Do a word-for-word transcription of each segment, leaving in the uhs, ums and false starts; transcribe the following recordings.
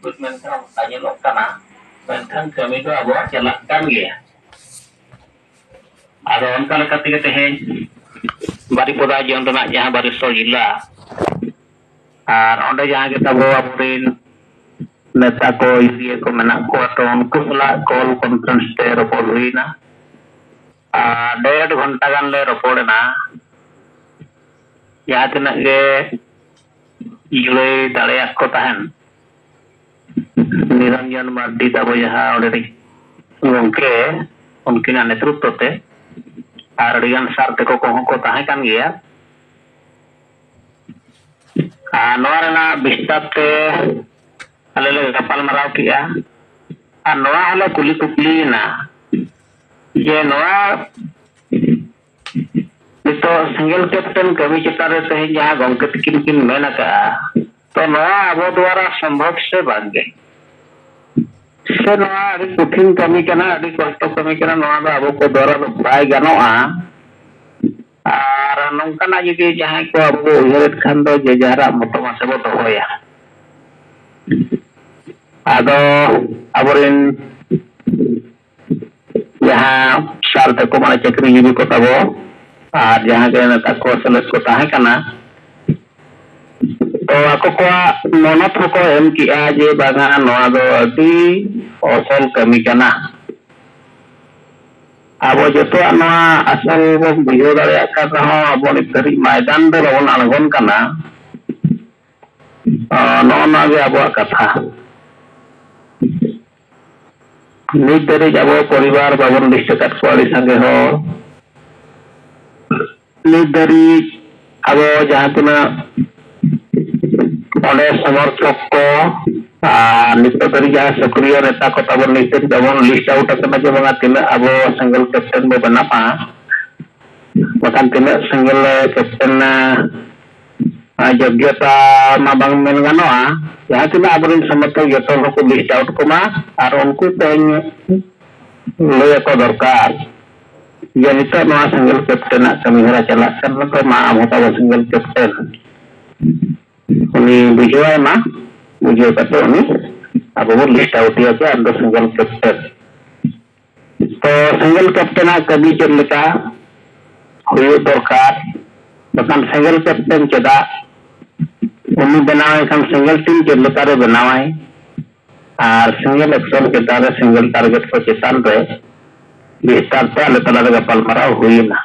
ᱢᱮᱱᱠᱷᱟᱱ ᱚᱱᱠᱟ ᱧᱮᱞᱚᱜ ᱠᱟᱱᱟ, ᱢᱮᱱᱠᱷᱟᱱ ᱠᱟᱹᱢᱤ ᱫᱚ ᱟᱵᱚᱣᱟᱜ ᱪᱟᱞᱟᱜ ᱠᱟᱱ ᱜᱮᱭᱟ᱾ ᱟᱫᱚ ᱚᱱᱠᱟ ᱞᱮᱠᱟ ᱛᱮᱜᱮ ᱛᱮᱦᱮᱧ ᱵᱟᱨᱤᱯᱚᱫᱟ ᱡᱚᱱ ᱨᱮᱱᱟᱜ ᱡᱟᱦᱟᱸ ᱵᱟᱨᱤᱥᱚᱞ ᱡᱮᱞᱟ, ᱟᱨ ᱚᱸᱰᱮ ᱡᱟᱦᱟᱸ ᱜᱮ ᱛᱟᱵᱚ ᱟᱵᱚᱨᱮᱱ ᱱᱮᱛᱟ ᱠᱚ, ᱤᱭᱩ ᱰᱤ ᱮ ᱠᱚ ᱢᱮᱱᱟᱜ ᱠᱚᱣᱟ, ᱛᱚ ᱩᱱᱠᱩ ᱥᱟᱞᱟᱜ ᱠᱚᱞ ᱠᱚᱱᱯᱷᱟᱨᱮᱱᱥ ᱛᱮ ᱨᱚᱯᱚᱲ ᱦᱩᱭᱱᱟ᱾ ᱟᱨ ᱰᱮᱲ ᱜᱷᱚᱱᱴᱟ ᱜᱟᱱ ᱞᱮ ᱨᱚᱯᱚᱲ ᱮᱱᱟ᱾ ᱡᱟᱦᱟᱸ ᱛᱤᱱᱟᱹᱜ ᱜᱮ ᱞᱟᱹᱭ ᱫᱟᱲᱮᱭᱟᱜ ᱠᱚ ᱛᱟᱦᱮᱱ ᱱᱤᱨᱚᱧᱡᱚᱱ ᱢᱟᱨᱰᱤ ᱛᱟᱵᱚ ᱡᱟᱦᱟᱸ ᱚᱸᱰᱮ ᱨᱤᱱ ᱜᱚᱢᱠᱮ, ᱩᱱᱠᱤᱱᱟᱜ ᱱᱮᱛᱨᱤᱛᱵ ᱛᱮ, ᱟᱨ ᱟᱹᱰᱤᱜᱟᱱ ᱥᱟᱨ ᱛᱮᱠᱚ ᱠᱚᱦᱚᱸ ᱠᱚ ᱛᱟᱦᱮᱸ ᱠᱟᱱ ᱜᱮᱭᱟ᱾ ᱟᱨ ᱱᱚᱣᱟ ᱨᱮᱱᱟᱜ ᱵᱤᱥᱛᱟᱨ ᱛᱮ ᱟᱞᱮ ᱞᱮ ᱜᱟᱯᱟᱞ ᱢᱟᱨᱟᱣ ᱠᱮᱜᱼᱟ᱾ ᱟᱨ ᱱᱚᱣᱟ ᱦᱚᱸᱞᱮ ᱠᱩᱞᱤ ᱠᱩᱯᱞᱤᱭᱮᱱᱟ ᱡᱮ ᱱᱚᱣᱟ ᱱᱤᱛᱚᱜ ᱥᱮᱸᱜᱮᱞ ᱠᱮᱯᱴᱮᱱ ᱠᱟᱹᱢᱤ ᱪᱮᱛᱟᱱ ᱨᱮ ᱛᱮᱦᱮᱧ ᱡᱟᱦᱟᱸ ᱜᱚᱢᱠᱮ ᱛᱟᱹᱠᱤᱱ ᱠᱤᱱ ᱢᱮᱱ ᱟᱠᱟᱫᱼᱟ, ᱛᱚ ᱱᱚᱣᱟ ᱟᱵᱚ ᱫᱣᱟᱨᱟ ᱥᱚᱢᱵᱷᱚᱵ ᱥᱮ ᱵᱟᱝᱜᱮ? ᱥᱮ ᱱᱚᱣᱟ ᱟᱹᱰᱤ ᱠᱚᱴᱷᱤᱱ ᱠᱟᱹᱢᱤ ᱠᱟᱱᱟ, ᱟᱹᱰᱤ ᱠᱚᱥᱴᱚ ᱠᱟᱹᱢᱤ ᱠᱟᱱᱟ, ᱱᱚᱣᱟ ᱫᱚ ᱟᱵᱚ ᱠᱚ ᱫᱣᱟᱨᱟ ᱫᱚ ᱵᱟᱭ ᱜᱟᱱᱚᱜᱼᱟ? ᱟᱨ ᱱᱚᱝᱠᱟᱱᱟᱜ ᱡᱩᱫᱤ ᱡᱟᱦᱟᱸᱭ ᱠᱚ ᱟᱵᱚ ᱵᱚ ᱩᱭᱦᱟᱹᱨᱮᱫ ᱠᱷᱟᱱ ᱫᱚ, ᱡᱮ ᱡᱟᱦᱟᱨᱟᱜ ᱢᱚᱛᱚ ᱢᱟᱥᱮ ᱵᱚ ᱫᱚᱦᱚᱭᱟ᱾ ᱟᱫᱚ ᱟᱵᱚᱨᱮᱱ ᱡᱟᱦᱟᱸ ᱥᱟᱨ ᱛᱟᱠᱚ, ᱢᱟᱱᱮ ᱪᱟᱹᱠᱨᱤ ᱡᱤᱵᱤ ᱠᱚ ᱛᱟᱵᱚ, ᱟᱨ ᱡᱟᱦᱟᱸ ᱜᱮ ᱱᱮᱛᱟ ᱠᱚ ᱥᱮᱞᱮᱫ ᱠᱚ ᱛᱟᱦᱮᱸ ᱠᱟᱱᱟ, ᱛᱚ ᱟᱠᱚ ᱠᱚᱣᱟᱜ ᱢᱚᱱᱚᱛ ᱦᱚᱸᱠᱚ ᱮᱢ ᱠᱮᱜᱼᱟ ᱡᱮ ᱵᱟᱝᱟ, ᱱᱚᱣᱟ ᱫᱚ ᱟᱹᱰᱤ ᱚᱥᱚᱞ ᱠᱟᱹᱢᱤ ᱠᱟᱱᱟ᱾ ᱟᱵᱚ ᱡᱚᱛᱚᱣᱟᱜ ᱱᱚᱣᱟ ᱟᱥᱚᱞ ᱵᱚᱱ ᱵᱩᱡᱷᱟᱹᱣ ᱫᱟᱲᱮᱭᱟᱜ ᱠᱟᱱ ᱨᱮᱦᱚᱸ, ᱟᱵᱚ ᱱᱤᱛ ᱫᱷᱟᱹᱨᱤᱡ ᱢᱚᱭᱫᱟᱱ ᱨᱮ ᱵᱟᱵᱚᱱ ᱟᱬᱜᱚᱱ ᱠᱟᱱᱟ᱾ ᱟᱸ, ᱱᱚᱜᱼᱚ ᱱᱚᱣᱟ ᱜᱮ ᱟᱵᱚᱣᱟᱜ ᱠᱟᱛᱷᱟ᱾ ᱱᱤᱛ ᱫᱷᱟᱹᱨᱤᱡ ᱟᱵᱚ ᱯᱚᱨᱤᱵᱟᱨ ᱵᱟᱵᱚᱱ ᱞᱤᱥᱴ ᱟᱠᱟᱫ ᱠᱚᱣᱟ, ᱟᱹᱰᱤ ᱥᱟᱸᱜᱮ ᱦᱚᱲ᱾ ᱱᱤᱛ ᱫᱷᱟᱹᱨᱤᱡ ᱟᱵᱚ ᱡᱟᱦᱟᱸ ᱛᱤᱱᱟᱹᱜ ᱚᱸᱰᱮ ᱥᱚᱢᱚᱨᱛᱷᱚᱠ ᱠᱚ ᱟᱨ ᱱᱤᱛᱚᱜ ᱫᱷᱟᱹᱨᱤᱡ ᱡᱟᱦᱟᱸ ᱥᱚᱠᱨᱤᱭᱚ ᱱᱮᱛᱟ ᱠᱚ ᱛᱟᱵᱚᱱ, ᱱᱤᱛ ᱫᱷᱟᱹᱨᱤᱡ ᱵᱟᱵᱚᱱ ᱞᱤᱥᱴ ᱟᱣᱩᱴ ᱟᱠᱟᱱᱟ ᱡᱮ ᱵᱟᱝᱟ ᱛᱤᱱᱟᱹᱜ ᱟᱵᱚ ᱥᱮᱸᱜᱮᱞ ᱠᱮᱯᱴᱮᱱ ᱵᱚ ᱵᱮᱱᱟᱣᱟ᱾ ᱵᱟᱠᱷᱟᱱ ᱛᱤᱱᱟᱹᱜ ᱥᱮᱸᱜᱮᱞ ᱠᱮᱯᱴᱮᱱ ᱟᱨ ᱡᱳᱜᱽᱭᱚᱛᱟ ᱢᱟ ᱵᱟᱝ ᱢᱮᱱ ᱜᱟᱱᱚᱜᱼᱟ᱾ ᱡᱟᱦᱟᱸ ᱛᱤᱱᱟᱹᱜ ᱟᱵᱚᱨᱮᱱ ᱥᱚᱢᱚᱨᱛᱷᱚᱠ ᱡᱚᱛᱚ ᱦᱚᱲ ᱠᱚ ᱞᱤᱥᱴ ᱟᱣᱩᱴ ᱠᱚᱢᱟ ᱟᱨ ᱩᱱᱠᱩ ᱛᱮᱦᱮᱧ ᱞᱟᱹᱭ ᱟᱠᱚ ᱫᱚᱨᱠᱟᱨ ᱡᱮ ᱱᱤᱛᱚᱜ ᱱᱚᱣᱟ ᱥᱮᱸᱜᱮᱞ ᱠᱮᱯᱴᱮᱱᱟᱜ ᱠᱟᱹᱢᱤ ᱦᱚᱨᱟ ᱪᱟᱞᱟᱜ ᱠᱟᱱᱟ, ᱛᱚ ᱢᱟ ᱟᱵᱚ ᱛᱟᱵᱚ ᱥᱮᱸᱜᱮᱞ ᱠᱮᱯᱴᱮᱱ ᱩᱱᱤ ᱵᱩᱡᱷᱟᱹᱣᱟᱭ ᱢᱟ, ᱵᱩᱡᱷᱟᱹᱣ ᱠᱟᱛᱮ ᱩᱱᱤ ᱟᱵᱚ ᱵᱚᱱ ᱞᱤᱥᱴ ᱟᱣᱩᱴ ᱮᱭᱟ ᱡᱮ ᱟᱢ ᱫᱚ ᱥᱮᱸᱜᱮᱞ ᱠᱮᱯᱴᱮᱱ᱾ ᱛᱚ ᱥᱮᱸᱜᱮᱞ ᱠᱮᱯᱴᱮᱱᱟᱜ ᱠᱟᱹᱢᱤ ᱪᱮᱫ ᱞᱮᱠᱟ ᱦᱩᱭᱩᱜ ᱫᱚᱨᱠᱟᱨ, ᱵᱟᱠᱷᱟᱱ ᱥᱮᱸᱜᱮᱞ ᱠᱮᱯᱴᱮᱱ ᱪᱮᱫᱟᱜ, ᱩᱱᱤ ᱵᱮᱱᱟᱣ ᱮᱱᱠᱷᱟᱱ ᱥᱮᱸᱜᱮᱞ ᱴᱤᱢ ᱪᱮᱫ ᱞᱮᱠᱟᱨᱮ ᱵᱮᱱᱟᱣᱟᱭ, ᱟᱨ ᱥᱮᱸᱜᱮᱞ ᱮᱠᱥᱚᱱ ᱪᱮᱛᱟᱱ ᱨᱮ ᱥᱮᱸᱜᱮᱞ ᱴᱟᱨᱜᱮᱴ ᱠᱚ ᱪᱮᱛᱟᱱ ᱨᱮ ᱵᱤᱥᱛᱟᱨ ᱛᱮ ᱟᱞᱮ ᱛᱟᱞᱟᱨᱮ ᱜᱟᱯᱟᱞᱢᱟᱨᱟᱣ ᱦᱩᱭᱮᱱᱟ᱾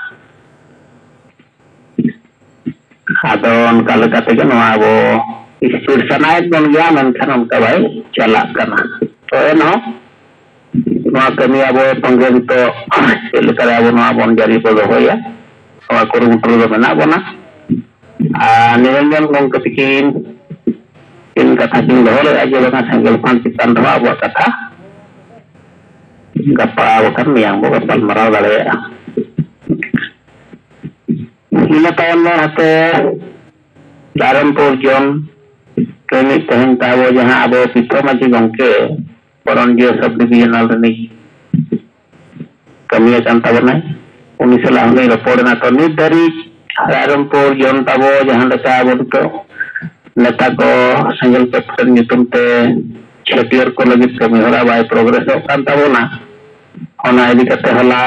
ᱟᱫᱚ ᱚᱱᱠᱟ ᱞᱮᱠᱟ ᱛᱮᱜᱮ ᱱᱚᱣᱟ ᱟᱵᱚ ᱥᱯᱤᱰ ᱥᱟᱱᱟᱭᱮᱫ ᱵᱚᱱ ᱜᱮᱭᱟ, ᱢᱮᱱᱠᱷᱟᱱ ᱚᱱᱠᱟ ᱵᱟᱭ ᱪᱟᱞᱟᱜ ᱠᱟᱱᱟ᱾ ᱛᱚ ᱮᱱᱦᱚᱸ ᱱᱚᱣᱟ ᱠᱟᱹᱢᱤ ᱟᱵᱚ ᱛᱚᱸᱜᱮ ᱱᱤᱛᱚᱜ ᱪᱮᱫ ᱞᱮᱠᱟᱨᱮ ᱟᱵᱚ ᱱᱚᱣᱟ ᱵᱚᱱ ᱡᱟᱹᱨᱤ ᱵᱚ ᱫᱚᱦᱚᱭᱟ, ᱱᱚᱣᱟ ᱠᱩᱨᱩᱢᱩᱴᱩ ᱨᱮᱫᱚ ᱢᱮᱱᱟᱜ ᱵᱚᱱᱟ᱾ ᱟᱨ ᱱᱤᱨᱚᱧᱡᱚᱱ ᱜᱚᱢᱠᱮ ᱛᱤᱠᱤᱱ ᱠᱤᱱ ᱠᱟᱛᱷᱟ ᱠᱤᱱ ᱫᱚᱦᱚ ᱞᱮᱫᱼᱟ ᱡᱮ ᱵᱟᱝᱟ ᱥᱮᱸᱜᱮᱞ ᱯᱷᱟᱸᱫᱽ ᱪᱮᱛᱟᱱ ᱨᱮᱦᱚᱸ ᱟᱵᱚᱣᱟᱜ ᱠᱟᱛᱷᱟ ᱜᱟᱯᱟ ᱵᱟᱠᱷᱟᱱ ᱢᱮᱭᱟᱝ ᱵᱚ ᱜᱟᱯᱟᱞ ᱢᱟᱨᱟᱣ ᱫᱟᱲᱮᱭᱟᱜᱼᱟ᱾ ᱤᱱᱟᱹ ᱛᱟᱭᱚᱢ ᱫᱚ ᱱᱟᱛᱮ ᱫᱟᱨᱮᱢᱯᱩᱨ ᱡᱚᱱ ᱨᱤᱱᱤᱡ ᱛᱮᱦᱮᱧ ᱛᱟᱵᱚ ᱡᱟᱦᱟᱸ ᱟᱵᱚ ᱯᱤᱛᱷᱚ ᱢᱟᱹᱡᱷᱤ ᱜᱚᱢᱠᱮ ᱯᱚᱨᱚᱱᱡᱤᱭᱟᱹ ᱥᱟᱵ ᱰᱤᱵᱤᱡᱚᱱᱟᱞ ᱨᱤᱱᱤᱡ ᱠᱟᱹᱢᱤᱭᱟᱹ ᱠᱟᱱ ᱛᱟᱵᱚᱱᱟᱭ, ᱩᱱᱤ ᱥᱟᱞᱟᱜ ᱦᱚᱸᱞᱤᱧ ᱨᱚᱯᱚᱲ ᱮᱱᱟ᱾ ᱛᱚ ᱱᱤᱛ ᱫᱷᱟᱹᱨᱤᱡ ᱨᱟᱭᱨᱚᱝᱯᱩᱨ ᱡᱚᱱ ᱛᱟᱵᱚ ᱡᱟᱦᱟᱸ ᱞᱮᱠᱟ ᱟᱵᱚ ᱱᱤᱛᱚᱜ ᱱᱮᱛᱟ ᱠᱚ ᱥᱮᱸᱜᱮᱞ ᱠᱮᱯᱴᱮᱱ ᱧᱩᱛᱩᱢ ᱛᱮ ᱪᱷᱟᱹᱴᱭᱟᱹᱨ ᱠᱚ ᱞᱟᱹᱜᱤᱫ ᱠᱟᱹᱢᱤ ᱦᱚᱨᱟ ᱵᱟᱭ ᱯᱨᱚᱜᱨᱮᱥᱚᱜ ᱠᱟᱱ ᱛᱟᱵᱚᱱᱟ, ᱚᱱᱟ ᱤᱫᱤ ᱠᱟᱛᱮ ᱦᱚᱞᱟ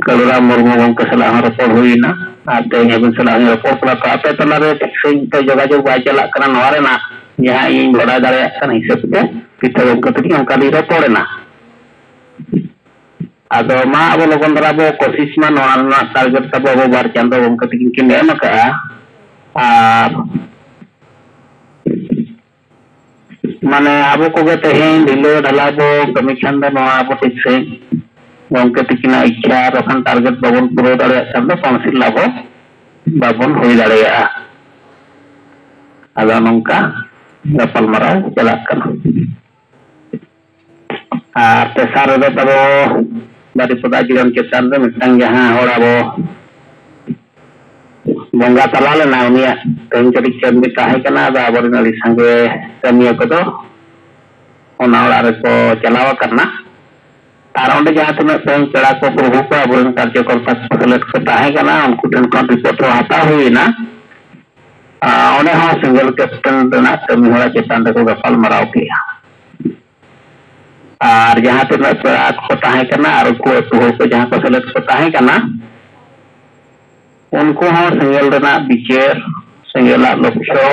ᱠᱟᱹᱞᱩᱨᱟᱢ ᱢᱩᱨᱢᱩ ᱜᱚᱢᱠᱮ ᱥᱟᱞᱟᱜ ᱦᱚᱸ ᱨᱚᱯᱚᱲ ᱦᱩᱭᱮᱱᱟ ᱟᱨ ᱛᱮᱦᱮᱧ ᱟᱹᱵᱤᱱ ᱥᱟᱞᱟᱜ ᱦᱚᱸ ᱨᱚᱯᱚᱲ ᱠᱟᱱᱟ᱾ ᱛᱚ ᱟᱯᱮ ᱛᱟᱞᱟᱨᱮ ᱴᱷᱤᱠ ᱥᱟᱺᱦᱤᱡ ᱛᱮ ᱡᱳᱜᱟᱡᱳᱜᱽ ᱵᱟᱭ ᱪᱟᱞᱟᱜ ᱠᱟᱱᱟ, ᱱᱚᱣᱟ ᱨᱮᱱᱟᱜ ᱡᱟᱦᱟᱸ ᱤᱧ ᱵᱟᱰᱟᱭ ᱫᱟᱲᱮᱭᱟᱜ ᱠᱟᱱ ᱦᱤᱥᱟᱹᱵ ᱛᱮ ᱯᱤᱛᱷᱟᱹ ᱜᱚᱢᱠᱮ ᱛᱟᱹᱠᱤᱱ ᱚᱱᱠᱟ ᱞᱤᱧ ᱨᱚᱯᱚᱲ ᱮᱱᱟ᱾ ᱟᱫᱚ ᱢᱟ ᱟᱵᱚ ᱞᱚᱜᱚᱱ ᱫᱷᱟᱨᱟ ᱵᱚ ᱠᱳᱥᱤᱥ ᱢᱟ, ᱱᱚᱣᱟ ᱨᱮᱱᱟᱜ ᱴᱟᱨᱜᱮᱴ ᱛᱟᱵᱚ ᱟᱵᱚ ᱵᱟᱨ ᱪᱟᱸᱫᱚ ᱜᱚᱢᱠᱮ ᱛᱟᱹᱠᱤᱱ ᱠᱤᱱ ᱮᱢ ᱟᱠᱟᱫᱼᱟ᱾ ᱟᱨ ᱢᱟᱱᱮ ᱟᱵᱚ ᱠᱚᱜᱮ ᱛᱮᱦᱮᱧ ᱰᱷᱤᱞᱟᱹ ᱰᱷᱟᱞᱟ ᱵᱚ ᱠᱟᱹᱢᱤ ᱠᱷᱟᱱ ᱫᱚ ᱱᱚᱣᱟ ᱟᱵᱚ ᱴᱷᱤᱠ ᱥᱟᱺᱦᱤᱡ ᱜᱚᱢᱠᱮ ᱛᱟᱹᱠᱤᱱᱟᱜ ᱤᱪᱪᱷᱟ ᱟᱨ ᱵᱟᱠᱷᱟᱱ ᱴᱟᱨᱜᱮᱴ ᱵᱟᱵᱚᱱ ᱯᱩᱨᱟᱹᱣ ᱫᱟᱲᱮᱭᱟᱜ ᱠᱷᱟᱱ ᱫᱚ ᱠᱟᱣᱩᱱᱥᱤᱞ ᱟᱵᱚ ᱵᱟᱵᱚᱱ ᱦᱩᱭ ᱫᱟᱲᱮᱭᱟᱜᱼᱟ᱾ ᱟᱫᱚ ᱱᱚᱝᱠᱟ ᱜᱟᱯᱟᱞᱢᱟᱨᱟᱣ ᱪᱟᱞᱟᱜ ᱠᱟᱱᱟ᱾ ᱟᱨ ᱛᱮᱥᱟᱨ ᱨᱮᱫᱚ ᱛᱟᱵᱚ ᱵᱟᱨᱤᱯᱚᱫᱟ ᱡᱤᱭᱚᱱ ᱪᱮᱛᱟᱱ ᱨᱮ ᱢᱤᱫᱴᱟᱝ ᱡᱟᱦᱟᱸ ᱦᱚᱲ ᱟᱵᱚ ᱵᱚᱸᱜᱟ ᱛᱟᱞᱟ ᱞᱮᱱᱟ, ᱩᱱᱤᱭᱟᱜ ᱛᱮᱦᱮᱧ ᱠᱟᱹᱴᱤᱡ ᱠᱟᱹᱢᱤ ᱛᱟᱦᱮᱸ ᱠᱟᱱᱟ᱾ ᱟᱫᱚ ᱟᱵᱚᱨᱮᱱ ᱟᱹᱰᱤ ᱥᱟᱸᱜᱮ ᱠᱟᱹᱢᱤᱭᱟᱹ ᱠᱚᱫᱚ ᱚᱱᱟ ᱚᱲᱟᱜ ᱨᱮᱠᱚ ᱪᱟᱞᱟᱣ ᱟᱠᱟᱱᱟ᱾ ᱟᱨ ᱚᱸᱰᱮ ᱡᱟᱦᱟᱸ ᱛᱤᱱᱟᱹᱜ ᱛᱮᱦᱮᱧ ᱯᱮᱲᱟ ᱠᱚ ᱯᱨᱚᱵᱷᱩ ᱠᱚ ᱟᱵᱚᱨᱮᱱ ᱠᱟᱨᱡᱚᱠᱚᱨᱛᱟ ᱠᱚ ᱥᱮᱞᱮᱫ ᱠᱚ ᱛᱟᱦᱮᱸ ᱠᱟᱱᱟ, ᱩᱱᱠᱩ ᱴᱷᱮᱱ ᱠᱷᱚᱱ ᱨᱤᱯᱳᱨᱴ ᱦᱚᱸ ᱦᱟᱛᱟᱣ ᱦᱩᱭᱮᱱᱟ᱾ ᱟᱨ ᱚᱸᱰᱮ ᱦᱚᱸ ᱥᱮᱸᱜᱮᱞ ᱠᱮᱯᱴᱮᱱ ᱨᱮᱱᱟᱜ ᱠᱟᱹᱢᱤ ᱦᱚᱨᱟ ᱪᱮᱛᱟᱱ ᱨᱮᱠᱚ ᱜᱟᱯᱟᱞ ᱢᱟᱨᱟᱣ ᱠᱮᱜᱼᱟ᱾ ᱟᱨ ᱡᱟᱦᱟᱸ ᱛᱤᱱᱟᱹᱜ ᱯᱮᱲᱟ ᱠᱚ ᱛᱟᱦᱮᱸ ᱠᱟᱱᱟ ᱟᱨ ᱩᱱᱠᱩ ᱟᱹᱛᱩ ᱦᱚᱲ ᱠᱚ ᱡᱟᱦᱟᱸ ᱠᱚ ᱥᱮᱞᱮᱫ ᱠᱚ ᱛᱟᱦᱮᱸ ᱠᱟᱱᱟ, ᱩᱱᱠᱩ ᱦᱚᱸ ᱥᱮᱸᱜᱮᱞ ᱨᱮᱱᱟᱜ ᱵᱤᱪᱟᱹᱨ, ᱥᱮᱸᱜᱮᱞᱟᱜ ᱞᱚᱠᱠᱷᱚ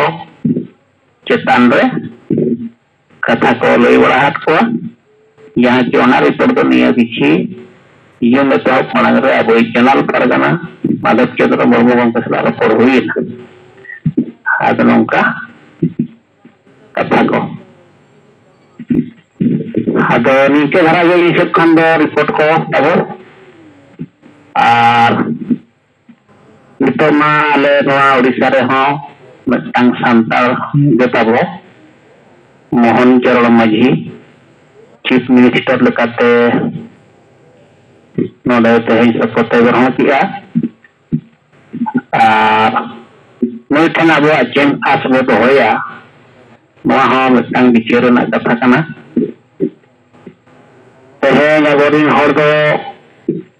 ᱪᱮᱛᱟᱱ ᱨᱮ ᱠᱟᱛᱷᱟ ᱠᱚ ᱞᱟᱹᱭ ᱵᱟᱲᱟ ᱟᱫ ᱠᱚᱣᱟ᱾ ᱡᱟᱦᱟᱸ ᱪᱮ ᱚᱱᱟ ᱨᱤᱯᱳᱨᱴ ᱫᱚ ᱱᱤᱭᱟᱹ ᱠᱤᱪᱷᱤ ᱡᱩᱱ ᱮᱛᱚᱦᱚᱵ ᱢᱟᱲᱟᱝ ᱨᱮ ᱟᱵᱚᱭᱤᱡ ᱡᱟᱱᱟᱞ ᱯᱟᱨᱜᱟᱱᱟ ᱢᱟᱫᱷᱚᱵ ᱪᱚᱸᱫᱽᱨᱚ ᱢᱩᱨᱢᱩ ᱜᱚᱢᱠᱮ ᱥᱟᱞᱟᱜ ᱨᱚᱯᱚᱲ ᱦᱩᱭᱮᱱᱟ᱾ ᱟᱫᱚ ᱱᱚᱝᱠᱟ ᱠᱟᱛᱷᱟ ᱠᱚ᱾ ᱟᱫᱚ ᱱᱤᱝᱠᱟᱹ ᱫᱷᱟᱨᱟ ᱜᱮ ᱤᱧ ᱥᱮᱫ ᱠᱷᱚᱱ ᱫᱚ ᱨᱤᱯᱳᱨᱴ ᱠᱚ ᱛᱟᱵᱚ᱾ ᱟᱨ ᱱᱤᱛᱚᱜ ᱢᱟ ᱟᱞᱮ ᱱᱚᱣᱟ ᱳᱰᱤᱥᱟ ᱨᱮᱦᱚᱸ ᱢᱤᱫᱴᱟᱝ ᱥᱟᱱᱛᱟᱲ ᱜᱮ ᱛᱟᱵᱚ ᱢᱳᱦᱚᱱ ᱪᱚᱨᱚᱬ ᱢᱟᱹᱡᱷᱤ ᱪᱤᱯ ᱢᱤᱱᱤᱥᱴᱟᱨ ᱞᱮᱠᱟᱛᱮ ᱱᱚᱰᱮ ᱛᱮᱦᱮᱧ ᱥᱚᱯᱚᱛ ᱮ ᱜᱨᱚᱦᱚᱱ ᱠᱮᱜᱼᱟ᱾ ᱟᱨ ᱱᱩᱭ ᱴᱷᱮᱱ ᱟᱵᱚᱣᱟᱜ ᱪᱮᱫ ᱟᱸᱥ ᱵᱚ ᱫᱚᱦᱚᱭᱟ, ᱱᱚᱣᱟ ᱦᱚᱸ ᱢᱤᱫᱴᱟᱝ ᱵᱤᱪᱟᱹᱨ ᱨᱮᱱᱟᱜ ᱠᱟᱛᱷᱟ ᱠᱟᱱᱟ᱾ ᱛᱮᱦᱮᱧ ᱟᱵᱚᱨᱮᱱ ᱦᱚᱲ ᱫᱚ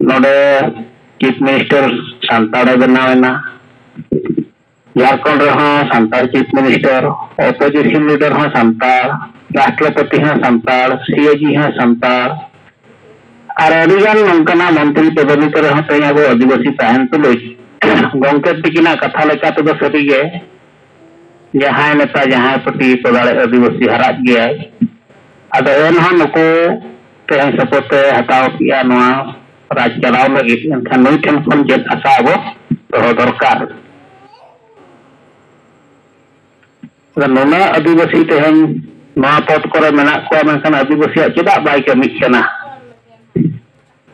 ᱱᱚᱰᱮ ᱪᱤᱯ ᱢᱤᱱᱤᱥᱴᱟᱨ ᱥᱟᱱᱛᱟᱲᱮ ᱵᱮᱱᱟᱣ ᱮᱱᱟ, ᱡᱷᱟᱲᱠᱷᱚᱸᱰ ᱨᱮᱦᱚᱸ ᱥᱟᱱᱛᱟᱲ ᱪᱤᱯ ᱢᱤᱱᱤᱥᱴᱟᱨ, ᱚᱯᱳᱡᱤᱥᱚᱱ ᱞᱤᱰᱟᱨ ᱦᱚᱸ ᱥᱟᱱᱛᱟᱲ, ᱨᱟᱥᱴᱨᱚᱯᱚᱛᱤ ᱦᱚᱸ ᱥᱟᱱᱛᱟᱲ, ᱥᱤ ᱮ ᱡᱤ ᱦᱚᱸ ᱥᱟᱱᱛᱟᱲ, ᱟᱨ ᱟᱹᱰᱤᱜᱟᱱ ᱱᱚᱝᱠᱟᱱᱟᱜ ᱢᱚᱱᱛᱨᱤ ᱯᱚᱫᱚᱵᱤ ᱠᱚᱨᱮ ᱦᱚᱸ ᱛᱮᱦᱮᱧ ᱟᱵᱚ ᱟᱹᱫᱤᱵᱟᱹᱥᱤ ᱛᱟᱦᱮᱱ ᱛᱩᱞᱩᱡ ᱜᱚᱢᱠᱮ ᱛᱤᱠᱤᱱᱟᱜ ᱠᱟᱛᱷᱟ ᱞᱮᱠᱟ ᱛᱮᱫᱚ ᱥᱟᱹᱨᱤᱜᱮ ᱡᱟᱦᱟᱸᱭ ᱱᱮᱛᱟ ᱡᱟᱦᱟᱸᱭ ᱯᱟᱹᱴᱤ ᱠᱚ ᱫᱟᱲᱮ ᱟᱹᱫᱤᱵᱟᱹᱥᱤ ᱦᱟᱨᱟᱜ ᱜᱮᱭᱟᱭ᱾ ᱟᱫᱚ ᱮᱱᱦᱚᱸ ᱱᱩᱠᱩ ᱛᱮᱦᱮᱧ ᱥᱚᱯᱚᱛ ᱮ ᱦᱟᱛᱟᱣ ᱠᱮᱜᱼᱟ ᱱᱚᱣᱟ ᱨᱟᱡᱽ ᱪᱟᱞᱟᱣ ᱞᱟᱹᱜᱤᱫ, ᱮᱱᱠᱷᱟᱱ ᱱᱩᱭ ᱴᱷᱮᱱ ᱠᱷᱚᱱ ᱪᱮᱫ ᱟᱥᱟ ᱟᱵᱚ ᱫᱚᱦᱚ ᱫᱚᱨᱠᱟᱨ? ᱟᱫᱚ ᱱᱩᱱᱟᱹᱜ ᱟᱹᱫᱤᱵᱟᱹᱥᱤ ᱛᱮᱦᱮᱧ ᱱᱚᱣᱟ ᱯᱚᱫᱽ ᱠᱚᱨᱮ ᱢᱮᱱᱟᱜ ᱠᱚᱣᱟ, ᱢᱮᱱᱠᱷᱟᱱ ᱟᱹᱫᱤᱵᱟᱹᱥᱤᱭᱟᱜ ᱪᱮᱫᱟᱜ ᱵᱟᱭ ᱠᱟᱹᱢᱤᱜ ᱠᱟᱱᱟ?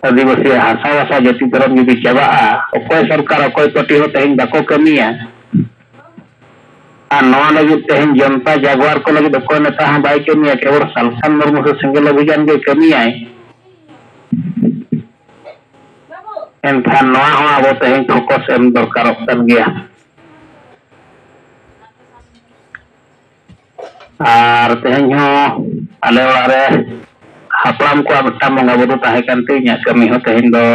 ᱟᱹᱫᱤᱵᱟᱹᱥᱤᱭᱟᱜ ᱦᱟᱥᱟ ᱵᱷᱟᱥᱟ ᱡᱟᱹᱛᱤ ᱫᱷᱚᱨᱚᱢ ᱡᱩᱫᱤ ᱪᱟᱵᱟᱜᱼᱟ, ᱚᱠᱚᱭ ᱥᱚᱨᱠᱟᱨ ᱚᱠᱚᱭ ᱯᱟᱹᱴᱤ ᱦᱚᱸ ᱛᱮᱦᱮᱧ ᱵᱟᱠᱚ ᱠᱟᱹᱢᱤᱭᱟ, ᱟᱨ ᱱᱚᱣᱟ ᱞᱟᱹᱜᱤᱫ ᱛᱮᱦᱮᱧ ᱡᱚᱱᱛᱟ ᱡᱟᱜᱣᱟᱨ ᱠᱚ ᱞᱟᱹᱜᱤᱫ ᱚᱠᱚᱭ ᱱᱮᱛᱟ ᱦᱚᱸ ᱵᱟᱭ ᱠᱟᱹᱢᱤᱭᱟ, ᱠᱮᱵᱚᱞ ᱥᱟᱞᱠᱷᱟᱱ ᱢᱩᱨᱢᱩ ᱥᱮ ᱥᱮᱸᱜᱮᱞ ᱚᱵᱷᱤᱡᱟᱱ ᱜᱮ ᱠᱟᱹᱢᱤᱭᱟᱭ᱾ ᱮᱱᱠᱷᱟᱱ ᱱᱚᱣᱟ ᱦᱚᱸ ᱟᱵᱚ ᱛᱮᱦᱮᱧ ᱯᱷᱳᱠᱟᱥ ᱮᱢ ᱫᱚᱨᱠᱟᱨᱚᱜ ᱠᱟᱱ ᱜᱮᱭᱟ᱾ ᱟᱨ ᱛᱮᱦᱮᱧ ᱦᱚᱸ ᱟᱞᱮ ᱚᱲᱟᱜ ᱨᱮ ᱦᱟᱯᱲᱟᱢ ᱠᱚᱣᱟᱜ ᱢᱤᱫᱴᱟᱝ ᱵᱚᱸᱜᱟ ᱵᱩᱨᱩ ᱛᱟᱦᱮᱸ ᱠᱟᱱᱛᱮ ᱤᱧᱟᱹᱜ ᱠᱟᱹᱢᱤ ᱦᱚᱸ ᱛᱮᱦᱮᱧ ᱫᱚ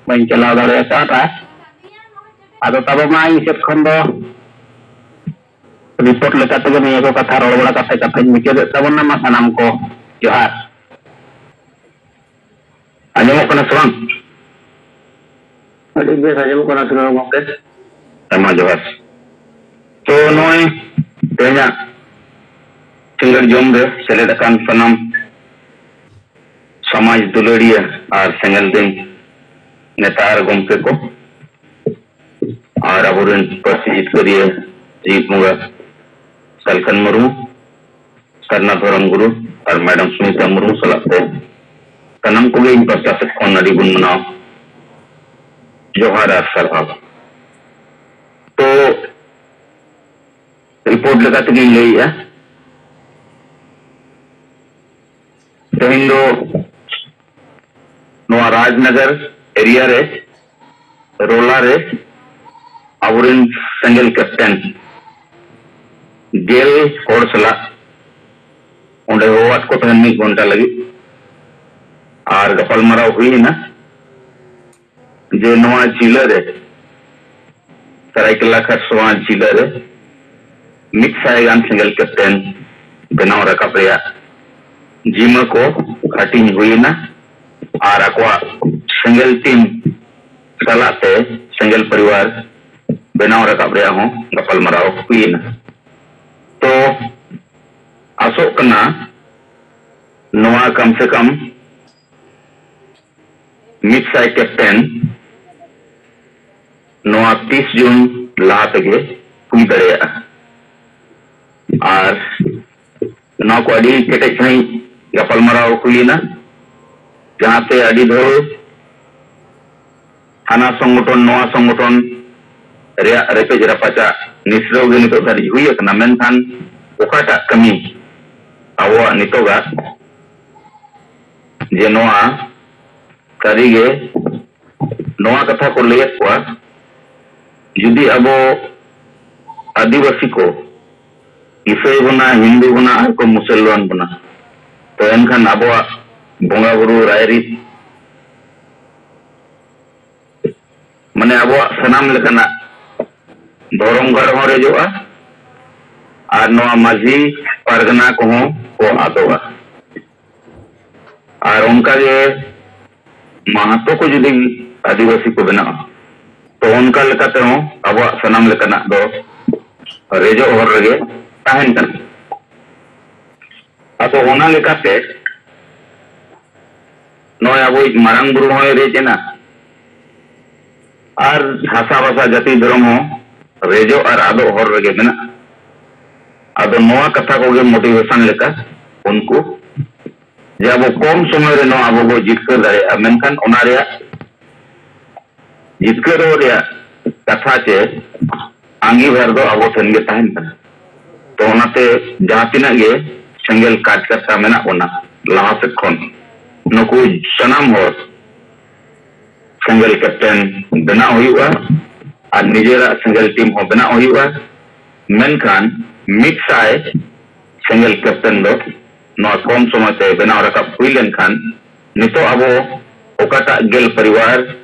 ᱵᱟᱹᱧ ᱪᱟᱞᱟᱣ ᱫᱟᱲᱮ ᱟᱠᱟᱫᱟ᱾ ᱟᱫᱚ ᱛᱟᱵᱚ ᱢᱟ ᱤᱧ ᱥᱮᱫ ᱠᱷᱚᱱ ᱫᱚ ᱨᱤᱯᱳᱨᱴ ᱞᱮᱠᱟ ᱛᱮᱜᱮ ᱱᱤᱭᱟᱹ ᱠᱚ ᱠᱟᱛᱷᱟ ᱨᱚᱲ ᱵᱟᱲᱟ ᱠᱟᱛᱮ ᱠᱟᱛᱷᱟᱧ ᱢᱩᱪᱟᱹᱫᱮᱫ ᱛᱟᱵᱚᱱᱟ᱾ ᱢᱟ ᱥᱟᱱᱟᱢ ᱠᱚ ᱡᱚᱦᱟᱨ᱾ ᱟᱸᱡᱚᱢᱚᱜ ᱠᱟᱱᱟ ᱥᱮ ᱵᱟᱝ? ᱟᱹᱰᱤ ᱵᱮᱥ ᱟᱸᱡᱚᱢᱚᱜ ᱠᱟᱱᱟ ᱥᱩᱱᱟᱹᱨᱟᱢ ᱜᱚᱢᱠᱮ᱾ ᱟᱭᱢᱟ ᱡᱚᱦᱟᱨ᱾ ᱛᱚ ᱱᱚᱜᱼᱚᱭ ᱛᱮᱦᱮᱧᱟᱜ ᱥᱤᱸᱜᱟᱹᱲ ᱡᱚᱢ ᱨᱮ ᱥᱮᱞᱮᱫ ᱟᱠᱟᱱ ᱥᱟᱱᱟᱢ ᱥᱚᱢᱟᱡᱽ ᱫᱩᱞᱟᱹᱲᱤᱭᱟᱹ ᱟᱨ ᱥᱮᱸᱜᱮᱞ ᱫᱤᱱ ᱱᱮᱛᱟ ᱟᱨ ᱜᱚᱢᱠᱮ ᱠᱚ, ᱟᱨ ᱟᱵᱚᱨᱮᱱ ᱯᱟᱹᱨᱥᱤ ᱡᱤᱛᱠᱟᱹᱨᱤᱭᱟᱹ ᱡᱤᱣᱤ ᱵᱚᱸᱜᱟ ᱥᱟᱞᱠᱷᱟᱱ ᱢᱩᱨᱢᱩ, ᱥᱟᱨᱱᱟ ᱫᱷᱚᱨᱚᱢ ᱜᱩᱨᱩ ᱟᱨ ᱢᱮᱰᱟᱢ ᱥᱩᱱᱤᱛᱟ ᱢᱩᱨᱢᱩ ᱥᱟᱞᱟᱜ ᱛᱮ ᱥᱟᱱᱟᱢ ᱠᱚᱜᱮ ᱤᱧ ᱯᱟᱥᱴᱟ ᱥᱮᱫ ᱠᱷᱚᱱ ᱟᱹᱰᱤ ᱜᱩᱱ ᱢᱟᱱᱟᱣ ᱡᱚᱦᱟᱨ ᱟᱨ ᱥᱟᱨᱦᱟᱣ᱾ ᱛᱚ ᱨᱤᱯᱳᱨᱴ ᱞᱮᱠᱟ ᱛᱮᱜᱮᱧ ᱞᱟᱹᱭᱮᱜᱼᱟ, ᱛᱮᱦᱮᱧ ᱫᱚ ᱱᱚᱣᱟ ᱨᱟᱡᱽᱱᱚᱜᱚᱨ ᱮᱨᱤᱭᱟ ᱨᱮ ᱨᱳᱞᱟ ᱨᱮ ᱟᱵᱚᱨᱮᱱ ᱥᱮᱸᱜᱮᱞ ᱠᱮᱯᱴᱮᱱ ᱜᱮᱞ ᱦᱚᱲ ᱥᱟᱞᱟᱜ ᱚᱸᱰᱮ ᱦᱚᱦᱚᱣᱟᱫ ᱠᱚ ᱛᱟᱦᱮᱱ ᱢᱤᱫ ᱜᱷᱚᱱᱴᱟ ᱞᱟᱹᱜᱤᱫ, ᱟᱨ ᱜᱟᱯᱟᱞᱢᱟᱨᱟᱣ ᱦᱩᱭ ᱮᱱᱟ ᱡᱮ ᱱᱚᱣᱟ ᱡᱤᱞᱟᱹ ᱨᱮ, ᱥᱟᱨᱟᱭᱠᱮᱞᱟ ᱠᱷᱟᱨᱥᱚᱣᱟ ᱡᱤᱞᱟᱹ ᱨᱮ ᱢᱤᱫ ᱥᱟᱭ ᱜᱟᱱ ᱥᱮᱸᱜᱮᱞ ᱠᱮᱯᱴᱮᱱ ᱵᱮᱱᱟᱣ ᱨᱟᱠᱟᱵ ᱨᱮᱭᱟᱜ ᱡᱤᱢᱟᱹ ᱠᱚ ᱦᱟᱹᱴᱤᱧ ᱦᱩᱭ ᱮᱱᱟ ᱟᱨ ᱟᱠᱚᱣᱟᱜ ᱥᱮᱸᱜᱮᱞ ᱴᱤᱢ ᱥᱟᱞᱟᱜ ᱛᱮ ᱥᱮᱸᱜᱮᱞ ᱯᱚᱨᱤᱵᱟᱨ ᱵᱮᱱᱟᱣ ᱨᱟᱠᱟᱵ ᱨᱮᱭᱟᱜ ᱦᱚᱸ ᱜᱟᱯᱟᱞᱢᱟᱨᱟᱣ ᱦᱩᱭ ᱮᱱᱟ᱾ ᱛᱚ ᱟᱥᱚᱜ ᱠᱟᱱᱟ ᱱᱚᱣᱟ ᱠᱟᱢ ᱥᱮ ᱠᱟᱢ ᱢᱤᱫ ᱥᱟᱭ ᱠᱮᱯᱴᱮᱱ ᱱᱚᱣᱟ ᱛᱤᱥ ᱡᱩᱱ ᱞᱟᱦᱟ ᱛᱮᱜᱮ ᱦᱩᱭ ᱫᱟᱲᱮᱭᱟᱜᱼᱟ᱾ ᱟᱨ ᱱᱚᱣᱟ ᱠᱚ ᱟᱹᱰᱤ ᱠᱮᱴᱮᱡ ᱥᱟᱺᱦᱤᱡ ᱜᱟᱯᱟᱞᱢᱟᱨᱟᱣ ᱦᱩᱭᱮᱱᱟ, ᱡᱟᱦᱟᱸᱛᱮ ᱟᱹᱰᱤ ᱫᱷᱟᱹᱣ ᱦᱟᱱᱟ ᱥᱚᱝᱜᱚᱴᱷᱚᱱ ᱱᱚᱣᱟ ᱥᱚᱝᱜᱚᱴᱷᱚᱱ ᱨᱮᱭᱟᱜ ᱨᱮᱯᱮᱡ ᱨᱟᱯᱟᱪᱟᱜ ᱱᱤᱥᱲᱟᱹᱣ ᱜᱮ ᱱᱤᱛᱚᱜ ᱫᱷᱟᱹᱨᱤᱡ ᱦᱩᱭ ᱟᱠᱟᱱᱟ, ᱢᱮᱱᱠᱷᱟᱱ ᱚᱠᱟᱴᱟᱜ ᱠᱟᱹᱢᱤ ᱟᱵᱚᱣᱟᱜ ᱱᱤᱛᱚᱜᱟᱜ ᱡᱮ ᱱᱚᱣᱟ ᱥᱟᱹᱨᱤᱜᱮ ᱱᱚᱣᱟ ᱠᱟᱛᱷᱟ ᱠᱚ ᱞᱟᱹᱭᱟᱫ ᱠᱚᱣᱟ, ᱡᱩᱫᱤ ᱟᱵᱚ ᱟᱹᱫᱤᱵᱟᱹᱥᱤ ᱠᱚ ᱤᱥᱟᱹᱭ ᱵᱚᱱᱟ, ᱦᱤᱱᱫᱩ ᱵᱚᱱᱟ ᱟᱨ ᱠᱚ ᱢᱩᱥᱚᱞᱢᱟᱱ ᱵᱚᱱᱟ, ᱛᱚ ᱮᱱᱠᱷᱟᱱ ᱟᱵᱚᱣᱟᱜ ᱵᱚᱸᱜᱟ ᱵᱩᱨᱩ ᱨᱟᱭᱨᱤᱛ, ᱢᱟᱱᱮ ᱟᱵᱚᱣᱟᱜ ᱥᱟᱱᱟᱢ ᱞᱮᱠᱟᱱᱟᱜ ᱫᱷᱚᱨᱚᱢ ᱜᱟᱲ ᱦᱚᱸ ᱨᱮᱡᱚᱜᱼᱟ, ᱟᱨ ᱱᱚᱣᱟ ᱢᱟᱹᱡᱷᱤ ᱯᱟᱨᱜᱟᱱᱟ ᱠᱚᱦᱚᱸ ᱠᱚ ᱟᱫᱚᱜᱼᱟ᱾ ᱟᱨ ᱚᱱᱠᱟᱜᱮ ᱢᱟᱦᱟᱛᱚ ᱠᱚ ᱡᱩᱫᱤ ᱟᱹᱫᱤᱵᱟᱹᱥᱤ ᱠᱚ ᱵᱮᱱᱟᱜᱼᱟ, ᱛᱚ ᱚᱱᱠᱟ ᱞᱮᱠᱟᱛᱮᱦᱚᱸ ᱟᱵᱚᱣᱟᱜ ᱥᱟᱱᱟᱢ ᱞᱮᱠᱟᱱᱟᱜ ᱫᱚ ᱨᱮᱡᱚᱜ ᱦᱚᱨ ᱨᱮᱜᱮ ᱛᱟᱦᱮᱱ ᱠᱟᱱᱟ᱾ ᱟᱫᱚ ᱚᱱᱟ ᱞᱮᱠᱟᱛᱮ ᱱᱚᱜᱼᱚᱭ ᱟᱵᱚᱭᱤᱡ ᱢᱟᱨᱟᱝ ᱵᱩᱨᱩ ᱦᱚᱸᱭ ᱨᱮᱡ ᱮᱱᱟ, ᱟᱨ ᱦᱟᱥᱟ ᱵᱷᱟᱥᱟ ᱡᱟᱹᱛᱤ ᱫᱷᱚᱨᱚᱢ ᱦᱚᱸ ᱨᱮᱡᱚᱜ ᱟᱨ ᱟᱫᱚᱜ ᱦᱚᱨ ᱨᱮᱜᱮ ᱢᱮᱱᱟᱜᱼᱟ᱾ ᱟᱫᱚ ᱱᱚᱣᱟ ᱠᱟᱛᱷᱟ ᱠᱚᱜᱮ ᱢᱳᱴᱤᱵᱷᱮᱥᱚᱱ ᱞᱮᱠᱟ ᱩᱱᱠᱩ, ᱡᱮ ᱟᱵᱚ ᱠᱚᱢ ᱥᱚᱢᱚᱭ ᱨᱮ ᱱᱚᱣᱟ ᱟᱵᱚ ᱵᱚ ᱡᱤᱛᱠᱟᱹᱨ ᱫᱟᱲᱮᱭᱟᱜᱼᱟ, ᱢᱮᱱᱠᱷᱟᱱ ᱚᱱᱟ ᱨᱮᱭᱟᱜ ᱡᱤᱛᱠᱟᱹᱨᱚᱜ ᱨᱮᱭᱟᱜ ᱠᱟᱛᱷᱟ ᱪᱮ ᱟᱸᱜᱤᱵᱷᱟᱨ ᱫᱚ ᱟᱵᱚ ᱴᱷᱮᱱ ᱜᱮ ᱛᱟᱦᱮᱱ ᱠᱟᱱᱟ᱾ ᱛᱚ ᱚᱱᱟᱛᱮ ᱡᱟᱦᱟᱸ ᱛᱤᱱᱟᱹᱜ ᱜᱮ ᱥᱮᱸᱜᱮᱞ ᱠᱟᱨᱡᱚᱠᱚᱨᱛᱟ ᱢᱮᱱᱟᱜ ᱵᱚᱱᱟ ᱞᱟᱦᱟ ᱥᱮᱫ ᱠᱷᱚᱱ, ᱱᱩᱠᱩ ᱥᱟᱱᱟᱢ ᱦᱚᱲ ᱥᱮᱸᱜᱮᱞ ᱠᱮᱯᱴᱮᱱ ᱵᱮᱱᱟᱣ ᱦᱩᱭᱩᱜᱼᱟ ᱟᱨ ᱱᱤᱡᱮᱨᱟᱜ ᱥᱮᱸᱜᱮᱞ ᱴᱤᱢ ᱦᱚᱸ ᱵᱮᱱᱟᱣ ᱦᱩᱭᱩᱜᱼᱟ᱾ ᱢᱮᱱᱠᱷᱟᱱ ᱢᱤᱫ ᱥᱟᱭ ᱥᱮᱸᱜᱮᱞ ᱠᱮᱯᱴᱮᱱ ᱫᱚ ᱱᱚᱣᱟ ᱠᱚᱢ ᱥᱚᱢᱚᱭ ᱛᱮ ᱵᱮᱱᱟᱣ ᱨᱟᱠᱟᱵ ᱦᱩᱭ ᱞᱮᱱᱠᱷᱟᱱ, ᱱᱤᱛᱚᱜ ᱟᱵᱚ ᱚᱠᱟᱴᱟᱜ ᱜᱮᱞ ᱯᱚᱨᱤᱵᱟᱨ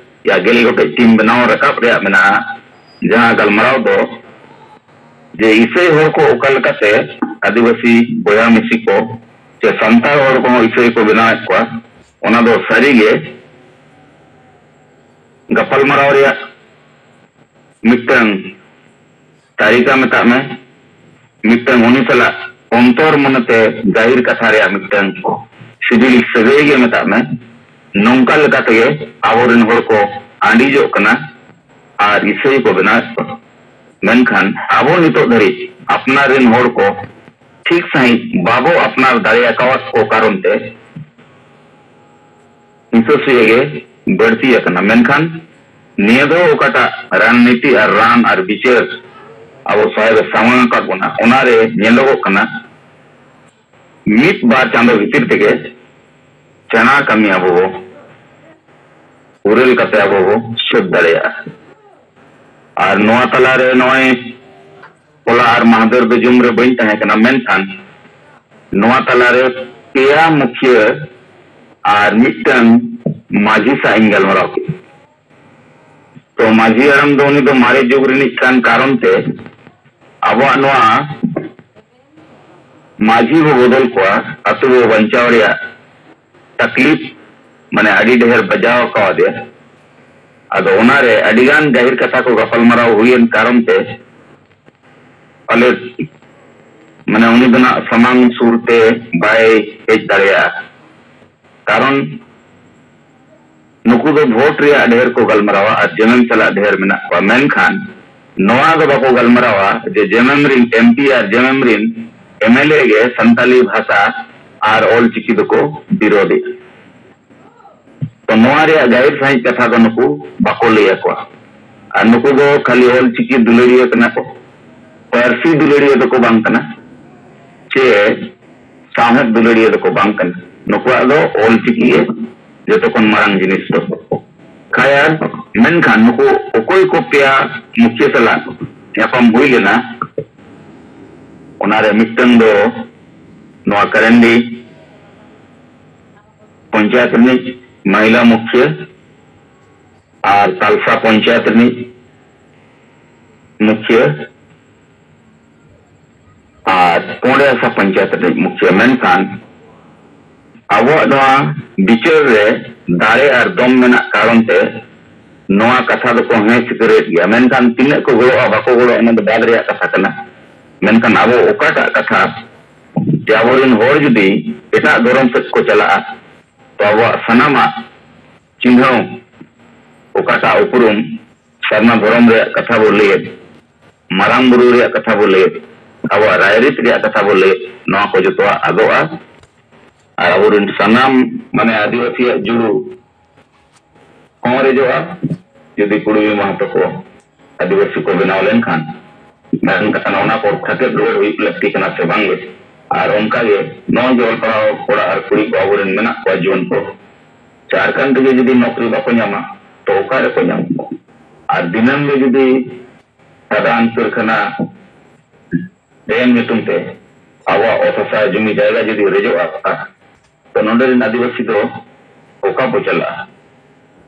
ᱭᱟ ᱜᱮᱞ ᱜᱚᱴᱮᱡ ᱴᱤᱢ ᱵᱮᱱᱟᱣ ᱨᱟᱠᱟᱵ ᱨᱮᱭᱟᱜ ᱢᱮᱱᱟᱜᱼᱟ, ᱡᱟᱦᱟᱸ ᱜᱟᱞᱢᱟᱨᱟᱣ ᱫᱚ ᱡᱮ ᱤᱥᱟᱹᱭ ᱦᱚᱲ ᱠᱚ ᱚᱠᱟ ᱞᱮᱠᱟᱛᱮ ᱟᱹᱫᱤᱵᱟᱹᱥᱤ ᱵᱚᱭᱦᱟ ᱢᱤᱥᱤ ᱠᱚ ᱥᱮ ᱥᱟᱱᱛᱟᱲ ᱦᱚᱲ ᱠᱚᱦᱚᱸ ᱤᱥᱟᱹᱭ ᱠᱚ ᱵᱮᱱᱟᱣᱮᱫ ᱠᱚᱣᱟ, ᱚᱱᱟ ᱫᱚ ᱥᱟᱹᱨᱤᱜᱮ ᱜᱟᱯᱟᱞᱢᱟᱨᱟᱣ ᱨᱮᱭᱟᱜ ᱢᱤᱫᱴᱟᱝ ᱛᱟᱹᱨᱤᱠᱟ ᱢᱮᱛᱟᱜ ᱢᱮ, ᱢᱤᱫᱴᱟᱝ ᱩᱱᱤ ᱥᱟᱞᱟᱜ ᱚᱱᱛᱚᱨ ᱢᱚᱱᱮᱛᱮ ᱜᱟᱹᱦᱤᱨ ᱠᱟᱛᱷᱟ ᱨᱮᱭᱟᱜ ᱢᱤᱫᱴᱟᱝ ᱥᱤᱵᱤᱞ ᱥᱟᱹᱜᱟᱹᱭ ᱜᱮ ᱢᱮᱛᱟᱜ ᱢᱮ᱾ ᱱᱚᱝᱠᱟ ᱞᱮᱠᱟ ᱛᱮᱜᱮ ᱟᱵᱚᱨᱮᱱ ᱦᱚᱲ ᱠᱚ ᱟᱸᱰᱤᱡᱚᱜ ᱠᱟᱱᱟ ᱟᱨ ᱤᱥᱟᱹᱭ ᱠᱚ ᱵᱮᱱᱟᱣᱮᱫ ᱠᱚᱣᱟ᱾ ᱢᱮᱱᱠᱷᱟᱱ ᱟᱵᱚ ᱱᱤᱛᱚᱜ ᱫᱷᱟᱹᱨᱤᱡ ᱟᱯᱱᱟᱨ ᱨᱮᱱ ᱦᱚᱲ ᱠᱚ ᱴᱷᱤᱠ ᱥᱟᱺᱦᱤᱡ ᱵᱟᱵᱚ ᱟᱯᱱᱟᱨ ᱫᱟᱲᱮ ᱟᱠᱟᱣᱟᱫ ᱠᱚ ᱠᱟᱨᱚᱱ ᱛᱮ ᱦᱤᱸᱥᱟᱹ ᱥᱩᱭᱟᱹ ᱜᱮ ᱵᱟᱹᱲᱛᱤ ᱟᱠᱟᱱᱟ᱾ ᱢᱮᱱᱠᱷᱟᱱ ᱱᱤᱭᱟᱹ ᱫᱚ ᱚᱠᱟᱴᱟᱜ ᱨᱟᱱᱱᱤᱛᱤ ᱟᱨ ᱨᱟᱱ ᱟᱨ ᱵᱤᱪᱟᱹᱨ ᱟᱵᱚ ᱥᱟᱦᱮᱵ ᱮ ᱥᱟᱢᱟᱝ ᱟᱠᱟᱫ ᱵᱚᱱᱟ, ᱚᱱᱟᱨᱮ ᱧᱮᱞᱚᱜᱚᱜ ᱠᱟᱱᱟ ᱢᱤᱫ ᱵᱟᱨ ᱪᱟᱸᱫᱚ ᱵᱷᱤᱛᱤᱨ ᱛᱮᱜᱮ ᱥᱮᱬᱟ ᱠᱟᱹᱢᱤ ᱟᱵᱚ ᱵᱚ ᱯᱩᱨᱟᱹᱣ ᱠᱟᱛᱮ ᱟᱵᱚ ᱵᱚ ᱥᱟᱹᱛ ᱫᱟᱲᱮᱭᱟᱜᱼᱟ᱾ ᱟᱨ ᱱᱚᱣᱟ ᱛᱟᱞᱟᱨᱮ ᱱᱚᱜᱼᱚᱭ ᱦᱚᱞᱟ ᱟᱨ ᱢᱟᱦᱫᱮᱨ ᱫᱚ ᱡᱩᱢ ᱨᱮ ᱵᱟᱹᱧ ᱛᱟᱦᱮᱸ ᱠᱟᱱᱟ, ᱢᱮᱱᱠᱷᱟᱱ ᱱᱚᱣᱟ ᱛᱟᱞᱟᱨᱮ ᱯᱮᱭᱟ ᱢᱩᱠᱷᱤᱭᱟᱹ ᱟᱨ ᱢᱤᱫᱴᱟᱝ ᱢᱟᱹᱡᱷᱤ ᱥᱟᱶ ᱤᱧ ᱜᱟᱞᱢᱟᱨᱟᱣ ᱠᱮᱫᱟ᱾ ᱛᱚ ᱢᱟᱹᱡᱷᱤ ᱦᱟᱲᱟᱢ ᱫᱚ ᱩᱱᱤ ᱫᱚ ᱢᱟᱨᱮ ᱡᱩᱜᱽ ᱨᱤᱱᱤᱡ ᱠᱟᱱ ᱠᱟᱨᱚᱱ ᱛᱮ ᱟᱵᱚᱣᱟᱜ ᱱᱚᱣᱟ ᱢᱟᱹᱡᱷᱤ ᱵᱚ ᱵᱚᱫᱚᱞ ᱠᱚᱣᱟ, ᱟᱛᱳ ᱵᱚ ᱵᱟᱧᱪᱟᱣ ᱨᱮᱭᱟᱜ ᱛᱟᱠᱞᱤᱯ ᱢᱟᱱᱮ ᱟᱹᱰᱤ ᱰᱷᱮᱨ ᱵᱟᱡᱟᱣ ᱟᱠᱟᱣᱟᱫᱮᱭᱟ᱾ ᱟᱫᱚ ᱚᱱᱟᱨᱮ ᱟᱹᱰᱤᱜᱟᱱ ᱜᱟᱹᱦᱤᱨ ᱠᱟᱛᱷᱟ ᱠᱚ ᱜᱟᱯᱟᱞᱢᱟᱨᱟᱣ ᱦᱩᱭᱮᱱ ᱠᱟᱨᱚᱱ ᱛᱮ ᱯᱟᱞᱮ ᱢᱟᱱᱮ ᱩᱱᱤ ᱫᱚ ᱱᱟᱜ ᱥᱟᱢᱟᱝ ᱥᱩᱨ ᱛᱮ ᱵᱟᱭ ᱦᱮᱡ ᱫᱟᱲᱮᱭᱟᱜᱼᱟ᱾ ᱠᱟᱨᱚᱱ ᱱᱩᱠᱩ ᱫᱚ ᱵᱷᱳᱴ ᱨᱮᱭᱟᱜ ᱰᱷᱮᱨ ᱠᱚ ᱜᱟᱞᱢᱟᱨᱟᱣᱟ ᱟᱨ ᱡᱮᱢᱮᱢ ᱥᱟᱞᱟᱜ ᱰᱷᱮᱨ ᱢᱮᱱᱟᱜ ᱠᱚᱣᱟ, ᱢᱮᱱᱠᱷᱟᱱ ᱱᱚᱣᱟ ᱫᱚ ᱵᱟᱠᱚ ᱜᱟᱞᱢᱟᱨᱟᱣᱟ ᱡᱮ ᱡᱮᱢᱮᱢ ᱨᱤᱱ ᱮᱢ ᱯᱤ ᱟᱨ ᱡᱮᱢᱮᱢ ᱨᱤᱱ ᱮᱢ ᱮᱞ ᱮ ᱜᱮ ᱥᱟᱱᱛᱟᱞᱤ ᱵᱷᱟᱥᱟ ᱟᱨ ᱚᱞ ᱪᱤᱠᱤ ᱫᱚᱠᱚ ᱵᱤᱨᱳᱫᱮᱜᱼᱟ᱾ ᱛᱚ ᱱᱚᱣᱟ ᱨᱮᱭᱟᱜ ᱜᱟᱹᱦᱤᱨ ᱥᱟᱹᱦᱤᱡ ᱠᱟᱛᱷᱟ ᱫᱚ ᱱᱩᱠᱩ ᱵᱟᱠᱚ ᱞᱟᱹᱭ ᱟᱠᱚᱣᱟ᱾ ᱟᱨ ᱱᱩᱠᱩ ᱫᱚ ᱠᱷᱟᱹᱞᱤ ᱚᱞ ᱪᱤᱠᱤ ᱫᱩᱞᱟᱹᱲᱤᱭᱟᱹ ᱠᱟᱱᱟ ᱠᱚ, ᱯᱟᱹᱨᱥᱤ ᱫᱩᱞᱟᱹᱲᱤᱭᱟᱹ ᱫᱚᱠᱚ ᱵᱟᱝ ᱠᱟᱱᱟ, ᱪᱮ ᱥᱟᱶᱦᱮᱫ ᱫᱩᱞᱟᱹᱲᱤᱭᱟᱹ ᱫᱚᱠᱚ ᱵᱟᱝ ᱠᱟᱱᱟ᱾ ᱱᱩᱠᱩᱣᱟᱜ ᱫᱚ ᱚᱞ ᱪᱤᱠᱤ ᱜᱮ ᱡᱚᱛᱚ ᱠᱷᱚᱱ ᱢᱟᱨᱟᱝ ᱡᱤᱱᱤᱥ ᱫᱚ᱾ ᱠᱷᱟᱭᱟᱨ, ᱢᱮᱱᱠᱷᱟᱱ ᱱᱩᱠᱩ ᱚᱠᱚᱭ ᱠᱚ ᱯᱮᱭᱟ ᱢᱩᱠᱷᱤᱭᱟᱹ ᱥᱟᱞᱟᱜ ᱧᱟᱯᱟᱢ ᱦᱩᱭ ᱞᱮᱱᱟ, ᱚᱱᱟᱨᱮ ᱢᱤᱫᱴᱟᱝ ᱫᱚ ᱱᱚᱣᱟ ᱠᱟᱨᱮᱱᱰᱤ ᱯᱚᱧᱪᱟᱭᱮᱛ ᱨᱤᱱᱤᱡ ᱢᱟᱦᱤᱞᱟ ᱢᱩᱠᱷᱤᱭᱟᱹ ᱟᱨ ᱛᱟᱞᱥᱟ ᱯᱚᱧᱪᱟᱭᱮᱛ ᱨᱤᱱᱤᱡ ᱢᱩᱠᱷᱤᱭᱟᱹ ᱟᱨ ᱯᱚᱸᱰᱮ ᱦᱟᱥᱟ ᱯᱚᱧᱪᱟᱭᱮᱛ ᱨᱤᱱᱤᱡ ᱢᱩᱠᱷᱤᱭᱟᱹ᱾ ᱢᱮᱱᱠᱷᱟᱱ ᱟᱵᱚᱣᱟᱜ ᱱᱚᱣᱟ ᱵᱤᱪᱟᱹᱨ ᱨᱮ ᱫᱟᱲᱮ ᱟᱨ ᱫᱚᱢ ᱢᱮᱱᱟᱜ ᱠᱟᱨᱚᱱ ᱛᱮ ᱱᱚᱣᱟ ᱠᱟᱛᱷᱟ ᱫᱚᱠᱚ ᱦᱮᱸ ᱥᱤᱠᱟᱹᱨᱮᱫ ᱜᱮᱭᱟ᱾ ᱢᱮᱱᱠᱷᱟᱱ ᱛᱤᱱᱟᱹᱜ ᱠᱚ ᱜᱚᱲᱚᱜᱼᱟ, ᱵᱟᱠᱚ ᱜᱚᱲᱚᱜᱼᱟ, ᱚᱱᱟ ᱫᱚ ᱵᱟᱫ ᱨᱮᱭᱟᱜ ᱠᱟᱛᱷᱟ ᱠᱟᱱᱟ᱾ ᱢᱮᱱᱠᱷᱟᱱ ᱟᱵᱚ ᱚᱠᱟᱴᱟᱜ ᱠᱟᱛᱷᱟ ᱡᱮ ᱟᱵᱚᱨᱮᱱ ᱦᱚᱲ ᱡᱩᱫᱤ ᱮᱴᱟᱜ ᱫᱷᱚᱨᱚᱢ ᱥᱮᱫ ᱠᱚ ᱪᱟᱞᱟᱜᱼᱟ, ᱛᱚ ᱟᱵᱚᱣᱟᱜ ᱥᱟᱱᱟᱢᱟᱜ ᱪᱤᱱᱦᱟᱹᱣ, ᱚᱠᱟᱴᱟᱜ ᱩᱯᱨᱩᱢ, ᱥᱟᱨᱱᱟ ᱫᱷᱚᱨᱚᱢ ᱨᱮᱭᱟᱜ ᱠᱟᱛᱷᱟ ᱵᱚ ᱞᱟᱹᱭᱮᱫ, ᱢᱟᱨᱟᱝ ᱵᱩᱨᱩ ᱨᱮᱭᱟᱜ ᱠᱟᱛᱷᱟ ᱵᱚ ᱞᱟᱹᱭᱮᱫ, ᱟᱵᱚᱣᱟᱜ ᱨᱟᱭᱨᱤᱛ ᱨᱮᱭᱟᱜ ᱠᱟᱛᱷᱟ ᱵᱚ ᱞᱟᱹᱭᱮᱫ, ᱱᱚᱣᱟ ᱠᱚ ᱡᱚᱛᱚᱣᱟᱜ ᱟᱫᱚᱜᱼᱟ᱾ ᱟᱨ ᱟᱵᱚᱨᱮᱱ ᱥᱟᱱᱟᱢ ᱢᱟᱱᱮ ᱟᱹᱫᱤᱵᱟᱹᱥᱤᱭᱟᱜ ᱡᱩᱲᱩ ᱦᱚᱸ ᱨᱮᱡᱚᱜᱼᱟ, ᱡᱩᱫᱤ ᱠᱩᱲᱢᱤ ᱢᱟᱦᱟᱛᱚ ᱠᱚ ᱟᱹᱫᱤᱵᱟᱹᱥᱤ ᱠᱚ ᱵᱮᱱᱟᱣ ᱞᱮᱱᱠᱷᱟᱱ᱾ ᱢᱮᱱᱠᱷᱟᱱ ᱚᱱᱟ ᱠᱚ ᱠᱷᱟᱹᱛᱤᱨ ᱨᱩᱣᱟᱹᱲ ᱦᱩᱭᱩᱜ ᱞᱟᱹᱠᱛᱤ ᱠᱟᱱᱟ ᱥᱮ ᱵᱟᱝᱜᱮ? ᱟᱨ ᱚᱱᱠᱟᱜᱮ ᱱᱚᱜᱼᱚᱭ ᱡᱮ ᱚᱞ ᱯᱟᱲᱦᱟᱣ ᱠᱚᱲᱟ ᱟᱨ ᱠᱩᱲᱤ ᱠᱚ ᱟᱵᱚᱨᱮᱱ ᱢᱮᱱᱟᱜ ᱠᱚᱣᱟ ᱡᱩᱣᱟᱹᱱ ᱠᱚ, ᱡᱷᱟᱲᱠᱷᱚᱸᱰ ᱨᱮᱜᱮ ᱡᱩᱫᱤ ᱱᱚᱠᱨᱤ ᱵᱟᱠᱚ ᱧᱟᱢᱟ, ᱛᱚ ᱚᱠᱟ ᱨᱮᱠᱚ ᱧᱟᱢᱟ? ᱟᱨ ᱫᱤᱱᱟᱹᱢ ᱜᱮ ᱡᱩᱫᱤ ᱠᱷᱟᱫᱟᱱ ᱠᱟᱹᱨᱠᱷᱟᱱᱟ ᱰᱮᱢ ᱧᱩᱛᱩᱢ ᱛᱮ ᱟᱵᱚᱣᱟᱜ ᱚᱛ ᱦᱟᱥᱟ ᱡᱩᱢᱤ ᱡᱟᱭᱜᱟ ᱡᱩᱫᱤ ᱨᱮᱡᱚᱜᱼᱟ, ᱛᱚ ᱱᱚᱰᱮ ᱨᱮᱱ ᱟᱹᱫᱤᱵᱟᱹᱥᱤ ᱫᱚ ᱚᱠᱟ ᱵᱚ ᱪᱟᱞᱟᱜᱼᱟ?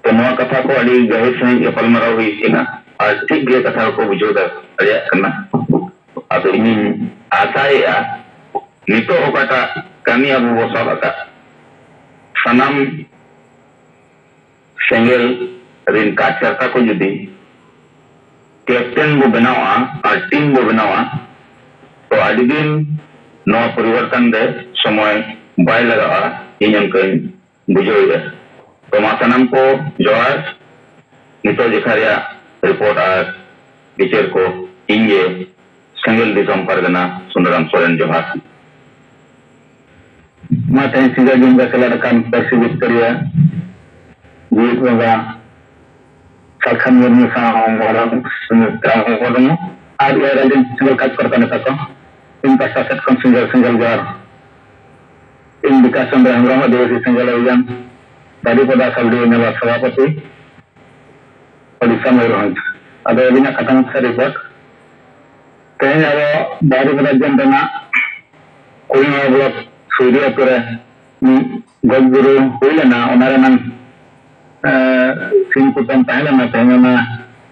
ᱛᱚ ᱱᱚᱣᱟ ᱠᱟᱛᱷᱟ ᱠᱚ ᱟᱹᱰᱤ ᱜᱟᱹᱦᱤᱨ ᱥᱟᱺᱦᱤᱡ ᱜᱟᱯᱟᱞᱢᱟᱨᱟᱣ ᱦᱩᱭ ᱠᱟᱱᱟ ᱟᱨ ᱴᱷᱤᱠ ᱜᱮ ᱠᱟᱛᱷᱟ ᱠᱚᱠᱚ ᱵᱩᱡᱷᱟᱹᱣ ᱫᱟᱲᱮᱭᱟᱜ ᱠᱟᱱᱟ᱾ ᱟᱫᱚ ᱤᱧᱤᱧ ᱟᱥᱟᱭᱮᱫᱼᱟ ᱱᱤᱛᱚᱜ ᱚᱠᱟᱴᱟᱜ ᱠᱟᱹᱢᱤ ᱟᱵᱚ ᱵᱚ ᱥᱟᱵ ᱟᱠᱟᱫ, ᱥᱟᱱᱟᱢ ᱥᱮᱸᱜᱮᱞ ᱨᱤᱱ ᱠᱟᱡᱽᱠᱟᱨᱛᱟ ᱠᱚ ᱡᱩᱫᱤ ᱠᱮᱯᱴᱮᱱ ᱵᱚ ᱵᱮᱱᱟᱣᱟ ᱟᱨ ᱴᱤᱢ ᱵᱚ ᱵᱮᱱᱟᱣᱟ, ᱛᱚ ᱟᱹᱰᱤ ᱫᱤᱱ ᱱᱚᱣᱟ ᱯᱚᱨᱤᱵᱚᱨᱛᱚᱱ ᱨᱮ ᱥᱚᱢᱚᱭ ᱵᱟᱭ ᱞᱟᱜᱟᱜᱼᱟ, ᱤᱧ ᱚᱱᱠᱟᱧ ᱵᱩᱡᱷᱟᱹᱣᱮᱫᱼᱟ᱾ ᱛᱚ ᱢᱟ ᱥᱟᱱᱟᱢ ᱠᱚ ᱡᱚᱦᱟᱨ᱾ ᱱᱤᱛᱚᱜ ᱡᱮᱠᱷᱟ ᱨᱮᱭᱟᱜ ᱨᱤᱯᱳᱨᱴ ᱟᱨ ᱵᱤᱪᱟᱹᱨ ᱠᱚ ᱤᱧ ᱜᱮ, ᱥᱮᱸᱜᱮᱞ ᱫᱤᱥᱚᱢ ᱯᱟᱨᱜᱟᱱᱟ ᱥᱩᱱᱟᱨᱟᱢ ᱥᱚᱨᱮᱱ, ᱡᱚᱦᱟᱨ᱾ ᱢᱟ ᱛᱮᱦᱮᱧ ᱥᱤᱸᱜᱟᱹᱲ ᱫᱤᱱ ᱨᱮ ᱥᱮᱞᱮᱫ ᱟᱠᱟᱱ ᱯᱟᱹᱨᱥᱤ ᱵᱤᱥᱛᱟᱹᱨᱤᱭᱟᱹ ᱡᱤᱣᱤᱫ ᱵᱚᱸᱜᱟ ᱥᱟᱞᱠᱷᱟᱱ ᱢᱩᱨᱢᱩ ᱥᱟᱶ ᱢᱟᱨᱟᱝ ᱥᱩᱢᱤᱛᱨᱟ ᱢᱩᱨᱢᱩ ᱟᱨ ᱤᱭᱟᱹ ᱨᱮᱱ ᱥᱮᱸᱜᱮᱞ ᱠᱟᱡᱽ ᱠᱚᱨᱛᱟ ᱱᱮᱛᱟ ᱠᱚ, ᱤᱧ ᱯᱟᱦᱴᱟ ᱥᱮᱫ ᱠᱷᱚᱱ ᱥᱮᱸᱜᱮᱞ ᱥᱮᱸᱜᱮᱞ ᱡᱚᱦᱟᱨ᱾ ᱤᱧ ᱵᱤᱠᱟᱥ ᱪᱚᱸᱫᱽᱨᱚ ᱦᱮᱢᱵᱨᱚᱢ, ᱟᱹᱫᱤᱵᱟᱹᱥᱤ ᱥᱮᱸᱜᱮᱞ ᱚᱵᱷᱤᱡᱟᱱ, ᱵᱟᱨᱤᱯᱟᱫᱟ ᱥᱟᱵ ᱰᱤᱵᱤᱡᱚᱱ ᱨᱮᱱᱟᱜ ᱥᱚᱵᱷᱟᱯᱚᱛᱤ, ᱳᱰᱤᱥᱟ ᱢᱚᱭᱩᱨᱵᱷᱚᱸᱡᱽ᱾ ᱟᱫᱚ ᱟᱹᱞᱤᱧᱟᱜ ᱠᱟᱛᱷᱟ ᱢᱩᱪᱟᱹᱫ ᱨᱤᱯᱳᱨᱴ, ᱛᱮᱦᱮᱧ ᱟᱵᱚ ᱵᱟᱨᱤᱯᱟᱫᱟ ᱡᱚᱱ ᱨᱮᱱᱟᱜ ᱠᱩᱲᱤ ᱱᱚᱢᱵᱚᱨ ᱵᱞᱚᱠ ᱥᱩᱭᱨᱤ ᱟᱛᱳ ᱨᱮ ᱢᱤᱫ ᱜᱚᱡ ᱜᱩᱨᱩ ᱦᱩᱭ ᱞᱮᱱᱟ, ᱚᱱᱟ ᱨᱮᱱᱟᱝ, ᱮ, ᱥᱤᱱ ᱠᱩᱴᱟᱹᱢ ᱛᱟᱦᱮᱸ ᱞᱮᱱᱟ᱾ ᱛᱮᱦᱮᱧ ᱚᱱᱟ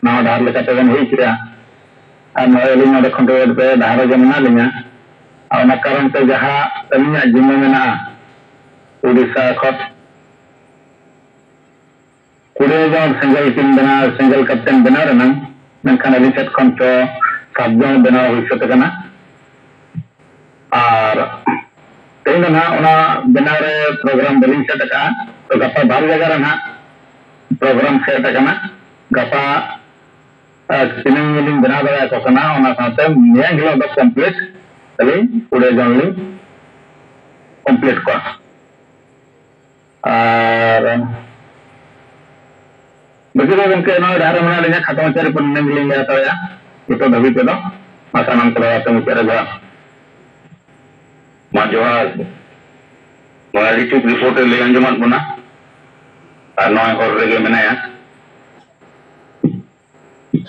ᱱᱟᱣᱟ ᱰᱟᱦᱟᱨ ᱞᱮᱠᱟᱛᱮ ᱵᱚᱱ ᱦᱩᱭ ᱠᱮᱫᱟ᱾ ᱟᱨ ᱱᱚᱜᱼᱚᱭ ᱟᱹᱞᱤᱧ ᱱᱚᱰᱮ ᱠᱷᱚᱱ ᱨᱩᱣᱟᱹᱲ ᱯᱮ ᱰᱟᱦᱟᱨ ᱨᱮᱜᱮ ᱢᱮᱱᱟᱜ ᱞᱤᱧᱟ᱾ ᱟᱨ ᱚᱱᱟ ᱠᱟᱨᱚᱱ ᱛᱮ ᱡᱟᱦᱟᱸ ᱟᱹᱞᱤᱧᱟᱜ ᱡᱤᱢᱟᱹ ᱢᱮᱱᱟᱜᱼᱟ, ᱩᱰᱤᱥᱟ ᱠᱷᱚᱱ ᱠᱩᱲᱤ ᱡᱚᱱ ᱥᱮᱸᱜᱮᱞ ᱴᱤᱢ ᱵᱮᱱᱟᱣ, ᱥᱮᱸᱜᱮᱞ ᱠᱮᱯᱴᱮᱱ ᱵᱮᱱᱟᱣ ᱨᱮᱱᱟᱝ, ᱢᱮᱱᱠᱷᱟᱱ ᱟᱹᱞᱤᱧ ᱥᱮᱫ ᱠᱷᱚᱱ ᱛᱚ ᱥᱟᱛ ᱡᱚᱱ ᱵᱮᱱᱟᱣ ᱦᱩᱭ ᱥᱟᱹᱛ ᱟᱠᱟᱱᱟ᱾ ᱟᱨ ᱛᱮᱦᱮᱧ ᱫᱚ ᱱᱟᱦᱟᱜ ᱚᱱᱟ ᱵᱮᱱᱟᱣ ᱨᱮ ᱯᱨᱳᱜᱨᱟᱢ ᱵᱟᱹᱞᱤᱧ ᱥᱮᱴ ᱟᱠᱟᱫᱼᱟ᱾ ᱛᱚ ᱜᱟᱯᱟ ᱵᱟᱨ ᱡᱟᱭᱜᱟ ᱨᱮ ᱱᱟᱦᱟᱜ ᱯᱨᱳᱜᱨᱟᱢ ᱥᱮᱴ ᱟᱠᱟᱱᱟ᱾ ᱜᱟᱯᱟ, ᱟᱨ ᱛᱤᱱᱟᱹᱝ ᱞᱤᱧ ᱵᱮᱱᱟᱣ ᱫᱟᱲᱮᱭᱟᱠᱚ ᱠᱟᱱᱟ, ᱚᱱᱟ ᱥᱟᱶᱛᱮ ᱢᱮᱭᱟᱝ ᱦᱤᱞᱳᱜ ᱫᱚ ᱠᱚᱢᱯᱞᱤᱴ ᱟᱹᱞᱤᱧ ᱠᱩᱲᱤ ᱡᱚᱱ ᱞᱤᱧ ᱠᱚᱢᱯᱞᱤᱴ ᱠᱚᱣᱟ᱾ ᱟᱨ ᱵᱟᱹᱠᱤ ᱫᱚ ᱜᱚᱢᱠᱮ ᱱᱚᱣᱟ ᱰᱟᱦᱟᱨ ᱨᱮ ᱢᱮᱱᱟᱜ ᱞᱤᱧᱟ, ᱠᱷᱟᱴᱚ ᱢᱟᱪᱷᱟ ᱨᱤᱯᱳᱨᱴ ᱱᱤᱱᱟᱹᱝ ᱜᱮᱞᱤᱧ ᱞᱟᱹᱭ ᱦᱟᱛᱟᱲᱮᱜᱼᱟ ᱱᱤᱛᱚᱜ ᱫᱷᱟᱹᱵᱤᱡ ᱛᱮᱫᱚ᱾ ᱢᱟ ᱥᱟᱱᱟᱢ ᱠᱚ ᱫᱟᱭᱟ ᱛᱮ ᱢᱩᱪᱟᱹᱫ ᱨᱮ ᱡᱚᱦᱟᱨ᱾ ᱢᱟ ᱡᱚᱦᱟᱨ᱾ ᱱᱚᱣᱟ ᱟᱹᱰᱤ ᱴᱷᱤᱠ ᱨᱤᱯᱳᱨᱴ ᱮ ᱞᱟᱹᱭ ᱟᱸᱡᱚᱢᱟᱫ ᱵᱚᱱᱟ, ᱟᱨ ᱱᱚᱜᱼᱚᱭ ᱦᱚᱨ ᱨᱮᱜᱮ ᱢᱮᱱᱟᱭᱟ᱾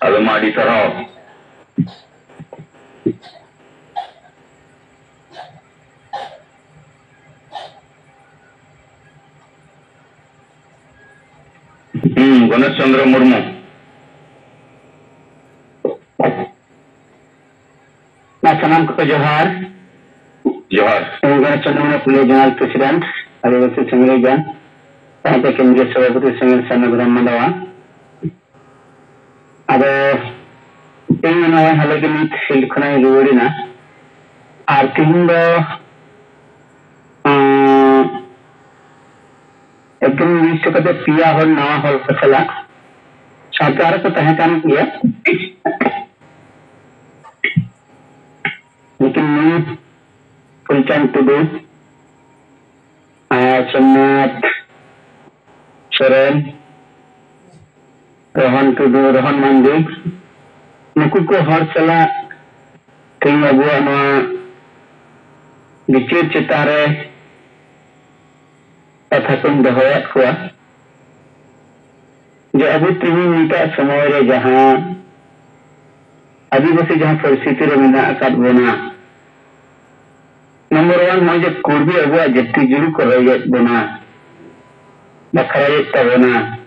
ᱟᱫᱚ ᱢᱟ ᱟᱹᱰᱤ ᱥᱟᱨᱦᱟᱣ᱾ ᱦᱩᱸ, ᱜᱚᱱᱮᱥ ᱪᱚᱸᱫᱽᱨᱚ ᱢᱩᱨᱢᱩ᱾ ᱢᱟ ᱥᱟᱱᱟᱢ ᱠᱚ ᱡᱚᱦᱟᱨ᱾ ᱤᱧ ᱜᱚᱱᱮᱥ ᱪᱚᱱᱫᱨᱚ ᱢᱩᱨᱢᱩ, ᱯᱩᱨᱩᱞᱤᱭᱟᱹ ᱡᱚᱱᱟᱞ ᱯᱨᱮᱥᱤᱰᱮᱱᱴ, ᱟᱹᱫᱤᱵᱟᱹᱥᱤ ᱥᱤᱝᱨᱟᱹᱭ ᱜᱟᱲ, ᱥᱟᱶᱛᱮ ᱠᱮᱱᱫᱨᱤᱭᱚ ᱥᱚᱵᱷᱟᱯᱚᱛᱤ ᱥᱤᱝᱨᱟᱹᱭ ᱥᱟᱨᱱᱟ ᱫᱷᱚᱨᱚᱢ ᱢᱟᱰᱣᱟ᱾ ᱟᱫᱚ ᱤᱧ ᱱᱚᱜᱼᱚᱭ ᱦᱟᱞᱮ ᱜᱮ ᱱᱤᱛ ᱯᱷᱤᱞᱰ ᱠᱷᱚᱱᱟᱜ ᱤᱧ ᱨᱩᱣᱟᱹᱲ ᱮᱱᱟ᱾ ᱟᱨ ᱛᱤᱦᱤᱧ ᱫᱚ, ᱟᱸ, ᱮᱠᱫᱚᱢ ᱞᱤᱥᱴ ᱠᱟᱛᱮ ᱯᱮᱭᱟ ᱦᱚᱲ, ᱱᱟᱣᱟ ᱦᱚᱲ ᱠᱚ ᱥᱟᱞᱟᱜ, ᱥᱟᱶᱛᱮ ᱟᱨᱚ ᱠᱚ ᱛᱟᱦᱮᱸ ᱠᱟᱱ ᱜᱮᱭᱟ᱾ ᱞᱮᱠᱤᱱ ᱱᱩᱭ ᱯᱷᱩᱞᱪᱟᱸᱫᱽ ᱴᱩᱰᱩ ᱟᱨ ᱥᱳᱢᱱᱟᱛᱷ ᱥᱚᱨᱮᱱ, ᱨᱳᱦᱚᱱ ᱴᱩᱰᱩ, ᱨᱳᱦᱚᱱ ᱢᱟᱱᱰᱤ, ᱱᱩᱠᱩ ᱠᱚ ᱦᱚᱲ ᱥᱟᱞᱟᱜ ᱛᱮᱦᱮᱧ ᱟᱵᱚᱣᱟᱜ ᱱᱚᱣᱟ ᱵᱤᱪᱟᱹᱨ ᱪᱮᱛᱟᱱ ᱨᱮ ᱠᱟᱛᱷᱟ ᱠᱚᱧ ᱫᱚᱦᱚᱭᱟᱫ ᱠᱚᱣᱟ ᱡᱮ ᱟᱵᱚ ᱛᱮᱦᱮᱧ ᱱᱤᱛᱟᱜ ᱥᱚᱢᱚᱭ ᱨᱮ ᱡᱟᱦᱟᱸ ᱟᱹᱫᱤᱵᱟᱹᱥᱤ ᱡᱟᱦᱟᱸ ᱯᱚᱨᱤᱥᱛᱷᱤᱛᱤ ᱨᱮ ᱢᱮᱱᱟᱜ ᱟᱠᱟᱫ ᱵᱚᱱᱟ, ᱱᱚᱢᱵᱚᱨ ᱚᱣᱟᱱ ᱱᱚᱜᱼᱚᱭ ᱡᱮ ᱠᱩᱲᱵᱤ ᱟᱵᱚᱣᱟᱜ ᱡᱟᱹᱛᱤ ᱡᱩᱲᱩ ᱠᱚ ᱨᱮᱡᱮᱫ ᱵᱚᱱᱟ, ᱵᱟᱠᱷᱨᱟᱭᱮᱫ ᱛᱟᱵᱚᱱᱟ,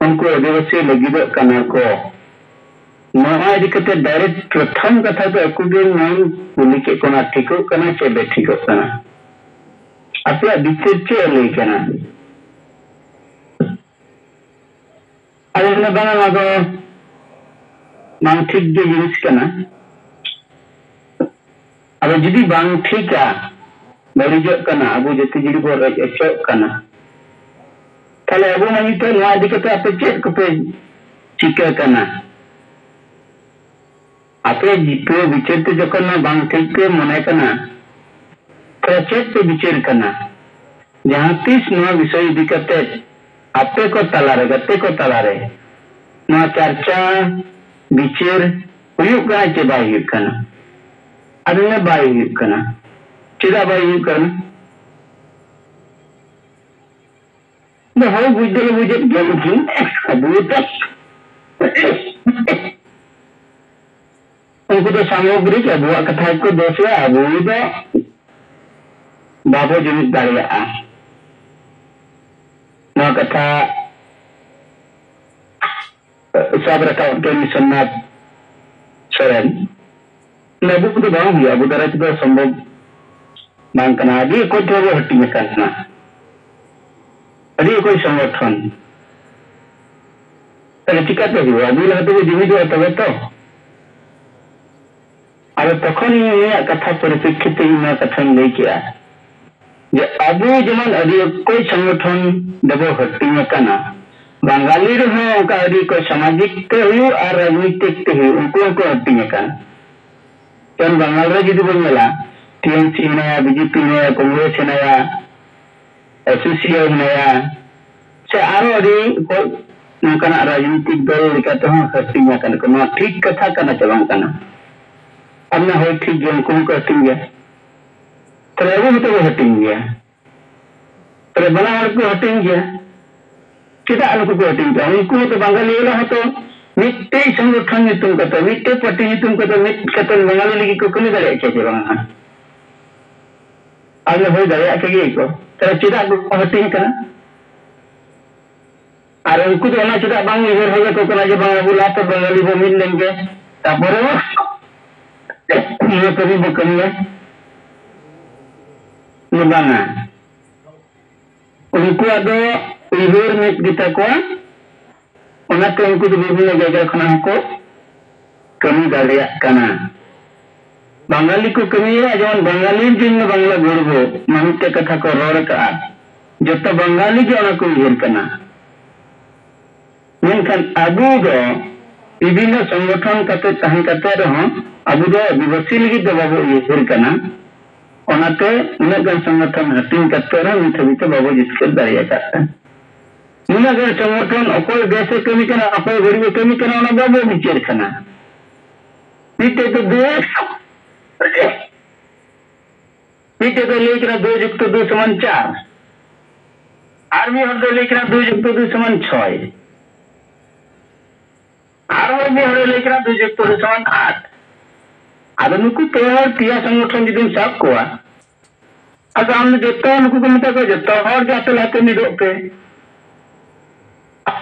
ᱩᱱᱠᱩ ᱟᱹᱫᱤᱵᱟᱹᱥᱤ ᱞᱟᱹᱜᱤᱫᱚᱜ ᱠᱟᱱᱟ ᱠᱚ᱾ ᱱᱚᱣᱟ ᱤᱫᱤ ᱠᱟᱛᱮ ᱰᱟᱭᱨᱮᱠᱴ ᱯᱨᱚᱛᱷᱚᱢ ᱠᱟᱛᱷᱟ ᱫᱚ ᱟᱠᱚ ᱜᱮ ᱱᱚᱣᱟᱧ ᱠᱩᱞᱤ ᱠᱮᱫ ᱠᱚᱣᱟ, ᱴᱷᱤᱠᱚᱜ ᱠᱟᱱᱟ ᱪᱮ ᱵᱮᱴᱷᱤᱠᱚᱜ ᱠᱟᱱᱟ? ᱟᱯᱮᱭᱟᱜ ᱵᱤᱪᱟᱹᱨ ᱪᱮᱫ ᱮ ᱞᱟᱹᱭ ᱠᱟᱱᱟ? ᱟᱫᱚ ᱢᱮᱱᱫᱟ, "ᱵᱟᱝᱟ, ᱱᱚᱣᱟ ᱫᱚ ᱵᱟᱝ ᱴᱷᱤᱠ ᱜᱮ ᱡᱤᱱᱤᱥ ᱠᱟᱱᱟ᱾ ᱟᱫᱚ ᱡᱩᱫᱤ ᱵᱟᱝ ᱴᱷᱤᱠᱟ, ᱵᱟᱹᱲᱤᱡᱚᱜ ᱠᱟᱱᱟ, ᱟᱵᱚ ᱡᱟᱹᱛᱤ ᱡᱩᱫᱤ ᱵᱚᱱ ᱨᱮᱡ ᱦᱚᱪᱚᱜ ᱠᱟᱱᱟ, ᱛᱟᱦᱞᱮ ᱟᱵᱚ ᱢᱟ ᱱᱤᱛᱚᱜ ᱱᱚᱣᱟ ᱤᱫᱤ ᱠᱟᱛᱮ ᱟᱯᱮ ᱪᱮᱫ ᱠᱚᱯᱮ ᱪᱤᱠᱟᱹ ᱠᱟᱱᱟ? ᱟᱯᱮ ᱡᱤᱯᱟᱹ ᱵᱤᱪᱟᱹᱨ ᱛᱮ ᱡᱚᱠᱷᱚᱱ ᱱᱚᱣᱟ ᱵᱟᱝ ᱴᱷᱤᱠ ᱯᱮ ᱢᱚᱱᱮ ᱠᱟᱱᱟ, ᱛᱟᱦᱞᱮ ᱪᱮᱫ ᱯᱮ ᱵᱤᱪᱟᱹᱨ ᱠᱟᱱᱟ? ᱡᱟᱦᱟᱸ ᱛᱤᱥ ᱱᱚᱣᱟ ᱵᱤᱥᱚᱭ ᱤᱫᱤ ᱠᱟᱛᱮ ᱟᱯᱮ ᱠᱚ ᱛᱟᱞᱟᱨᱮ, ᱜᱟᱛᱮ ᱠᱚ ᱛᱟᱞᱟᱨᱮ ᱱᱚᱣᱟ ᱪᱟᱨᱪᱟ, ᱵᱤᱪᱟᱹᱨ ᱦᱩᱭᱩᱜ ᱠᱟᱱᱟ ᱪᱮ ᱵᱟᱭ ᱦᱩᱭᱩᱜ ᱠᱟᱱᱟ?" ᱟᱫᱚ ᱞᱟᱹᱭ ᱫᱟ, "ᱵᱟᱭ ᱦᱩᱭᱩᱜ ᱠᱟᱱᱟ᱾" ᱪᱮᱫᱟᱜ ᱵᱟᱭ ᱦᱩᱭᱩᱜ ᱠᱟᱱᱟ? ᱫᱚ ᱦᱳᱭ, ᱵᱩᱡᱽ ᱫᱚᱞᱮ ᱵᱩᱡᱮᱫ ᱜᱮᱭᱟ, ᱞᱮᱠᱤᱱ ᱟᱵᱚ ᱫᱚ ᱩᱱᱠᱩ ᱫᱚ ᱥᱟᱢᱚᱜᱨᱤᱠ ᱟᱵᱚᱣᱟᱜ ᱠᱟᱛᱷᱟ ᱜᱮᱠᱚ ᱫᱳᱥᱮᱜᱼᱟ, ᱟᱵᱚ ᱫᱚ ᱵᱟᱵᱚ ᱡᱩᱢᱤᱫ ᱫᱟᱲᱮᱭᱟᱜᱼᱟ᱾ ᱱᱚᱣᱟ ᱠᱟᱛᱷᱟ ᱥᱟᱵ ᱨᱟᱠᱟᱵ ᱠᱮᱫ ᱥᱳᱢᱱᱟᱛᱷ ᱥᱚᱨᱮᱱ᱾ ᱟᱵᱚ ᱫᱚ ᱵᱟᱝ ᱦᱩᱭᱩᱜᱼᱟ, ᱟᱵᱚ ᱫᱟᱨᱟᱭ ᱛᱮᱫᱚ ᱥᱚᱢᱵᱷᱚᱵ ᱵᱟᱝ ᱠᱟᱱᱟ, ᱟᱹᱰᱤ ᱚᱠᱚᱡ ᱛᱮᱵᱚ ᱦᱟᱹᱴᱤᱧ ᱟᱠᱟᱱᱟ, ᱟᱹᱰᱤ ᱚᱠᱚᱡ ᱥᱚᱝᱜᱚᱴᱷᱚᱱ᱾ ᱛᱟᱦᱞᱮ ᱪᱤᱠᱟᱹᱛᱮ ᱦᱩᱭᱩᱜᱼᱟ? ᱟᱵᱚ ᱞᱟᱦᱟ ᱛᱮᱵᱚ ᱡᱩᱢᱤᱫᱚᱜᱼᱟ ᱛᱚᱵᱮ ᱛᱚ᱾ ᱟᱫᱚ ᱛᱚᱠᱷᱚᱱ ᱤᱧ ᱩᱱᱤᱭᱟᱜ ᱠᱟᱛᱷᱟ ᱯᱚᱨᱤᱯᱨᱮᱠᱠᱷᱤᱛ ᱛᱮ ᱤᱧ ᱱᱚᱣᱟ ᱠᱟᱛᱷᱟᱧ ᱞᱟᱹᱭ ᱠᱮᱜᱼᱟ ᱡᱮ ᱟᱵᱚ ᱡᱮᱢᱚᱱ ᱟᱹᱰᱤ ᱚᱠᱚᱡ ᱥᱚᱝᱜᱚᱴᱷᱚᱱ ᱨᱮᱵᱚ ᱦᱟᱹᱴᱤᱧ ᱟᱠᱟᱱᱟ, ᱵᱟᱝᱜᱟᱞᱤ ᱨᱮᱦᱚᱸ ᱚᱱᱠᱟ ᱟᱹᱰᱤ ᱚᱠᱚᱡ ᱥᱟᱢᱟᱡᱤᱠ ᱛᱮ ᱦᱩᱭᱩᱜ ᱟᱨ ᱨᱟᱡᱽᱱᱤᱛᱤᱠ ᱛᱮ ᱦᱩᱭᱩᱜ, ᱩᱱᱠᱩ ᱦᱚᱸᱠᱚ ᱦᱟᱹᱴᱤᱧ ᱟᱠᱟᱱ᱾ ᱡᱮᱢᱚᱱ ᱵᱟᱝᱜᱟᱞ ᱨᱮ ᱡᱩᱫᱤ ᱵᱚᱱ ᱧᱮᱞᱟ, ᱴᱤ ᱮᱢ ᱥᱤ ᱦᱮᱱᱟᱭᱟ, ᱵᱤ ᱡᱮ ᱯᱤ ᱦᱮᱱᱟᱭᱟ, ᱠᱚᱝᱜᱨᱮᱥ ᱦᱮᱱᱟᱭᱟ, ᱮᱥ ᱤ ᱥᱤ ᱟᱭ ᱦᱮᱱᱟᱭᱟ, ᱥᱮ ᱟᱨᱚ ᱟᱹᱰᱤ ᱚᱠᱚᱡ ᱱᱚᱝᱠᱟᱱᱟᱜ ᱨᱟᱡᱽᱱᱤᱛᱤᱠ ᱫᱚᱞ ᱞᱮᱠᱟ ᱛᱮᱦᱚᱸ ᱦᱟᱹᱴᱤᱧ ᱟᱠᱟᱱᱟ ᱠᱚ᱾ ᱱᱚᱣᱟ ᱴᱷᱤᱠ ᱠᱟᱛᱷᱟ ᱠᱟᱱᱟ ᱪᱮ ᱵᱟᱝ ᱠᱟᱱᱟ? ᱟᱨ ᱱᱟ ᱦᱳᱭ ᱴᱷᱤᱠ ᱜᱮᱭᱟ, ᱩᱱᱠᱩ ᱦᱚᱸᱠᱚ ᱦᱟᱹᱴᱤᱧ ᱜᱮᱭᱟ, ᱛᱟᱦᱞᱮ ᱟᱵᱚ ᱦᱚᱸᱛᱚ ᱵᱚ ᱦᱟᱹᱴᱤᱧ ᱜᱮᱭᱟ᱾ ᱛᱟᱦᱞᱮ ᱵᱟᱱᱟ ᱦᱚᱲ ᱠᱚ ᱦᱟᱹᱴᱤᱧ ᱜᱮᱭᱟ᱾ ᱪᱮᱫᱟᱜ ᱱᱩᱠᱩ ᱠᱚ ᱦᱟᱹᱴᱤᱧ ᱠᱚᱣᱟ? ᱩᱱᱠᱩ ᱦᱚᱸᱛᱚ ᱵᱟᱝᱜᱟᱞᱤ ᱵᱟᱞᱟ ᱦᱚᱸᱛᱚ ᱢᱤᱫᱴᱮᱡ ᱥᱚᱝᱜᱚᱴᱷᱚᱱ ᱧᱩᱛᱩᱢ ᱠᱟᱛᱮ, ᱢᱤᱫᱴᱮᱡ ᱯᱟᱨᱴᱤ ᱧᱩᱛᱩᱢ ᱠᱟᱛᱮ, ᱢᱤᱫ ᱠᱟᱛᱮ ᱵᱟᱝᱜᱟᱞᱤ ᱞᱟᱹᱜᱤᱫ ᱠᱚ ᱠᱟᱹᱢᱤ ᱫᱟᱲᱮᱭᱟᱜ ᱠᱮᱭᱟ ᱪᱮ ᱵᱟᱝᱟ? ᱟᱨ ᱦᱩᱭ ᱫᱟᱲᱮᱭᱟᱜ ᱠᱮ ᱜᱮ ᱠᱚ᱾ ᱛᱟᱦᱞᱮ ᱪᱮᱫᱟᱜ ᱠᱚ ᱦᱟᱹᱴᱤᱧ ᱠᱟᱱᱟ? ᱟᱨ ᱩᱱᱠᱩ ᱫᱚ ᱚᱱᱟ ᱪᱮᱫᱟᱜ ᱵᱟᱝ ᱩᱭᱦᱟᱹᱨ ᱦᱮᱡ ᱟᱠᱚ ᱠᱟᱱᱟ ᱡᱮ ᱵᱟᱝ, ᱟᱵᱚ ᱞᱟᱦᱟᱛᱮ ᱵᱟᱝᱜᱟᱞᱤ ᱵᱚ ᱢᱤᱫ ᱞᱮᱱ ᱜᱮ, ᱛᱟᱯᱚᱨᱮ ᱱᱚᱣᱟ ᱠᱟᱹᱢᱤ ᱵᱚ ᱠᱟᱹᱢᱤᱭᱟ? ᱵᱟᱝᱟ᱾ ᱩᱱᱠᱩᱣᱟᱜ ᱫᱚ ᱩᱭᱦᱟᱹᱨ ᱢᱤᱫ ᱜᱮᱛᱟ ᱠᱚᱣᱟ, ᱚᱱᱟᱛᱮ ᱩᱱᱠᱩ ᱫᱚ ᱵᱤᱵᱷᱤᱱᱱᱚ ᱡᱟᱭᱜᱟ ᱠᱷᱚᱱᱟᱜ ᱦᱚᱸᱠᱚ ᱠᱟᱹᱢᱤ ᱫᱟᱲᱮᱭᱟᱜ ᱠᱟᱱᱟ᱾ ᱵᱟᱝᱜᱟᱞᱤ ᱠᱚ ᱠᱟᱹᱢᱤᱭᱟ, ᱡᱮᱢᱚᱱ ᱵᱟᱝᱜᱟᱞᱤ ᱡᱤᱱ ᱵᱟᱝᱞᱟ ᱜᱚᱲᱵᱚ, ᱱᱚᱣᱟ ᱢᱤᱫᱴᱮᱡ ᱠᱟᱛᱷᱟ ᱠᱚ ᱨᱚᱲ ᱟᱠᱟᱫᱼᱟ, ᱡᱚᱛᱚ ᱵᱟᱝᱜᱟᱞᱤ ᱜᱮ ᱚᱱᱟ ᱠᱚ ᱩᱭᱦᱟᱹᱨ ᱠᱟᱱᱟ᱾ ᱢᱮᱱᱠᱷᱟᱱ ᱟᱵᱚ ᱫᱚ ᱵᱤᱵᱷᱤᱱᱱᱚ ᱥᱚᱝᱜᱚᱴᱷᱚᱱ ᱠᱟᱛᱮ ᱛᱟᱦᱮᱸ ᱠᱟᱛᱮ ᱨᱮᱦᱚᱸ ᱟᱵᱚ ᱫᱚ ᱟᱹᱫᱤᱵᱟᱹᱥᱤ ᱞᱟᱹᱜᱤᱫ ᱫᱚ ᱵᱟᱵᱚ ᱩᱭᱦᱟᱹᱨ ᱠᱟᱱᱟ᱾ ᱚᱱᱟᱛᱮ ᱩᱱᱟᱹᱜ ᱜᱟᱱ ᱥᱚᱝᱜᱚᱴᱷᱚᱱ ᱦᱟᱹᱴᱤᱧ ᱠᱟᱛᱮ ᱨᱮᱦᱚᱸ ᱱᱤᱛ ᱦᱟᱹᱵᱤᱡ ᱛᱮ ᱵᱟᱵᱚ ᱡᱤᱛᱠᱟᱹᱨ ᱫᱟᱲᱮ ᱟᱠᱟᱫ ᱠᱟᱱᱟ᱾ ᱱᱩᱱᱟᱹᱜ ᱜᱟᱱ ᱥᱚᱝᱜᱚᱴᱷᱚᱱ ᱚᱠᱚᱭ ᱵᱮᱥ ᱮ ᱠᱟᱹᱢᱤ ᱠᱟᱱᱟ, ᱚᱠᱚᱭ ᱵᱟᱹᱲᱤᱡ ᱮ ᱠᱟᱹᱢᱤ ᱠᱟᱱᱟ, ᱚᱱᱟ ᱵᱟᱵᱚ ᱵᱤᱪᱟᱹᱨ ᱠᱟᱱᱟ᱾ ᱢᱤᱫᱴᱮᱡ ᱫᱚ ᱫᱳᱥ, ᱢᱤᱫᱴᱮᱡ ᱫᱚ ᱞᱟᱹᱭ ᱠᱟᱱᱟ ᱫᱩᱭ ᱡᱩᱠᱛᱚ ᱫᱩᱭ ᱥᱚᱢᱟᱱ ᱪᱟᱨ, ᱟᱨ ᱢᱤᱫ ᱦᱚᱲ ᱫᱚ ᱞᱟᱹᱭ ᱠᱟᱱᱟ ᱫᱩᱭ ᱡᱩᱠᱛᱚ ᱫᱩᱭ ᱥᱚᱢᱟᱱ ᱪᱷᱚᱭ, ᱟᱨ ᱢᱤᱫ ᱦᱚᱲ ᱞᱟᱹᱭ ᱠᱟᱱᱟ ᱫᱩᱭ ᱡᱩᱠᱛᱚ ᱫᱩᱭ ᱥᱚᱢᱟᱱ ᱟᱴ᱾ ᱟᱫᱚ ᱱᱩᱠᱩ ᱯᱮ ᱦᱚᱲ ᱯᱮᱭᱟ ᱥᱚᱝᱜᱚᱴᱷᱚᱱ ᱡᱩᱫᱤᱢ ᱥᱟᱵ ᱠᱚᱣᱟ, ᱟᱫᱚ ᱟᱢ ᱫᱚ ᱡᱚᱛᱚ ᱱᱩᱠᱩ ᱠᱚ ᱢᱮᱛᱟ ᱠᱚᱣᱟ, ᱡᱚᱛᱚ ᱦᱚᱲ ᱜᱮ ᱟᱯᱮ ᱞᱟᱦᱟᱛᱮ ᱢᱤᱫᱚᱜ ᱯᱮ᱾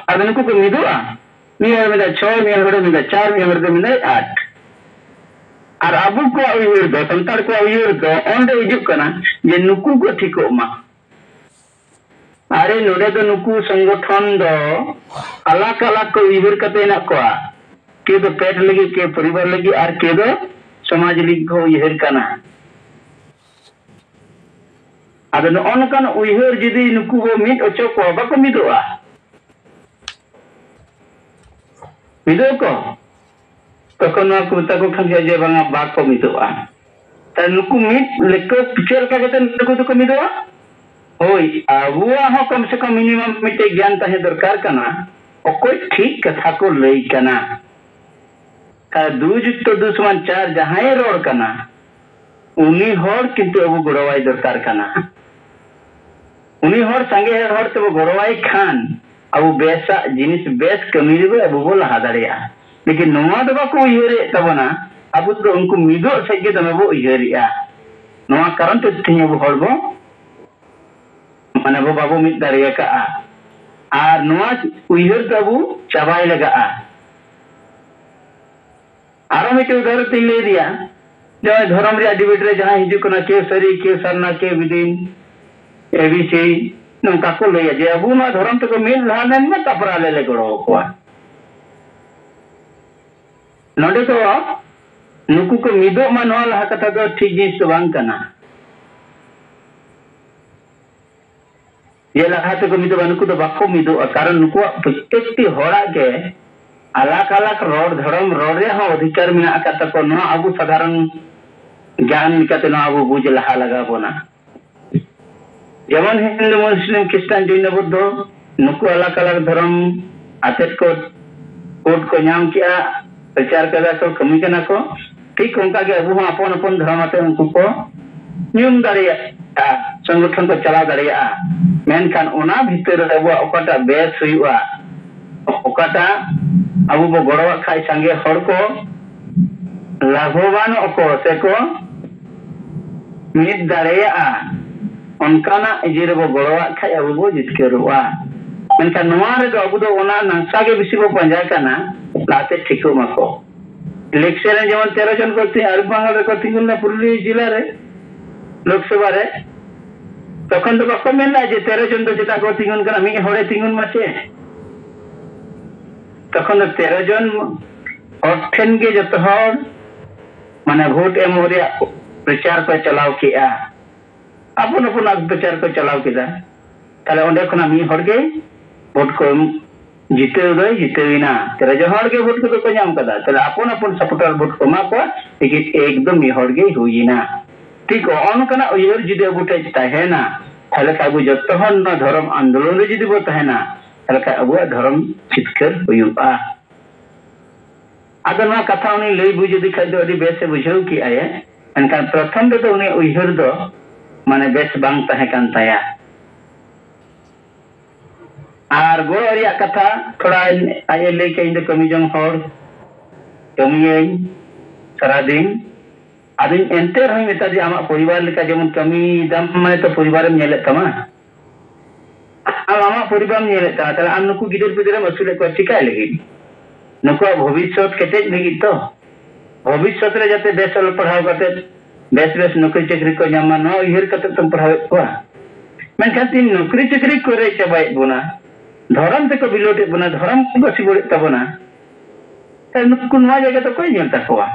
ᱟᱫᱚ ᱱᱩᱠᱩ ᱠᱚ ᱢᱤᱫᱚᱜᱼᱟ? ᱢᱤᱫ ᱦᱚᱲ ᱢᱮᱱᱫᱟ ᱪᱷᱚᱭ, ᱢᱤᱫ ᱦᱚᱲ ᱢᱮᱱᱫᱟ ᱪᱟᱨ, ᱢᱤᱫ ᱦᱚᱲ ᱫᱚ ᱢᱮᱱᱫᱟᱭ ᱟᱴ᱾ ᱟᱨ ᱟᱵᱚ ᱠᱚᱣᱟᱜ ᱩᱭᱦᱟᱹᱨ ᱫᱚ, ᱥᱟᱱᱛᱟᱲ ᱠᱚᱣᱟᱜ ᱩᱭᱦᱟᱹᱨ ᱫᱚ ᱚᱸᱰᱮ ᱦᱤᱡᱩᱜ ᱠᱟᱱᱟ ᱡᱮ ᱱᱩᱠᱩ ᱠᱚ ᱴᱷᱤᱠᱚᱜ ᱢᱟ᱾ ᱟᱨᱮ, ᱱᱚᱰᱮ ᱫᱚ ᱱᱩᱠᱩ ᱥᱚᱝᱜᱚᱴᱷᱚᱱ ᱫᱚ ᱟᱞᱟᱜᱽ ᱟᱞᱟᱜᱽ ᱠᱚ ᱩᱭᱦᱟᱹᱨ ᱠᱟᱛᱮ ᱦᱮᱱᱟᱜ ᱠᱚᱣᱟ᱾ ᱠᱮ ᱫᱚ ᱯᱮᱴ ᱞᱟᱹᱜᱤᱫ, ᱠᱮ ᱯᱚᱨᱤᱵᱟᱨ ᱞᱟᱹᱜᱤᱫ, ᱟᱨ ᱠᱮ ᱫᱚ ᱥᱚᱢᱟᱡᱽ ᱞᱟᱹᱜᱤᱫ ᱠᱚ ᱩᱭᱦᱟᱹᱨ ᱠᱟᱱᱟ᱾ ᱟᱫᱚ ᱱᱚᱜᱼᱚ ᱱᱚᱝᱠᱟᱱ ᱩᱭᱦᱟᱹᱨ ᱡᱩᱫᱤ ᱱᱩᱠᱩ ᱵᱚ ᱢᱤᱫ ᱦᱚᱪᱚ ᱠᱚᱣᱟ, ᱵᱟᱠᱚ ᱢᱤᱫᱚᱜᱼᱟ᱾ ᱢᱤᱫᱚᱜ ᱟᱠᱚ? ᱛᱚᱠᱷᱚᱱ ᱱᱚᱣᱟ ᱠᱚ ᱢᱮᱛᱟ ᱠᱚ ᱠᱷᱟᱱ ᱜᱮ ᱡᱮ ᱵᱟᱝᱟ, ᱵᱟᱠᱚ ᱢᱤᱫᱚᱜᱼᱟ᱾ ᱛᱟᱦᱞᱮ ᱱᱩᱠᱩ ᱢᱤᱫ ᱞᱮᱠᱟ ᱪᱮᱫ ᱞᱮᱠᱟ ᱠᱟᱛᱮ ᱱᱩᱠᱩ ᱫᱚᱠᱚ ᱢᱤᱫᱚᱜᱼᱟ? ᱦᱳᱭ, ᱟᱵᱚᱣᱟᱜ ᱦᱚᱸ ᱠᱚᱢ ᱥᱮ ᱠᱚᱢ ᱢᱤᱱᱤᱢᱟᱢ ᱢᱤᱫᱴᱮᱡ ᱜᱮᱭᱟᱱ ᱛᱟᱦᱮᱸ ᱫᱚᱨᱠᱟᱨ ᱠᱟᱱᱟ, ᱚᱠᱚᱭ ᱴᱷᱤᱠ ᱠᱟᱛᱷᱟ ᱠᱚ ᱞᱟᱹᱭ ᱠᱟᱱᱟ᱾ ᱟᱨ ᱫᱩ ᱡᱩᱠᱛᱚ ᱫᱩ ᱥᱚᱢᱟᱱ ᱪᱟᱨ ᱡᱟᱦᱟᱸᱭᱮ ᱨᱚᱲ ᱠᱟᱱᱟ, ᱩᱱᱤ ᱦᱚᱲ ᱠᱤᱱᱛᱩ ᱟᱵᱚ ᱜᱚᱲᱚᱣᱟᱭ ᱫᱚᱨᱠᱟᱨ ᱠᱟᱱᱟ᱾ ᱩᱱᱤ ᱦᱚᱲ ᱥᱟᱸᱜᱮ ᱦᱚᱲ ᱛᱮᱵᱚ ᱜᱚᱲᱚᱣᱟᱭ ᱠᱷᱟᱱ, ᱟᱵᱚ ᱵᱮᱥᱟᱜ ᱡᱤᱱᱤᱥ, ᱵᱮᱥ ᱠᱟᱹᱢᱤ ᱨᱮᱵᱚ ᱟᱵᱚ ᱵᱚ ᱞᱟᱦᱟ ᱫᱟᱲᱮᱭᱟᱜᱼᱟ᱾ ᱞᱮᱠᱤᱱ ᱱᱚᱣᱟ ᱫᱚ ᱵᱟᱠᱚ ᱩᱭᱦᱟᱹᱨᱮᱫ ᱛᱟᱵᱚᱱᱟ, ᱟᱵᱚ ᱫᱚ ᱩᱱᱠᱩ ᱢᱤᱫᱚᱜ ᱥᱮᱫ ᱜᱮ ᱫᱚᱢᱮ ᱵᱚ ᱩᱭᱦᱟᱹᱨᱮᱫᱼᱟ᱾ ᱱᱚᱣᱟ ᱠᱟᱨᱚᱱ ᱛᱮ ᱛᱮᱦᱮᱧ ᱟᱵᱚ ᱦᱚᱲ ᱵᱚ, ᱢᱟᱱᱮ, ᱵᱚ ᱵᱟᱵᱚ ᱢᱤᱫ ᱫᱟᱲᱮ ᱟᱠᱟᱫᱼᱟ᱾ ᱟᱨ ᱱᱚᱣᱟ ᱩᱭᱦᱟᱹᱨ ᱫᱚ ᱟᱵᱚ ᱪᱟᱵᱟᱭ ᱞᱟᱜᱟᱜᱼᱟ᱾ ᱟᱨᱚ ᱢᱤᱫᱴᱮᱱ ᱩᱫᱟᱦᱚᱨᱚᱱ ᱛᱤᱧ ᱞᱟᱹᱭ ᱤᱫᱤᱭᱟ, ᱡᱟᱦᱟᱸᱭ ᱫᱷᱚᱨᱚᱢ ᱨᱮᱭᱟᱜ ᱰᱤᱵᱮᱴ ᱨᱮ ᱡᱟᱦᱟᱸᱭ ᱦᱤᱡᱩᱜ ᱠᱟᱱᱟ, ᱠᱮ ᱥᱟᱹᱨᱤ, ᱠᱮ ᱥᱟᱨᱱᱟ, ᱠᱮ ᱵᱤᱫᱤᱱ, ᱮ ᱵᱤ ᱥᱤ, ᱱᱚᱝᱠᱟ ᱠᱚ ᱞᱟᱹᱭᱟ ᱡᱮ ᱟᱵᱚ ᱱᱚᱣᱟ ᱫᱷᱚᱨᱚᱢ ᱛᱮᱠᱚ ᱢᱤᱫ ᱞᱟᱦᱟ ᱞᱮᱱ ᱢᱟ, ᱛᱟᱨᱯᱚᱨᱮ ᱟᱞᱮ ᱞᱮ ᱜᱚᱲᱚ ᱟᱠᱚᱣᱟ᱾ ᱱᱚᱰᱮ ᱫᱚ ᱱᱩᱠᱩ ᱠᱚ ᱢᱤᱫᱚᱜ ᱢᱟ, ᱱᱚᱣᱟ ᱞᱟᱦᱟ ᱠᱟᱛᱷᱟ ᱫᱚ ᱴᱷᱤᱠ ᱡᱤᱱᱤᱥ ᱫᱚ ᱵᱟᱝ ᱠᱟᱱᱟ᱾ ᱡᱮ ᱞᱟᱦᱟ ᱛᱮᱠᱚ ᱢᱤᱫᱚᱜᱼᱟ, ᱱᱩᱠᱩ ᱫᱚ ᱵᱟᱠᱚ ᱢᱤᱫᱚᱜᱼᱟ, ᱠᱟᱨᱚᱱ ᱱᱩᱠᱩᱣᱟᱜ ᱯᱨᱚᱛᱮᱠᱴᱤ ᱦᱚᱲᱟᱜ ᱜᱮ ᱟᱞᱟᱜᱽ ᱟᱞᱟᱜᱽ ᱨᱚᱲ, ᱫᱷᱚᱨᱚᱢ ᱨᱚᱲ ᱨᱮᱭᱟᱜ ᱦᱚᱸ ᱚᱫᱷᱤᱠᱟᱨ ᱢᱮᱱᱟᱜ ᱟᱠᱟᱫ ᱛᱟᱠᱚᱣᱟ᱾ ᱱᱚᱣᱟ ᱟᱵᱚ ᱥᱟᱫᱷᱟᱨᱚᱱ ᱜᱮᱭᱟᱱ ᱞᱮᱠᱟᱛᱮ ᱱᱚᱣᱟ ᱟᱵᱚ ᱵᱩᱡᱽ ᱞᱟᱦᱟ ᱞᱟᱜᱟᱣ ᱵᱚᱱᱟ᱾ ᱡᱮᱢᱚᱱ ᱦᱤᱱᱫᱩ, ᱢᱩᱥᱞᱤᱢ, ᱠᱷᱨᱤᱥᱴᱟᱱ, ᱡᱚᱭᱱᱚ, ᱵᱩᱫᱽᱫᱷᱚ, ᱱᱩᱠᱩ ᱟᱞᱟᱜᱽ ᱟᱞᱟᱜᱽ ᱫᱷᱚᱨᱚᱢ ᱟᱛᱮᱫ ᱠᱚ ᱠᱳᱰ ᱠᱚ ᱧᱟᱢ ᱠᱮᱜᱼᱟ, ᱯᱨᱚᱪᱟᱨ ᱠᱟᱫᱟ ᱠᱚ, ᱠᱟᱹᱢᱤ ᱠᱟᱱᱟ ᱠᱚ᱾ ᱴᱷᱤᱠ ᱚᱱᱠᱟ ᱜᱮ ᱟᱵᱚ ᱦᱚᱸ ᱟᱯᱚᱱ ᱟᱯᱚᱱ ᱫᱷᱚᱨᱚᱢ ᱟᱛᱮ ᱩᱱᱠᱩ ᱠᱚ ᱧᱩᱢ ᱫᱟᱲᱮᱭᱟᱜᱼᱟ, ᱥᱚᱝᱜᱚᱴᱷᱚᱱ ᱠᱚ ᱪᱟᱞᱟᱣ ᱫᱟᱲᱮᱭᱟᱜᱼᱟ᱾ ᱢᱮᱱᱠᱷᱟᱱ ᱚᱱᱟ ᱵᱷᱤᱛᱟᱹᱨ ᱨᱮ ᱟᱵᱚᱣᱟᱜ ᱚᱠᱟᱴᱟᱜ ᱵᱮᱥ ᱦᱩᱭᱩᱜᱼᱟ, ᱚᱠᱟᱴᱟᱜ ᱟᱵᱚ ᱵᱚ ᱜᱚᱲᱚᱣᱟᱜ ᱠᱷᱟᱡ ᱥᱟᱸᱜᱮ ᱦᱚᱲ ᱠᱚ ᱞᱟᱵᱷᱚᱵᱟᱱᱚᱜ ᱟᱠᱚ ᱥᱮᱠᱚ ᱢᱤᱫ ᱫᱟᱲᱮᱭᱟᱜᱼᱟ, ᱚᱱᱠᱟᱱᱟᱜ ᱤᱭᱟᱹ ᱨᱮᱵᱚ ᱜᱚᱲᱚᱣᱟᱜ ᱠᱷᱟᱡ ᱟᱵᱚ ᱵᱚ ᱡᱤᱛᱠᱟᱹᱨᱚᱜᱼᱟ᱾ ᱢᱮᱱᱠᱷᱟᱱ ᱱᱚᱣᱟ ᱨᱮᱫᱚ ᱟᱵᱚ ᱫᱚ ᱚᱱᱟ ᱱᱟᱥᱟ ᱜᱮ ᱵᱮᱥᱤ ᱵᱚ ᱯᱟᱸᱡᱟ ᱠᱟᱱᱟ, ᱞᱟᱦᱟᱛᱮ ᱴᱷᱤᱠᱚᱜ ᱢᱟᱠᱚ᱾ ᱤᱞᱮᱠᱥᱚᱱ ᱨᱮ ᱡᱮᱢᱚᱱ ᱛᱮᱨᱚ ᱡᱚᱱ ᱠᱚ ᱛᱤ-, ᱟᱨ ᱵᱟᱝ ᱨᱮᱠᱚ ᱛᱤᱸᱜᱩ ᱞᱮᱱᱟ ᱯᱩᱨᱩᱞᱤᱭᱟᱹ ᱡᱮᱞᱟ ᱨᱮ, ᱞᱳᱠᱥᱚᱵᱷᱟ ᱨᱮ, ᱛᱚᱠᱷᱚᱱ ᱫᱚ ᱵᱟᱠᱚ ᱢᱮᱱ ᱞᱮᱫᱟ ᱡᱮ ᱛᱮᱨᱚ ᱡᱚᱱ ᱫᱚ ᱪᱮᱫᱟᱜ ᱠᱚ ᱛᱤᱸᱜᱩᱱ ᱠᱟᱱᱟ, ᱢᱤᱫ ᱦᱚᱲᱮ ᱛᱤᱸᱜᱩᱱ ᱢᱟ ᱪᱮ᱾ ᱛᱚᱠᱷᱚᱱ ᱫᱚ ᱛᱮᱨᱚ ᱡᱚᱱ ᱦᱚᱲ ᱴᱷᱮᱱ ᱜᱮ ᱡᱚᱛᱚ ᱦᱚᱲ ᱢᱟᱱᱮ ᱵᱷᱳᱴ ᱮᱢᱚᱜ ᱨᱮᱭᱟᱜ ᱯᱨᱚᱪᱟᱨ ᱠᱚ ᱪᱟᱞᱟᱣ ᱠᱮᱜᱼᱟ᱾ ᱟᱯᱚᱱ ᱟᱯᱚᱱᱟᱜ ᱯᱨᱚᱪᱟᱨ ᱠᱚ ᱪᱟᱞᱟᱣ ᱠᱮᱫᱟ᱾ ᱛᱟᱦᱞᱮ ᱚᱸᱰᱮ ᱠᱷᱚᱱᱟᱜ ᱢᱤᱫ ᱦᱚᱲ ᱜᱮ ᱵᱷᱳᱴ ᱠᱚ ᱮᱢ, ᱡᱤᱛᱟᱹᱣ ᱫᱚᱭ ᱡᱤᱛᱟᱹᱣ ᱮᱱᱟ᱾ ᱛᱟᱦᱞᱮ ᱡᱚᱛᱚ ᱦᱚᱲ ᱜᱮ ᱵᱷᱳᱴ ᱠᱚᱫᱚ ᱠᱚ ᱧᱟᱢ ᱠᱟᱫᱟ᱾ ᱛᱟᱦᱞᱮ ᱟᱯᱚᱱ ᱟᱯᱚᱱ ᱥᱟᱯᱳᱨᱴᱟᱨ ᱵᱷᱳᱴ ᱠᱚ ᱮᱢᱟ ᱠᱚᱣᱟ, ᱞᱮᱠᱤᱱ ᱮᱠᱫᱚᱢ ᱢᱤᱫ ᱦᱚᱲ ᱜᱮᱭ ᱦᱩᱭ ᱮᱱᱟ᱾ ᱴᱷᱤᱠ ᱚᱱᱠᱟᱱᱟᱜ ᱩᱭᱦᱟᱹᱨ ᱡᱩᱫᱤ ᱟᱵᱚ ᱴᱷᱮᱱ ᱛᱟᱦᱮᱱᱟ, ᱛᱟᱦᱞᱮ ᱠᱷᱟᱱ ᱟᱵᱚ ᱡᱚᱛᱚ ᱦᱚᱲ ᱱᱚᱣᱟ ᱫᱷᱚᱨᱚᱢ ᱟᱱᱫᱳᱞᱚᱱ ᱨᱮ ᱡᱩᱫᱤ ᱵᱚ ᱛᱟᱦᱮᱱᱟ, ᱛᱟᱦᱞᱮ ᱠᱷᱟᱱ ᱟᱵᱚᱣᱟᱜ ᱫᱷᱚᱨᱚᱢ ᱡᱤᱛᱠᱟᱹᱨ ᱦᱩᱭᱩᱜᱼᱟ᱾ ᱟᱫᱚ ᱱᱚᱣᱟ ᱠᱟᱛᱷᱟ ᱩᱱᱤ ᱞᱟᱹᱭ ᱵᱩᱡᱽ ᱟᱹᱫᱤ ᱠᱷᱟᱡ ᱫᱚ ᱟᱹᱰᱤ ᱵᱮᱥ ᱮ ᱵᱩᱡᱷᱟᱹᱣ ᱠᱮᱜᱼᱟᱭ᱾ ᱢᱮᱱᱠᱷᱟᱱ ᱯᱨᱚᱛᱷᱚᱢ ᱨᱮᱫᱚ ᱩᱱᱤᱭᱟᱜ ᱩᱭᱦᱟᱹᱨ ᱫᱚ ᱢᱟᱱᱮ ᱵᱮᱥ ᱵᱟᱝ ᱛᱟᱦᱮᱸ ᱠᱟᱱ ᱛᱟᱭᱟ᱾ ᱟᱨ ᱜᱚᱲᱚ ᱨᱮᱭᱟᱜ ᱠᱟᱛᱷᱟ ᱛᱷᱚᱲᱟ ᱟᱡ ᱮ ᱞᱟᱹᱭ ᱠᱮᱫ, ᱤᱧ ᱫᱚ ᱠᱟᱹᱢᱤ ᱡᱚᱝ ᱦᱚᱲ, ᱠᱟᱹᱢᱤᱭᱟᱹᱧ ᱥᱟᱨᱟᱫᱤᱱ᱾ ᱟᱫᱚᱧ ᱮᱱᱛᱮ ᱨᱮᱦᱚᱸᱧ ᱢᱮᱛᱟ ᱫᱮᱭᱟ, ᱟᱢᱟᱜ ᱯᱚᱨᱤᱵᱟᱨ ᱞᱮᱠᱟ ᱡᱮᱢᱚᱱ ᱠᱟᱹᱢᱤᱭᱮᱫᱟᱢ, ᱢᱟᱱᱮ ᱛᱚ ᱯᱚᱨᱤᱵᱟᱨᱮᱢ ᱧᱮᱞᱮᱫ ᱛᱟᱢᱟ᱾ ᱟᱢ ᱟᱢᱟᱜ ᱯᱚᱨᱤᱵᱟᱨᱮᱢ ᱧᱮᱞᱮᱫ ᱛᱟᱢᱟ, ᱛᱟᱦᱞᱮ ᱟᱢ ᱱᱩᱠᱩ ᱜᱤᱫᱟᱹᱨ ᱯᱤᱫᱟᱹᱨᱮᱢ ᱟᱹᱥᱩᱞᱮᱫ ᱠᱚᱣᱟ ᱪᱤᱠᱟᱭ ᱞᱟᱹᱜᱤᱫ? ᱱᱩᱠᱩᱣᱟᱜ ᱵᱷᱚᱵᱤᱥᱥᱚᱛ ᱠᱮᱴᱮᱡ ᱞᱟᱹᱜᱤᱫ ᱛᱚ᱾ ᱵᱷᱚᱵᱤᱥᱥᱚᱛ ᱨᱮ ᱡᱟᱛᱮ ᱵᱮᱥ ᱚᱞ ᱯᱟᱲᱦᱟᱣ ᱠᱟᱛᱮ ᱵᱮᱥ ᱵᱮᱥ ᱱᱚᱠᱨᱤ ᱪᱟᱹᱠᱨᱤ ᱠᱚ ᱧᱟᱢ ᱢᱟ, ᱱᱚᱣᱟ ᱩᱭᱦᱟᱹᱨ ᱠᱟᱛᱮ ᱛᱚᱢ ᱯᱟᱲᱦᱟᱣᱮᱫ ᱠᱚᱣᱟ᱾ ᱢᱮᱱᱠᱷᱟᱱ ᱛᱤᱦᱤᱧ ᱱᱚᱠᱨᱤ ᱪᱟᱹᱠᱨᱤ ᱠᱚ ᱨᱮᱡ ᱪᱟᱵᱟᱭᱮᱫ ᱵᱚᱱᱟ, ᱫᱷᱚᱨᱚᱢ ᱛᱮᱠᱚ ᱵᱤᱞᱳᱰᱮᱫ ᱵᱚᱱᱟ, ᱫᱷᱚᱨᱚᱢ ᱠᱚ ᱥᱤᱵᱚᱲᱮᱫ ᱛᱟᱵᱚᱱᱟ, ᱛᱟᱦᱞᱮ ᱱᱩᱠᱩ ᱱᱚᱣᱟ ᱡᱟᱭᱜᱟ ᱫᱚ ᱚᱠᱚᱭ ᱧᱮᱞ ᱛᱟᱠᱚᱣᱟ?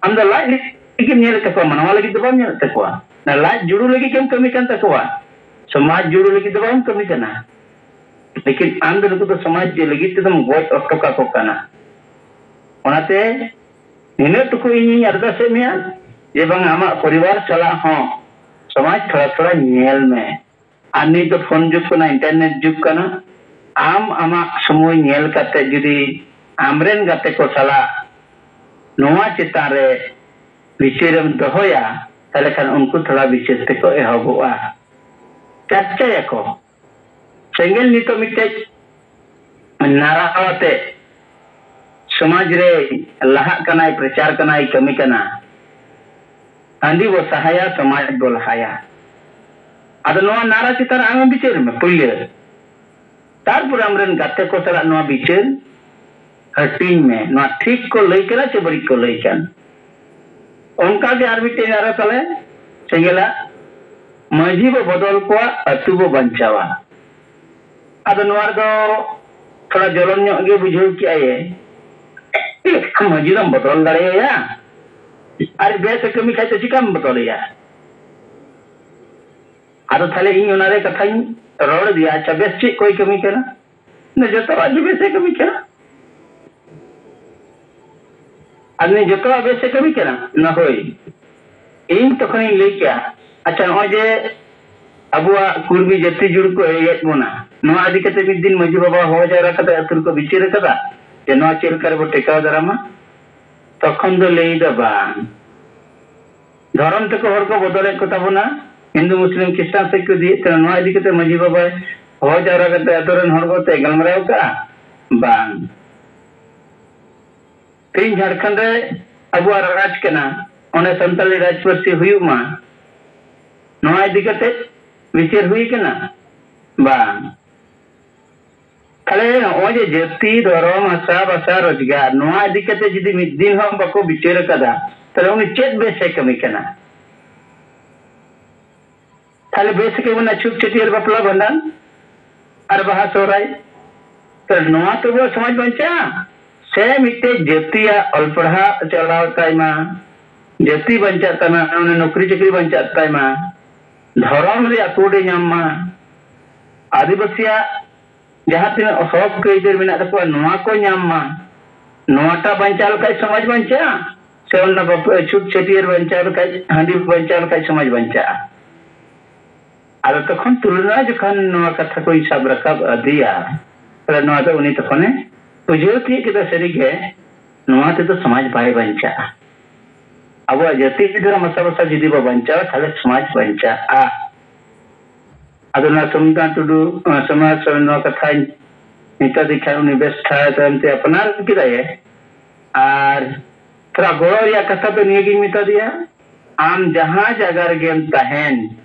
ᱟᱢ ᱫᱚ ᱞᱟᱡ ᱞᱟᱹᱜᱤᱫ ᱜᱮᱢ ᱧᱮᱞᱮᱫ ᱛᱟᱠᱚᱣᱟ, ᱢᱟᱱᱣᱟ ᱞᱟᱹᱜᱤᱫ ᱫᱚ ᱵᱟᱢ ᱧᱮᱞᱮᱫ ᱛᱟᱠᱚᱣᱟ᱾ ᱚᱱᱟ ᱞᱟᱡ ᱡᱩᱲᱩ ᱞᱟᱹᱜᱤᱫ ᱜᱮᱢ ᱠᱟᱹᱢᱤ ᱠᱟᱱ ᱛᱟᱠᱚᱣᱟ, ᱥᱚᱢᱟᱡᱽ ᱡᱩᱲᱩ ᱞᱟᱹᱜᱤᱫ ᱫᱚ ᱵᱟᱢ ᱠᱟᱹᱢᱤ ᱠᱟᱱᱟ᱾ ᱞᱮᱠᱤᱱ ᱟᱢ ᱫᱚ ᱱᱩᱠᱩ ᱫᱚ ᱥᱚᱢᱟᱡᱽ ᱞᱟᱹᱜᱤᱫ ᱛᱮᱫᱚᱢ ᱜᱚᱡ ᱚᱴᱚ ᱠᱟᱠᱚ ᱠᱟᱱᱟ᱾ ᱚᱱᱟᱛᱮ ᱱᱤᱱᱟᱹᱜ ᱴᱩᱠᱩ ᱤᱧᱤᱧ ᱟᱨᱫᱟᱥᱮᱫ ᱢᱮᱭᱟ ᱡᱮ ᱵᱟᱝ, ᱟᱢᱟᱜ ᱯᱚᱨᱤᱵᱟᱨ ᱥᱟᱞᱟᱜ ᱦᱚᱸ ᱥᱚᱢᱟᱡᱽ ᱛᱷᱚᱲᱟ ᱛᱷᱚᱲᱟ ᱧᱮᱞ ᱢᱮ᱾ ᱟᱨ ᱱᱤᱛ ᱫᱚ ᱯᱷᱳᱱ ᱡᱩᱜᱽ ᱠᱟᱱᱟ, ᱤᱱᱴᱟᱨᱱᱮᱴ ᱡᱩᱜᱽ ᱠᱟᱱᱟ᱾ ᱟᱢ ᱟᱢᱟᱜ ᱥᱚᱢᱚᱭ ᱧᱮᱞ ᱠᱟᱛᱮ ᱡᱩᱫᱤ ᱟᱢᱨᱮᱱ ᱜᱟᱛᱮ ᱠᱚ ᱥᱟᱞᱟᱜ ᱱᱚᱣᱟ ᱪᱮᱛᱟᱱ ᱨᱮ ᱵᱤᱪᱟᱹᱨᱮᱢ ᱫᱚᱦᱚᱭᱟ, ᱛᱟᱦᱞᱮ ᱠᱷᱟᱱ ᱩᱱᱠᱩ ᱛᱷᱚᱲᱟ ᱵᱤᱪᱟᱹᱨ ᱛᱮᱠᱚ ᱮᱦᱚᱵᱚᱜᱼᱟ, ᱪᱟᱨᱪᱟᱭᱟᱠᱚ᱾ ᱥᱮᱸᱜᱮᱞ ᱱᱤᱛᱚᱜ ᱢᱤᱫᱴᱮᱡ ᱱᱟᱨᱟ ᱟᱛᱮ ᱥᱚᱢᱟᱡᱽ ᱨᱮ ᱞᱟᱦᱟᱜ ᱠᱟᱱᱟᱭ, ᱯᱨᱚᱪᱟᱨ ᱠᱟᱱᱟᱭ, ᱠᱟᱹᱢᱤ ᱠᱟᱱᱟ᱾ ᱦᱟᱺᱰᱤ ᱵᱚ ᱥᱟᱦᱟᱭᱟ, ᱥᱚᱢᱟᱡᱽ ᱵᱚ ᱞᱟᱦᱟᱭᱟ᱾ ᱟᱫᱚ ᱱᱚᱣᱟ ᱱᱟᱨᱟ ᱪᱮᱛᱟᱱ ᱨᱮ ᱟᱢ ᱵᱤᱪᱟᱹᱨ ᱢᱮ ᱯᱩᱭᱞᱟᱹ, ᱛᱟᱨᱯᱚᱨᱮ ᱟᱢᱨᱮᱱ ᱜᱟᱛᱮ ᱠᱚ ᱥᱟᱞᱟᱜ ᱱᱚᱣᱟ ᱵᱤᱪᱟᱹᱨ ᱦᱟᱹᱴᱤᱧ ᱢᱮ, ᱱᱚᱣᱟ ᱴᱷᱤᱠ ᱠᱚ ᱞᱟᱹᱭ ᱠᱟᱱᱟ ᱪᱮ ᱵᱟᱹᱲᱤᱡ ᱠᱚ ᱞᱟᱹᱭ ᱠᱟᱱᱟ᱾ ᱚᱱᱠᱟ ᱜᱮ ᱟᱨ ᱢᱤᱫᱴᱮᱱ ᱟᱨᱚ ᱛᱟᱞᱮ ᱥᱮᱸᱜᱮᱞᱟ, ᱢᱟᱹᱡᱷᱤ ᱵᱚ ᱵᱚᱫᱚᱞ ᱠᱚᱣᱟ, ᱟᱹᱛᱩ ᱵᱚ ᱵᱟᱧᱪᱟᱣᱟ᱾ ᱟᱫᱚ ᱱᱚᱣᱟ ᱨᱮᱫᱚ ᱛᱷᱚᱲᱟ ᱡᱚᱞᱚᱱ ᱧᱚᱜ ᱜᱮ ᱵᱩᱡᱷᱟᱹᱣ ᱠᱮᱜᱼᱟᱭ, ᱢᱟᱹᱡᱷᱤ ᱫᱚᱢ ᱵᱚᱫᱚᱞ ᱫᱟᱲᱮᱭᱟᱭᱟ, ᱟᱨ ᱵᱮᱥ ᱮ ᱠᱟᱹᱢᱤ ᱠᱷᱟᱡ ᱫᱚ ᱪᱤᱠᱟᱢ ᱵᱚᱫᱚᱞᱮᱭᱟ? ᱟᱫᱚ ᱛᱟᱦᱞᱮ ᱤᱧ ᱚᱱᱟᱨᱮ ᱠᱟᱛᱷᱟᱧ ᱨᱚᱲ ᱤᱫᱤᱭᱟ, ᱟᱪᱪᱷᱟ, ᱵᱮᱥ ᱪᱮᱫ ᱠᱚᱭ ᱠᱟᱹᱢᱤ ᱠᱟᱱᱟ? ᱡᱚᱛᱚᱣᱟᱜ ᱜᱮ ᱵᱮᱥ ᱮ ᱠᱟᱹᱢᱤ ᱠᱟᱱᱟ᱾ ᱟᱨ ᱱᱩᱭ ᱡᱚᱛᱚᱣᱟᱜ ᱵᱮᱥ ᱮ ᱠᱟᱹᱢᱤ ᱠᱟᱱᱟ? ᱱᱟ ᱦᱳᱭ᱾ ᱤᱧ ᱛᱚᱠᱷᱚᱱᱤᱧ ᱞᱟᱹᱭ ᱠᱮᱜᱼᱟ, ᱟᱪᱪᱷᱟ, ᱱᱚᱜᱼᱚᱭ ᱡᱮ ᱟᱵᱚᱣᱟᱜ ᱠᱩᱲᱢᱤ ᱡᱟᱹᱛᱤ ᱡᱩᱲ ᱠᱚ ᱮᱲᱮᱭᱮᱫ ᱵᱚᱱᱟ, ᱱᱚᱣᱟ ᱤᱫᱤ ᱠᱟᱛᱮ ᱢᱤᱫ ᱫᱤᱱ ᱢᱟᱹᱡᱷᱤ ᱵᱟᱵᱟ ᱦᱚᱦᱚ ᱡᱟᱣᱨᱟ ᱠᱟᱛᱮ ᱟᱹᱛᱩ ᱨᱮᱠᱚ ᱵᱤᱪᱟᱹᱨ ᱟᱠᱟᱫᱟ ᱡᱮ ᱱᱚᱣᱟ ᱪᱮᱫ ᱞᱮᱠᱟ ᱨᱮᱵᱚ ᱴᱮᱠᱟᱣ ᱫᱟᱨᱟᱢᱟ? ᱛᱚᱠᱷᱚᱱ ᱫᱚ ᱞᱟᱹᱭ ᱫᱟ ᱵᱟᱝ, ᱫᱷᱚᱨᱚᱢ ᱛᱮᱠᱚ ᱦᱚᱲ ᱠᱚ ᱵᱚᱫᱚᱞᱮᱫ ᱠᱚ ᱛᱟᱵᱚᱱᱟ, ᱦᱤᱱᱫᱩ ᱢᱩᱥᱞᱤᱢ ᱠᱷᱨᱤᱥᱴᱟᱱ ᱥᱮᱫ ᱠᱚ ᱤᱫᱤᱭᱮᱫ ᱠᱟᱱᱟ᱾ ᱱᱚᱣᱟ ᱤᱫᱤ ᱠᱟᱛᱮ ᱢᱟᱹᱡᱷᱤ ᱵᱟᱵᱟᱭ ᱦᱚᱦᱚ ᱡᱟᱣᱨᱟ ᱠᱟᱛᱮ ᱟᱛᱳ ᱨᱮᱱ ᱦᱚᱲ ᱠᱚ ᱛᱮ ᱜᱟᱞᱢᱟᱨᱟᱣ ᱠᱟᱜᱼᱟ? ᱵᱟᱝ᱾ ᱛᱮᱦᱮᱧ ᱡᱷᱟᱲᱠᱷᱚᱸᱰ ᱨᱮ ᱟᱵᱚᱣᱟᱜ ᱨᱟᱡᱽ ᱠᱟᱱᱟ, ᱚᱸᱰᱮ ᱥᱟᱱᱛᱟᱲᱤ ᱨᱟᱡᱽ ᱯᱟᱹᱨᱥᱤ ᱦᱩᱭᱩᱜ ᱢᱟ, ᱱᱚᱣᱟ ᱤᱫᱤ ᱠᱟᱛᱮ ᱵᱤᱪᱟᱹᱨ ᱦᱩᱭ ᱠᱟᱱᱟ? ᱵᱟᱝ᱾ ᱛᱟᱦᱞᱮ ᱱᱚᱜᱼᱚᱭ ᱡᱮ ᱡᱟᱹᱛᱤ, ᱫᱷᱚᱨᱚᱢ, ᱦᱟᱥᱟ, ᱵᱷᱟᱥᱟ, ᱨᱳᱡᱽᱜᱟᱨ, ᱱᱚᱣᱟ ᱤᱫᱤ ᱠᱟᱛᱮ ᱡᱩᱫᱤ ᱢᱤᱫ ᱫᱤᱱ ᱦᱚᱸ ᱵᱟᱠᱚ ᱵᱤᱪᱟᱹᱨ ᱟᱠᱟᱫᱟ, ᱛᱟᱦᱞᱮ ᱩᱱᱤ ᱪᱮᱫ ᱵᱮᱥ ᱮ ᱠᱟᱹᱢᱤ ᱠᱟᱱᱟ? ᱛᱟᱦᱞᱮ ᱵᱮᱥ ᱮ ᱠᱟᱹᱢᱤ ᱠᱟᱱᱟ ᱪᱷᱩᱛ ᱪᱷᱟᱹᱴᱭᱟᱹᱨ, ᱵᱟᱯᱞᱟ ᱵᱷᱟᱸᱰᱟᱱ ᱟᱨ ᱵᱟᱦᱟ ᱥᱚᱦᱨᱟᱭ᱾ ᱛᱟᱦᱞᱮ ᱱᱚᱣᱟ ᱛᱮ ᱟᱵᱚᱣᱟᱜ ᱥᱚᱢᱟᱡᱽ ᱵᱟᱧᱪᱟᱜᱼᱟ? ᱥᱮ ᱢᱤᱫᱴᱮᱡ ᱡᱟᱹᱛᱤᱭᱟᱜ ᱚᱞ ᱯᱟᱲᱦᱟᱣ ᱪᱟᱞᱟᱣ ᱛᱟᱭ ᱢᱟ, ᱡᱟᱹᱛᱤ ᱵᱟᱧᱪᱟᱜ ᱛᱟᱭ ᱢᱟ, ᱩᱱᱤ ᱱᱚᱠᱨᱤ ᱪᱟᱹᱠᱨᱤ ᱵᱟᱧᱪᱟᱜ ᱛᱟᱭ ᱢᱟ, ᱫᱷᱚᱨᱚᱢ ᱨᱮᱭᱟᱜ ᱠᱳᱰ ᱮ ᱧᱟᱢ ᱢᱟ, ᱟᱹᱫᱤᱵᱟᱹᱥᱤᱭᱟᱜ ᱡᱟᱦᱟᱸ ᱛᱤᱱᱟᱹᱜ ᱦᱚᱠ ᱟᱹᱭᱫᱟᱹᱨ ᱢᱮᱱᱟᱜ ᱛᱟᱠᱚᱣᱟ, ᱱᱚᱣᱟ ᱠᱚ ᱧᱟᱢ ᱢᱟ᱾ ᱱᱚᱣᱟᱴᱟᱜ ᱵᱟᱧᱪᱟᱣ ᱞᱮᱠᱷᱟᱡ ᱥᱚᱢᱟᱡᱽ ᱵᱟᱧᱪᱟᱜᱼᱟ, ᱥᱮ ᱚᱱᱟ ᱵᱟᱯ-, ᱪᱷᱩᱛ ᱪᱷᱟᱹᱴᱭᱟᱹᱨ ᱵᱟᱧᱪᱟᱣ ᱞᱮᱠᱷᱟᱡ, ᱦᱟᱺᱰᱤ ᱵᱟᱧᱪᱟᱣ ᱞᱮᱠᱷᱟᱡ ᱥᱚᱢᱟᱡᱽ ᱵᱟᱧᱪᱟᱜᱼᱟ? ᱟᱫᱚ ᱛᱚᱠᱷᱚᱱ ᱛᱩᱞᱚᱱᱟ ᱡᱚᱠᱷᱚᱱ ᱱᱚᱣᱟ ᱠᱟᱛᱷᱟ ᱠᱚᱧ ᱥᱟᱵ ᱨᱟᱠᱟᱵ ᱟᱫᱮᱭᱟ, ᱛᱟᱦᱞᱮ ᱱᱚᱣᱟ ᱫᱚ ᱩᱱᱤ ᱛᱚᱠᱷᱚᱱᱮ ᱵᱩᱡᱷᱟᱹᱣ ᱛᱤᱭᱳᱜ ᱠᱮᱫᱟ, ᱥᱟᱹᱨᱤᱜᱮ ᱱᱚᱣᱟ ᱛᱮᱫᱚ ᱥᱚᱢᱟᱡᱽ ᱵᱟᱭ ᱵᱟᱧᱪᱟᱜᱼᱟ᱾ ᱟᱵᱚᱣᱟᱜ ᱡᱟᱹᱛᱤ ᱫᱷᱚᱨᱚᱢ ᱦᱟᱥᱟ ᱵᱷᱟᱥᱟ ᱡᱩᱫᱤ ᱵᱚ ᱵᱟᱧᱪᱟᱣᱟ, ᱛᱟᱦᱞᱮ ᱥᱚᱢᱟᱡᱽ ᱵᱟᱧᱪᱟᱜᱼᱟ᱾ ᱟᱫᱚ ᱱᱚᱣᱟ ᱥᱚᱢᱤᱛᱟ ᱴᱩᱰᱩ, ᱱᱚᱣᱟ ᱥᱚᱢᱟᱡᱽ ᱥᱚᱨᱮᱱ ᱱᱚᱣᱟ ᱠᱟᱛᱷᱟᱧ ᱢᱮᱛᱟ ᱫᱮ ᱠᱷᱟᱱ, ᱩᱱᱤ ᱵᱮᱥ ᱴᱷᱟᱶ ᱛᱟᱭᱚᱢ ᱛᱮ ᱟᱯᱱᱟᱨ ᱠᱮᱫᱟᱭᱮ᱾ ᱟᱨ ᱛᱷᱚᱲᱟ ᱜᱚᱲᱚ ᱨᱮᱭᱟᱜ ᱠᱟᱛᱷᱟ ᱫᱚ ᱱᱤᱭᱟᱹᱜᱤᱧ ᱢᱮᱛᱟ ᱫᱮᱭᱟ, ᱟᱢ ᱡᱟᱦᱟᱸ ᱡᱟᱭᱜᱟ ᱨᱮᱜᱮᱢ ᱛᱟᱦᱮᱱ,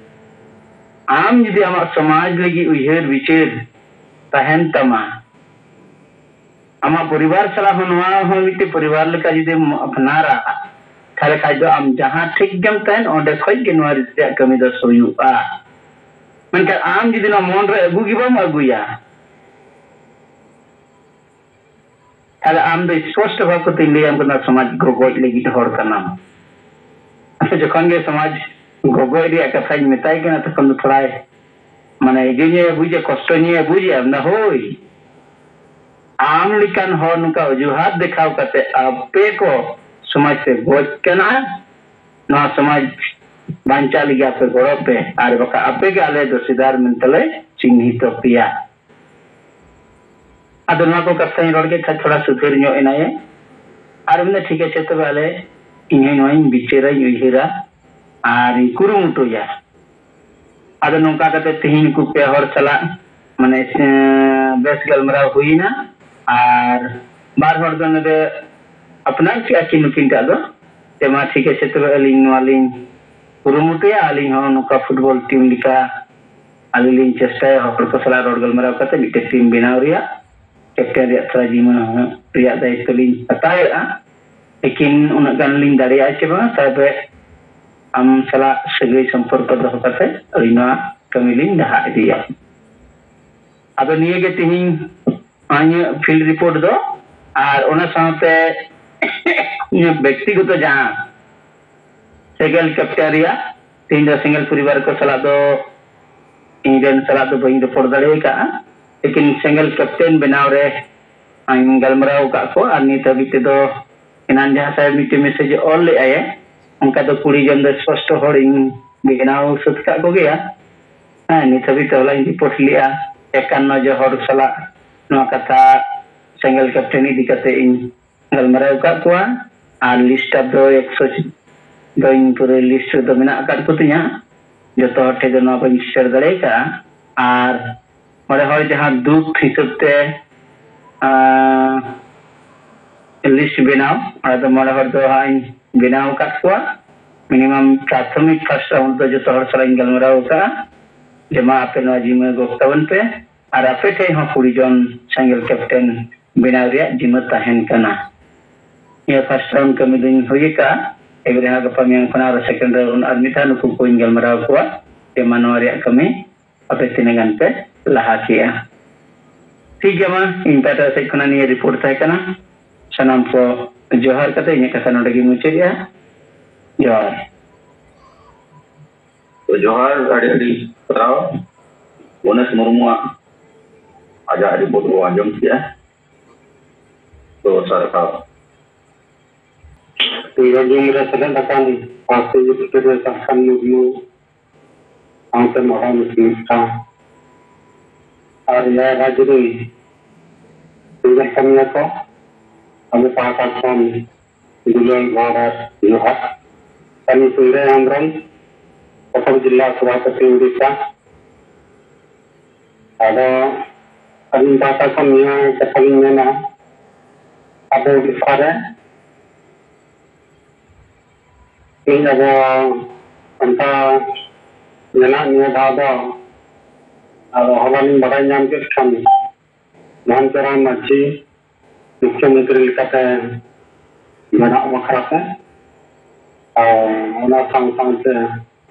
ᱟᱢ ᱡᱩᱫᱤ ᱟᱢᱟᱜ ᱥᱚᱢᱟᱡᱽ ᱞᱟᱹᱜᱤᱫ ᱩᱭᱦᱟᱹᱨ ᱵᱤᱪᱟᱹᱨ ᱛᱟᱦᱮᱱ ᱛᱟᱢᱟ, ᱟᱢᱟᱜ ᱯᱚᱨᱤᱵᱟᱨ ᱥᱟᱞᱟᱜ ᱦᱚᱸ ᱱᱚᱣᱟ ᱦᱚᱸ ᱢᱤᱫᱴᱮᱱ ᱯᱚᱨᱤᱵᱟᱨ ᱞᱮᱠᱟ ᱡᱩᱫᱤᱢ ᱟᱯᱱᱟᱨᱟ, ᱛᱟᱦᱞᱮ ᱠᱷᱟᱡ ᱫᱚ ᱟᱢ ᱡᱟᱦᱟᱸ ᱴᱷᱮᱡ ᱜᱮᱢ ᱛᱟᱦᱮᱱ, ᱚᱸᱰᱮ ᱠᱷᱚᱡ ᱜᱮ ᱱᱚᱣᱟ ᱨᱮᱭᱟᱜ ᱠᱟᱹᱢᱤ ᱫᱚ ᱦᱩᱭᱩᱜᱼᱟ᱾ ᱢᱮᱱᱠᱷᱟᱱ ᱟᱢ ᱡᱩᱫᱤ ᱱᱚᱣᱟ ᱢᱚᱱ ᱨᱮ ᱟᱹᱜᱩ ᱜᱮ ᱵᱟᱢ ᱟᱹᱜᱩᱭᱟ, ᱛᱟᱦᱞᱮ ᱟᱢ ᱫᱚ ᱥᱯᱚᱥᱴᱚ ᱵᱷᱟᱵ ᱠᱟᱛᱮᱧ ᱞᱟᱹᱭᱟᱢ ᱠᱟᱱᱟ, ᱥᱚᱢᱟᱡᱽ ᱜᱚᱜᱚᱡ ᱞᱟᱹᱜᱤᱫ ᱦᱚᱲ ᱠᱟᱱᱟᱢ᱾ ᱟᱪᱪᱷᱟ, ᱡᱚᱠᱷᱚᱱ ᱜᱮ ᱥᱚᱢᱟᱡᱽ ᱜᱚᱜᱚᱡ ᱨᱮᱭᱟᱜ ᱠᱟᱛᱷᱟᱧ ᱢᱮᱛᱟᱭ ᱠᱟᱱᱟ, ᱛᱚᱠᱷᱚᱱ ᱫᱚ ᱛᱷᱚᱲᱟᱭ, ᱢᱟᱱᱮ, ᱤᱭᱟᱹ ᱧᱚᱜ ᱮ ᱵᱩᱡᱟ, ᱠᱚᱥᱴᱚ ᱧᱚᱜ ᱮ ᱵᱩᱡᱟ᱾ ᱢᱮᱱᱫᱟ, ᱦᱳᱭ, ᱟᱢ ᱞᱮᱠᱟᱱ ᱦᱚᱲ ᱱᱚᱝᱠᱟ ᱚᱡᱩᱦᱟᱛ ᱫᱮᱠᱷᱟᱣ ᱠᱟᱛᱮ ᱟᱯᱮ ᱠᱚ ᱥᱚᱢᱟᱡᱽ ᱯᱮ ᱜᱚᱡ ᱠᱟᱱᱟ᱾ ᱱᱚᱣᱟ ᱥᱚᱢᱟᱡᱽ ᱵᱟᱧᱪᱟᱜ ᱞᱟᱹᱜᱤᱫ ᱟᱯᱮ ᱜᱚᱲᱚ ᱯᱮ, ᱟᱨ ᱵᱟᱠᱷᱟᱡ ᱟᱯᱮ ᱜᱮ ᱟᱞᱮ ᱫᱚᱥᱤᱫᱟᱨ ᱢᱮᱱᱛᱮ ᱞᱮ ᱪᱤᱱᱦᱤᱛᱚ ᱯᱮᱭᱟ᱾ ᱟᱫᱚ ᱱᱚᱣᱟ ᱠᱚ ᱠᱟᱛᱷᱟᱧ ᱨᱚᱲ ᱠᱮᱫ ᱠᱷᱟᱡ ᱛᱷᱚᱲᱟ ᱥᱩᱫᱷᱟᱹᱨ ᱧᱚᱜ ᱮᱱᱟᱭᱮ᱾ ᱟᱨ ᱢᱮᱱᱫᱟ, ᱴᱷᱤᱠ ᱟᱪᱷᱮ, ᱛᱚᱵᱮ ᱟᱞᱮ, ᱤᱧ ᱦᱚᱸ ᱱᱚᱣᱟᱧ ᱵᱤᱪᱟᱹᱨᱟᱧ ᱩᱭᱦᱟᱹᱨᱟ ᱟᱨᱤᱧ ᱠᱩᱨᱩᱢᱩᱴᱩᱭᱟ᱾ ᱟᱫᱚ ᱱᱚᱝᱠᱟ ᱠᱟᱛᱮ ᱛᱮᱦᱮᱧ ᱩᱱᱠᱩ ᱯᱮ ᱦᱚᱲ ᱥᱟᱞᱟᱜ ᱢᱟᱱᱮ, ᱮ, ᱵᱮᱥ ᱜᱟᱞᱢᱟᱨᱟᱣ ᱦᱩᱭᱱᱟ᱾ ᱟᱨ ᱵᱟᱨ ᱦᱚᱲ ᱫᱚ ᱱᱚᱰᱮ ᱟᱯᱱᱟᱨ ᱠᱮᱜᱼᱟ ᱠᱤᱱ ᱱᱩᱠᱤᱱ ᱴᱟᱜ ᱫᱚ, ᱡᱮ ᱢᱟ ᱴᱷᱤᱠ ᱟᱪᱷᱮ, ᱛᱚᱵᱮ ᱟᱹᱞᱤᱧ ᱱᱚᱣᱟ ᱞᱤᱧ ᱠᱩᱨᱩᱢᱩᱴᱩᱭᱟ, ᱟᱹᱞᱤᱧ ᱦᱚᱸ ᱱᱚᱝᱠᱟ ᱯᱷᱩᱴᱵᱚᱞ ᱴᱤᱢ ᱞᱮᱠᱟ ᱟᱹᱞᱤᱧ ᱞᱤᱧ ᱪᱮᱥᱴᱟᱭᱟ ᱦᱚᱲ ᱠᱚ ᱥᱟᱞᱟᱜ ᱨᱚᱲ ᱜᱟᱞᱢᱟᱨᱟᱣ ᱠᱟᱛᱮ ᱢᱤᱫᱴᱮᱱ ᱴᱤᱢ ᱵᱮᱱᱟᱣ ᱨᱮᱭᱟᱜ, ᱠᱮᱯᱴᱮᱱ ᱨᱮᱭᱟᱜ ᱛᱷᱚᱲᱟ ᱡᱤᱢᱟᱹ ᱨᱮᱭᱟᱜ ᱫᱟᱭᱤᱛᱛᱚ ᱞᱤᱧ ᱦᱟᱛᱟᱣᱮᱫᱼᱟ᱾ ᱞᱮᱠᱤᱱ ᱩᱱᱟᱹᱜ ᱜᱟᱱ ᱞᱤᱧ ᱫᱟᱲᱮᱭᱟᱜᱼᱟ ᱪᱮ ᱵᱟᱝᱟ, ᱛᱚᱵᱮ ᱟᱢ ᱥᱟᱞᱟᱜ ᱥᱟᱹᱜᱟᱹᱭ ᱥᱚᱢᱯᱚᱨᱠᱚ ᱫᱚᱦᱚ ᱠᱟᱛᱮ ᱟᱹᱞᱤᱧ ᱱᱚᱣᱟ ᱠᱟᱹᱢᱤ ᱞᱤᱧ ᱞᱟᱦᱟ ᱤᱫᱤᱭᱟ᱾ ᱟᱫᱚ ᱱᱤᱭᱟᱹ ᱜᱮ ᱛᱮᱦᱮᱧ ᱤᱧᱟᱹᱜ ᱯᱷᱤᱞᱰ ᱨᱤᱯᱳᱨᱴ ᱫᱚ, ᱟᱨ ᱚᱱᱟ ᱥᱟᱶᱛᱮ ᱤᱧᱟᱹᱜ ᱵᱮᱠᱛᱤᱜᱚᱛᱚ ᱡᱟᱦᱟᱸ ᱥᱮᱸᱜᱮᱞ ᱠᱮᱯᱴᱮᱱ ᱨᱮᱭᱟᱜ, ᱛᱮᱦᱮᱧ ᱫᱚ ᱥᱮᱸᱜᱮᱞ ᱯᱚᱨᱤᱵᱟᱨ ᱠᱚ ᱥᱟᱞᱟᱜ ᱫᱚ ᱤᱧ ᱨᱮᱱ ᱥᱟᱞᱟᱜ ᱫᱚ ᱵᱟᱹᱧ ᱨᱚᱯᱚᱲ ᱫᱟᱲᱮ ᱟᱠᱟᱫᱼᱟ, ᱞᱮᱠᱤᱱ ᱥᱮᱸᱜᱮᱞ ᱠᱮᱯᱴᱮᱱ ᱵᱮᱱᱟᱣ ᱨᱮ ᱤᱧ ᱜᱟᱞᱢᱟᱨᱟᱣ ᱟᱠᱟᱫ ᱠᱚ, ᱟᱨ ᱱᱤᱛ ᱦᱟᱹᱵᱤᱡ ᱛᱮᱫᱚ ᱮᱱᱟᱱ ᱡᱟᱦᱟᱸ ᱥᱟᱦᱮᱵᱽ ᱢᱤᱫᱴᱮᱱ ᱢᱮᱥᱮᱡᱽ ᱚᱞ ᱞᱮᱫᱟᱭ, ᱚᱱᱠᱟ ᱫᱚ ᱠᱩᱲᱤ ᱡᱚᱱ ᱫᱚ ᱥᱯᱚᱥᱴᱚ ᱦᱚᱲ ᱤᱧ ᱵᱮᱱᱟᱣ ᱥᱟᱹᱛ ᱠᱟᱜ ᱠᱚᱜᱮᱭᱟ᱾ ᱦᱮᱸ, ᱱᱤᱛ ᱦᱟᱹᱵᱤᱡ ᱛᱮ ᱦᱚᱞᱟᱧ ᱨᱤᱯᱳᱨᱴ ᱞᱮᱫᱼᱟ, ᱮᱠᱟᱱᱱᱚ ᱡᱚᱱ ᱦᱚᱲ ᱥᱟᱞᱟᱜ ᱱᱚᱣᱟ ᱠᱟᱛᱷᱟ ᱥᱮᱸᱜᱮᱞ ᱠᱮᱯᱴᱮᱱ ᱤᱫᱤ ᱠᱟᱛᱮ ᱤᱧ ᱜᱟᱞᱢᱟᱨᱟᱣ ᱟᱠᱟᱫ ᱠᱚᱣᱟ᱾ ᱟᱨ ᱞᱤᱥᱴ ᱟᱯ ᱫᱚ ᱮᱠᱥᱚ ᱫᱚᱧ ᱯᱩᱨᱟᱹ ᱞᱤᱥᱴ ᱨᱮᱫᱚ ᱢᱮᱱᱟᱜ ᱟᱠᱟᱫ ᱠᱚ ᱛᱤᱧᱟ, ᱡᱚᱛᱚ ᱦᱚᱲ ᱴᱷᱮᱱ ᱫᱚ ᱱᱚᱣᱟ ᱵᱟᱹᱧ ᱥᱮᱭᱟᱨ ᱫᱟᱲᱮ ᱟᱠᱟᱫᱼᱟ᱾ ᱟᱨ ᱢᱚᱬᱮ ᱦᱚᱲ ᱡᱟᱦᱟᱸ ᱫᱩᱠ ᱦᱤᱥᱟᱹᱵ ᱛᱮ ᱞᱤᱥᱴ ᱵᱮᱱᱟᱣ, ᱚᱱᱟ ᱫᱚ ᱢᱚᱬᱮ ᱦᱚᱲ ᱫᱚ ᱦᱟᱸᱜ ᱤᱧ ᱵᱮᱱᱟᱣ ᱟᱠᱟᱫ ᱠᱚᱣᱟ᱾ ᱢᱤᱱᱤᱢᱟᱢ ᱯᱨᱟᱛᱷᱚᱢᱤᱠ ᱯᱷᱟᱥᱴ ᱨᱟᱣᱩᱱᱰ ᱫᱚ ᱡᱚᱛᱚ ᱦᱚᱲ ᱥᱟᱞᱟᱜ ᱤᱧ ᱜᱟᱞᱢᱟᱨᱟᱣ ᱟᱠᱟᱫᱼᱟ, ᱡᱮ ᱢᱟ ᱟᱯᱮ ᱱᱚᱣᱟ ᱡᱤᱢᱟᱹ ᱜᱚᱜ ᱛᱟᱵᱚᱱ ᱯᱮ, ᱟᱨ ᱟᱯᱮ ᱴᱷᱮᱱ ᱦᱚᱸ ᱠᱩᱲᱤ ᱡᱚᱱ ᱥᱮᱸᱜᱮᱞ ᱠᱮᱯᱴᱮᱱ ᱵᱮᱱᱟᱣ ᱨᱮᱭᱟᱜ ᱡᱤᱢᱟᱹ ᱛᱟᱦᱮᱱ ᱠᱟᱱᱟ᱾ ᱱᱤᱭᱟᱹ first round ᱠᱟᱹᱢᱤ ᱫᱚᱧ ᱦᱩᱭ ᱟᱠᱟᱫᱼᱟ᱾ ᱮᱵᱟᱨᱮ ᱦᱟᱸᱜ ᱜᱟᱯᱟ ᱢᱮᱭᱟᱝ ᱠᱷᱚᱱ ᱟᱨᱚ second round ᱟᱨ ᱢᱤᱫ ᱫᱷᱟᱣ ᱱᱩᱠᱩ ᱠᱚᱧ ᱜᱟᱞᱢᱟᱨᱟᱣ ᱠᱚᱣᱟ ᱡᱮ ᱢᱟ ᱱᱚᱣᱟ ᱨᱮᱭᱟᱜ ᱠᱟᱹᱢᱤ ᱟᱯᱮ ᱛᱤᱱᱟᱹᱜ ᱜᱟᱱ ᱯᱮ ᱞᱟᱦᱟ ᱠᱮᱜᱼᱟ᱾ ᱴᱷᱤᱠ ᱜᱮᱭᱟ, ᱢᱟ ᱤᱧ ᱯᱟᱦᱴᱟ ᱥᱮᱫ ᱠᱷᱚᱱᱟᱜ ᱱᱤᱭᱟᱹ report ᱛᱟᱦᱮᱸ ᱠᱟᱱᱟ᱾ ᱥᱟᱱᱟᱢ ᱠᱚ ᱡᱚᱦᱟᱨ ᱠᱟᱛᱮ ᱤᱧᱟᱹᱜ ᱠᱟᱛᱷᱟ ᱱᱚᱰᱮ ᱜᱮ ᱢᱩᱪᱟᱹᱫᱮᱜᱼᱟ᱾ ᱡᱚᱦᱟᱨ᱾ ᱛᱚ ᱡᱚᱦᱟᱨ, ᱟᱹᱰᱤ ᱟᱹᱰᱤ ᱥᱟᱨᱦᱟᱣ᱾ ᱜᱚᱱᱮᱥ ᱢᱩᱨᱢᱩᱣᱟᱜ ᱟᱡᱟᱜ report ᱵᱚ ᱟᱸᱡᱚᱢ ᱠᱮᱜᱼᱟ᱾ ᱛᱚ ᱥᱟᱨᱦᱟᱣ᱾ ᱥᱤᱝᱜᱟᱡᱩᱢ ᱨᱮ ᱥᱮᱞᱮᱫ ᱟᱠᱟᱱ ᱯᱟᱹᱨᱥᱤ ᱡᱤᱛᱠᱟᱹᱨᱤᱭᱟᱹ ᱥᱟᱞᱠᱷᱟᱱ ᱢᱩᱨᱢᱩ ᱥᱟᱶᱛᱮ ᱢᱟᱨᱟᱝ ᱢᱤᱥᱨᱟ ᱟᱨ ᱮᱭᱟᱭ ᱨᱟᱡᱽ ᱨᱮᱱ ᱥᱤᱝᱜᱟᱨ ᱠᱟᱹᱢᱤᱭᱟᱹ ᱠᱚ, ᱟᱵᱚ ᱯᱟᱦᱴᱟ ᱠᱷᱚᱱ ᱫᱩᱞᱟᱹᱲ ᱜᱚᱲ ᱟᱨ ᱡᱚᱦᱟᱨ᱾ ᱠᱟᱹᱢᱤ ᱥᱤᱝᱜᱟᱹ ᱦᱮᱢᱵᱨᱚᱢ, ᱠᱚᱴᱚᱠ ᱡᱤᱞᱟ ᱥᱚᱵᱷᱟᱯᱚᱛᱤ ᱩᱲᱤᱥᱥᱟ᱾ ᱟᱫᱚ ᱟᱹᱞᱤᱧ ᱯᱟᱦᱴᱟ ᱠᱷᱚᱱ ᱱᱤᱭᱟᱹ ᱠᱟᱛᱷᱟ ᱞᱤᱧ ᱢᱮᱱᱟ, ᱟᱵᱚ ᱩᱲᱤᱥᱥᱟ ᱨᱮ ᱛᱮᱦᱮᱧ ᱟᱵᱚ ᱥᱟᱱᱛᱟᱲ ᱢᱮᱱᱟᱜ ᱱᱤᱭᱟᱹ ᱫᱷᱟᱣ ᱫᱚ, ᱟᱫᱚ ᱦᱚᱞᱟ ᱞᱤᱧ ᱵᱟᱰᱟᱭ ᱧᱟᱢ ᱠᱮᱫ ᱠᱷᱟᱱ ᱢᱳᱦᱚᱱ ᱪᱚᱨᱚᱬ ᱢᱟᱹᱡᱷᱤ ᱢᱩᱠᱷᱭᱚᱢᱚᱱᱛᱨᱤ ᱞᱮᱠᱟᱛᱮ ᱵᱮᱱᱟᱜ ᱵᱟᱠᱷᱨᱟ ᱛᱮ᱾ ᱟᱨ ᱚᱱᱟ ᱥᱟᱶ ᱥᱟᱶᱛᱮ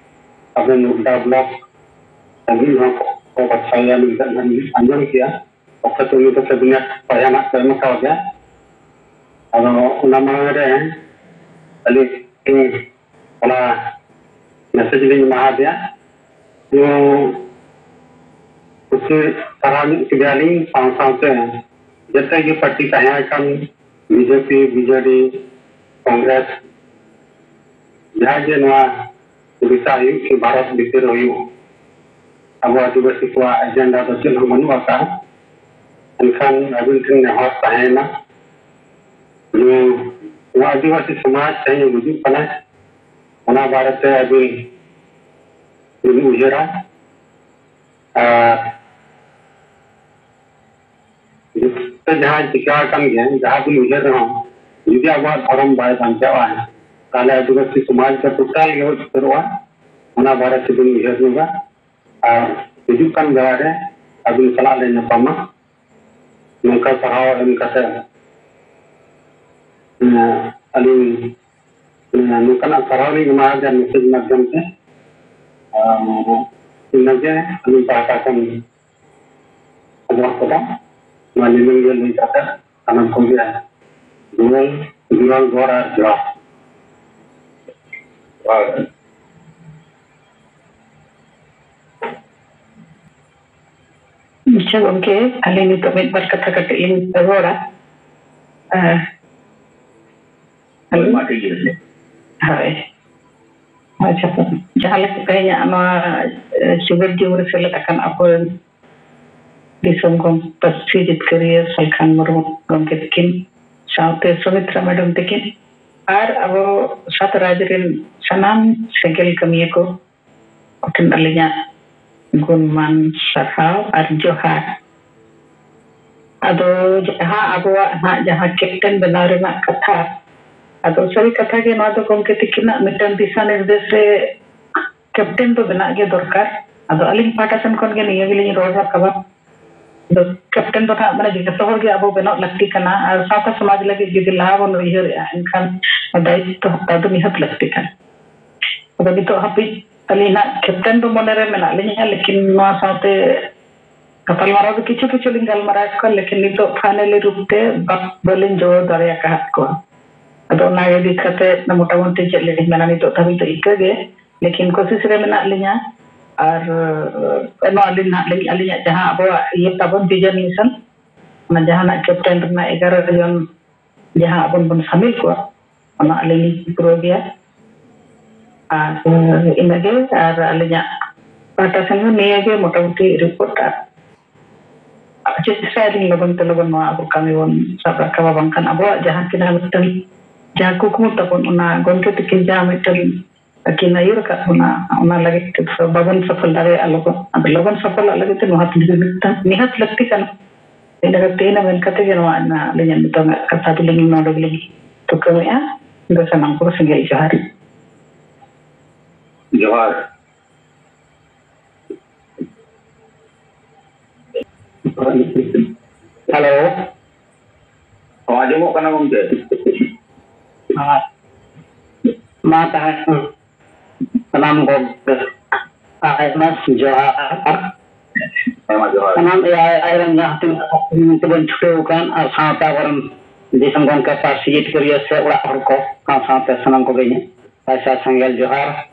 ᱟᱵᱚ ᱢᱩᱨᱫᱟ block ᱞᱟᱹᱜᱤᱫ ᱦᱚᱸ ᱠᱚ ᱵᱟᱪᱷᱟᱣᱮᱭᱟ ᱢᱮᱱᱛᱮ ᱟᱸᱡᱚᱢ ᱠᱮᱜᱼᱟ᱾ ᱚᱠᱛᱚ ᱩᱱᱤ ᱫᱚ cabinet ᱯᱟᱭᱦᱟ ᱱᱟᱜ ᱠᱚ ᱮᱢ ᱠᱟᱣᱫᱮᱭᱟ᱾ ᱟᱫᱚ ᱚᱱᱟ ᱢᱟᱲᱟᱝ ᱨᱮ ᱟᱹᱞᱤᱧ ᱚᱱᱟ message ᱞᱤᱧ ᱮᱢᱟ ᱫᱮᱭᱟ᱾ ᱧᱩ ᱠᱩᱥᱤ ᱥᱟᱨᱦᱟᱣ ᱧᱚᱜ ᱠᱮᱫᱮᱭᱟᱞᱤᱧ, ᱥᱟᱶ ᱥᱟᱶᱛᱮ ᱡᱮᱛᱮ ᱜᱮ party ᱛᱟᱦᱮᱸ ᱠᱟᱱ, BJP, BJD, Congress, ᱡᱟᱦᱟᱸ ᱜᱮ ᱱᱚᱣᱟ ᱩᱰᱤᱥᱟ ᱦᱩᱭᱩᱜ ᱠᱤ ᱵᱷᱟᱨᱚᱛ ᱵᱷᱤᱛᱤᱨ ᱨᱮ ᱦᱩᱭᱩᱜ, ᱟᱵᱚ ᱟᱹᱫᱤᱵᱟᱹᱥᱤ ᱠᱚᱣᱟᱜ agenda ᱫᱚ ᱪᱮᱫ ᱦᱚᱸ ᱵᱟᱹᱱᱩᱜ ᱟᱠᱟᱫᱼᱟ᱾ ᱮᱱᱠᱷᱟᱱ ᱟᱹᱵᱤᱱ ᱴᱷᱮᱱ ᱱᱮᱦᱚᱨ ᱛᱟᱦᱮᱸᱭᱮᱱᱟ, ᱱᱚᱣᱟ ᱟᱹᱫᱤᱵᱟᱹᱥᱤ ᱥᱚᱢᱟᱡᱽ ᱛᱮᱦᱮᱧ ᱜᱩᱡᱩᱜ ᱠᱟᱱᱟ, ᱚᱱᱟ ᱵᱟᱨᱮᱛᱮ ᱟᱹᱵᱤᱱ ᱵᱤᱱ ᱩᱭᱦᱟᱹᱨᱟ᱾ ᱟᱨ ᱡᱚᱛᱚ ᱡᱟᱦᱟᱸ ᱪᱤᱠᱟ ᱟᱠᱟᱱ ᱜᱮ, ᱡᱟᱦᱟᱸ ᱵᱤᱱ ᱩᱭᱦᱟᱹᱨ ᱨᱮᱦᱚᱸ, ᱡᱩᱫᱤ ᱟᱵᱚᱣᱟᱜ ᱫᱷᱚᱨᱚᱢ ᱵᱟᱭ ᱵᱟᱧᱪᱟᱣᱟ, ᱛᱟᱦᱚᱞᱮ ᱟᱹᱫᱤᱵᱟᱹᱥᱤ ᱥᱚᱢᱟᱡᱽ ᱫᱚ total ᱜᱮ ᱜᱚᱡ ᱩᱛᱟᱹᱨᱚᱜᱼᱟ᱾ ᱚᱱᱟ ᱵᱟᱨᱮ ᱛᱮᱵᱤᱱ ᱩᱭᱦᱟᱹᱨ ᱧᱚᱜᱟ᱾ ᱟᱨ ᱦᱤᱡᱩᱜ ᱠᱟᱱ ᱵᱮᱲᱟ ᱨᱮ ᱟᱹᱵᱤᱱ ᱥᱟᱞᱟᱜ ᱞᱮ ᱧᱟᱯᱟᱢᱟ᱾ ᱱᱚᱝᱠᱟ ᱥᱟᱨᱦᱟᱣ ᱮᱢ ᱠᱟᱛᱮ, ᱮᱸ, ᱟᱹᱞᱤᱧ, ᱮᱸ, ᱱᱚᱝᱠᱟᱱᱟᱜ ᱥᱟᱨᱦᱟᱣ ᱞᱤᱧ ᱮᱢᱟ ᱡᱟᱦᱟᱸ message ᱢᱟᱫᱽᱫᱷᱚᱢ ᱛᱮ᱾ ᱟᱨ ᱤᱱᱟᱹᱜᱮ ᱟᱹᱞᱤᱧ ᱯᱟᱦᱴᱟ ᱠᱷᱚᱱ ᱠᱷᱚᱵᱚᱨ ᱠᱚᱫᱚ ᱱᱚᱣᱟ ᱱᱤᱱᱟᱹᱜ ᱜᱮ ᱞᱟᱹᱭ ᱠᱟᱛᱮ ᱥᱟᱱᱟᱢ ᱠᱚᱜᱮ ᱡᱩᱨᱟᱹᱞ, ᱡᱩᱨᱟᱹᱞ ᱜᱚᱲ ᱟᱨ ᱡᱚᱦᱟᱨ᱾ ᱟᱪᱪᱷᱟ ᱜᱚᱢᱠᱮ, ᱟᱹᱞᱤᱧ ᱱᱤᱛᱚᱜ ᱢᱤᱫ ᱵᱟᱨ ᱠᱟᱛᱷᱟ ᱠᱟᱹᱴᱤᱡ ᱞᱤᱧ ᱨᱚᱲᱟ᱾ ᱟᱨ ᱦᱳᱭ, ᱢᱟ ᱴᱷᱤᱠ ᱜᱮᱭᱟ᱾ ᱦᱳᱭ᱾ ᱟᱪᱪᱷᱟ, ᱡᱟᱦᱟᱸ ᱞᱮᱠᱟ ᱛᱮᱦᱮᱧᱟᱜ ᱱᱚᱣᱟ, ᱮ, ᱥᱤᱵᱤᱨ ᱡᱤᱣᱤ ᱨᱮ ᱥᱮᱞᱮᱫ ᱟᱠᱟᱱ ᱟᱵᱚᱨᱮᱱ ᱫᱤᱥᱚᱢ ᱜᱚᱢᱠᱮ, ᱯᱟᱹᱨᱥᱤ ᱡᱤᱛᱠᱟᱹᱨᱤᱭᱟᱹ ᱥᱟᱞᱠᱷᱟᱱ ᱢᱩᱨᱢᱩ ᱜᱚᱢᱠᱮ ᱛᱟᱹᱠᱤᱱ, ᱥᱟᱶᱛᱮ ᱥᱩᱢᱤᱛᱨᱟ ᱢᱮᱰᱟᱢ ᱛᱟᱹᱠᱤᱱ, ᱟᱨ ᱟᱵᱚ ᱥᱟᱛ ᱨᱟᱡᱽ ᱨᱮᱱ ᱥᱟᱱᱟᱢ ᱥᱮᱸᱜᱮᱞ ᱠᱟᱹᱢᱤᱭᱟᱹ ᱠᱚ ᱠᱚᱴᱷᱮᱱ ᱟᱹᱞᱤᱧᱟᱜ ᱜᱩᱱᱢᱟᱱ ᱥᱟᱨᱦᱟᱣ ᱟᱨ ᱡᱚᱦᱟᱨ᱾ ᱟᱫᱚ ᱡᱟᱦᱟᱸ ᱟᱵᱚᱣᱟᱜ ᱱᱟᱦᱟᱜ ᱡᱟᱦᱟᱸ captain ᱵᱮᱱᱟᱣ ᱨᱮᱱᱟᱜ ᱠᱟᱛᱷᱟ, ᱟᱫᱚ ᱥᱟᱹᱨᱤ ᱠᱟᱛᱷᱟ ᱜᱮ ᱱᱚᱣᱟ ᱫᱚ ᱜᱚᱢᱠᱮ ᱛᱤᱠᱤᱱᱟᱜ ᱢᱤᱫᱴᱟᱝ ᱫᱤᱥᱟ ᱱᱤᱨᱫᱮᱥ ᱨᱮ captain ᱫᱚ ᱵᱮᱱᱟᱜ ᱜᱮ ᱫᱚᱨᱠᱟᱨ᱾ ᱟᱫᱚ ᱟᱹᱞᱤᱧ ᱯᱟᱦᱴᱟ ᱥᱮᱱ ᱠᱷᱚᱱ ᱜᱮ ᱱᱤᱭᱟᱹ ᱜᱮᱞᱤᱧ ᱨᱚᱲ ᱨᱟᱠᱟᱵᱟ᱾ ᱟᱫᱚ captain ᱫᱚ ᱱᱟᱦᱟᱜ ᱢᱟᱱᱮ ᱡᱚᱛᱚ ᱦᱚᱲ ᱜᱮ ᱟᱵᱚ ᱵᱮᱱᱟᱜ ᱞᱟᱹᱠᱛᱤ ᱠᱟᱱᱟ, ᱟᱨ ᱥᱟᱶᱛᱟ ᱥᱚᱢᱟᱡᱽ ᱞᱟᱹᱜᱤᱫ ᱡᱩᱫᱤ ᱞᱟᱦᱟ ᱵᱚᱱ ᱩᱭᱦᱟᱹᱨᱮᱜᱼᱟ, ᱮᱱᱠᱷᱟᱱ ᱫᱟᱭᱤᱛᱛᱚ ᱦᱟᱛᱟᱣ ᱫᱚ ᱱᱤᱦᱟᱹᱛ ᱞᱟᱹᱠᱛᱤ ᱠᱟᱱᱟ᱾ ᱟᱫᱚ ᱱᱤᱛᱚᱜ ᱦᱟᱹᱵᱤᱡ ᱟᱹᱞᱤᱧ ᱱᱟᱦᱟᱜ captain ᱫᱚ ᱢᱚᱱᱮ ᱨᱮ ᱢᱮᱱᱟᱜ ᱞᱤᱧᱟ, ᱞᱮᱠᱤᱱ ᱱᱚᱣᱟ ᱥᱟᱶᱛᱮ ᱜᱟᱯᱟᱞᱢᱟᱨᱟᱣ ᱫᱚ ᱠᱤᱪᱷᱩ ᱠᱤᱪᱷᱩ ᱞᱤᱧ ᱜᱟᱞᱢᱟᱨᱟᱣ ᱠᱚᱣᱟ, ᱞᱮᱠᱤᱱ ᱱᱤᱛᱚᱜ finally ᱨᱩᱯ ᱛᱮ ᱵᱟ-, ᱵᱟᱹᱞᱤᱧ ᱡᱚᱲᱟᱣ ᱫᱟᱲᱮ ᱟᱠᱟᱫ ᱠᱚᱣᱟ᱾ ᱟᱫᱚ ᱚᱱᱟ ᱤᱫᱤ ᱠᱟᱛᱮ ᱢᱚᱴᱟᱢᱩᱴᱤ ᱪᱮᱫ ᱞᱤᱧ ᱢᱮᱱᱟ, ᱱᱤᱛᱚᱜ ᱫᱷᱟᱹᱵᱤᱡ ᱫᱚ ᱤᱱᱠᱟᱹ ᱜᱮ, ᱞᱮᱠᱤᱱ ᱠᱳᱥᱤᱥ ᱨᱮ ᱢᱮᱱᱟᱜ ᱞᱤᱧᱟ᱾ ᱟᱨ, ᱮ, ᱱᱚᱣᱟ ᱟᱹᱞᱤᱧ ᱱᱟᱦᱟᱜ ᱞᱤᱧ, ᱟᱹᱞᱤᱧᱟᱜ ᱡᱟᱦᱟᱸ ᱟᱵᱚᱣᱟᱜ ᱤᱭᱟᱹ ᱛᱟᱵᱚᱱ vision mission, ᱚᱱᱟ ᱡᱟᱦᱟᱸ ᱱᱟᱜ captain ᱨᱮᱱᱟᱜ ᱮᱜᱟᱨᱚ ᱡᱚᱱ ᱡᱟᱦᱟᱸ ᱟᱵᱚ ᱵᱚᱱ ᱥᱟᱢᱤᱞ ᱠᱚᱣᱟ, ᱚᱱᱟ ᱟᱹᱞᱤᱧ ᱞᱤᱧ ᱯᱩᱨᱟᱹᱣ ᱜᱮᱭᱟ᱾ ᱟᱨ ᱤᱱᱟᱹᱜᱮ, ᱟᱨ ᱟᱹᱞᱤᱧᱟᱜ ᱯᱟᱦᱴᱟ ᱥᱮᱱ ᱦᱚᱸ ᱱᱤᱭᱟᱹ ᱜᱮ ᱢᱚᱴᱟᱢᱩᱴᱤ report᱾ ᱟᱨ ᱪᱮᱥᱴᱟᱭᱟᱞᱤᱧ ᱞᱚᱜᱚᱱ ᱛᱮ ᱞᱚᱜᱚᱱ ᱱᱚᱣᱟ ᱟᱵᱚ ᱠᱟᱹᱢᱤ ᱵᱚᱱ ᱥᱟᱵ ᱨᱟᱠᱟᱵᱟ, ᱵᱟᱝᱠᱷᱟᱱ ᱟᱵᱚᱣᱟᱜ ᱡᱟᱦᱟᱸ ᱛᱤᱱᱟᱹᱜ ᱢᱤᱫᱴᱟᱝ ᱡᱟᱦᱟᱸ ᱠᱩᱠᱢᱩ ᱛᱟᱵᱚᱱ, ᱚᱱᱟ ᱜᱚᱢᱠᱮ ᱛᱟᱹᱠᱤᱱ ᱡᱟᱦᱟᱸ ᱢᱤᱫᱴᱟᱝ ᱟᱹᱠᱤᱱ ᱟᱹᱭᱩᱨ ᱟᱠᱟᱫ ᱵᱚᱱᱟ, ᱚᱱᱟ ᱞᱟᱹᱜᱤᱫ ᱛᱮᱫᱚ ᱵᱟᱵᱚᱱ ᱥᱚᱯᱷᱚᱞ ᱫᱟᱲᱮᱭᱟᱜᱼᱟ ᱞᱚᱜᱚᱱ᱾ ᱟᱫᱚ ᱞᱚᱜᱚᱱ ᱥᱚᱯᱷᱚᱞᱚᱜ ᱞᱟᱹᱜᱤᱫ ᱛᱮ ᱱᱚᱣᱟ ᱛᱤᱱᱟᱹᱜ ᱢᱤᱫᱴᱟᱝ ᱱᱤᱦᱟᱹᱛ ᱞᱟᱹᱠᱛᱤ ᱠᱟᱱᱟ᱾ ᱤᱱᱟᱹ ᱠᱟᱛᱮ, ᱤᱱᱟᱹ ᱢᱮᱱ ᱠᱟᱛᱮ ᱜᱮ ᱱᱚᱣᱟ ᱨᱮᱱᱟᱜ ᱟᱹᱞᱤᱧᱟᱜ ᱱᱤᱛᱚᱝᱟᱜ ᱠᱟᱛᱷᱟ ᱫᱚᱞᱤᱧ ᱱᱚᱰᱮ ᱜᱮᱞᱤᱧ ᱛᱷᱩᱠᱟᱹᱢᱮᱜᱼᱟ᱾ ᱤᱧ ᱫᱚ ᱥᱟᱱᱟᱢ ᱠᱚ ᱥᱮᱸᱜᱮᱞ ᱡᱚᱦᱟᱨ᱾ ᱡᱚᱦᱟᱨ᱾ ᱦᱮᱞᱳ᱾ ᱦᱚᱸ, ᱟᱸᱡᱚᱢᱚᱜ ᱠᱟᱱᱟ ᱜᱚᱢᱠᱮ᱾ ᱟᱨ ᱢᱟ ᱛᱟᱦᱮᱱ ᱥᱟᱱᱟᱢ ᱠᱚ ᱟᱭᱢᱟ ᱡᱚᱦᱟᱨ᱾ ᱟᱭᱢᱟ ᱡᱚᱦᱟᱨ᱾ ᱥᱟᱱᱟᱢ ᱮ ᱟᱭ ᱟᱭ ᱨᱮᱱ ᱡᱟᱦᱟᱸ ᱛᱤᱱᱟᱹᱜ ᱛᱮᱵᱚᱱ ᱪᱷᱩᱴᱟᱹᱣ ᱟᱠᱟᱱ ᱟᱨ ᱥᱟᱶᱛᱟ ᱠᱚᱨᱮᱱ ᱫᱤᱥᱚᱢ ᱜᱚᱢᱠᱮ, ᱯᱟᱹᱨᱥᱤ ᱡᱤᱛᱠᱟᱹᱨᱤᱭᱟᱹ ᱥᱮ ᱚᱲᱟᱜ ᱦᱚᱲ ᱠᱚ ᱥᱟᱶ ᱥᱟᱶᱛᱮ ᱥᱟᱱᱟᱢ ᱠᱚᱜᱮ ᱤᱧᱟᱹᱜ ᱥᱟᱭ ᱥᱟᱭ ᱥᱟᱸᱜᱮᱞ ᱡᱚᱦᱟᱨ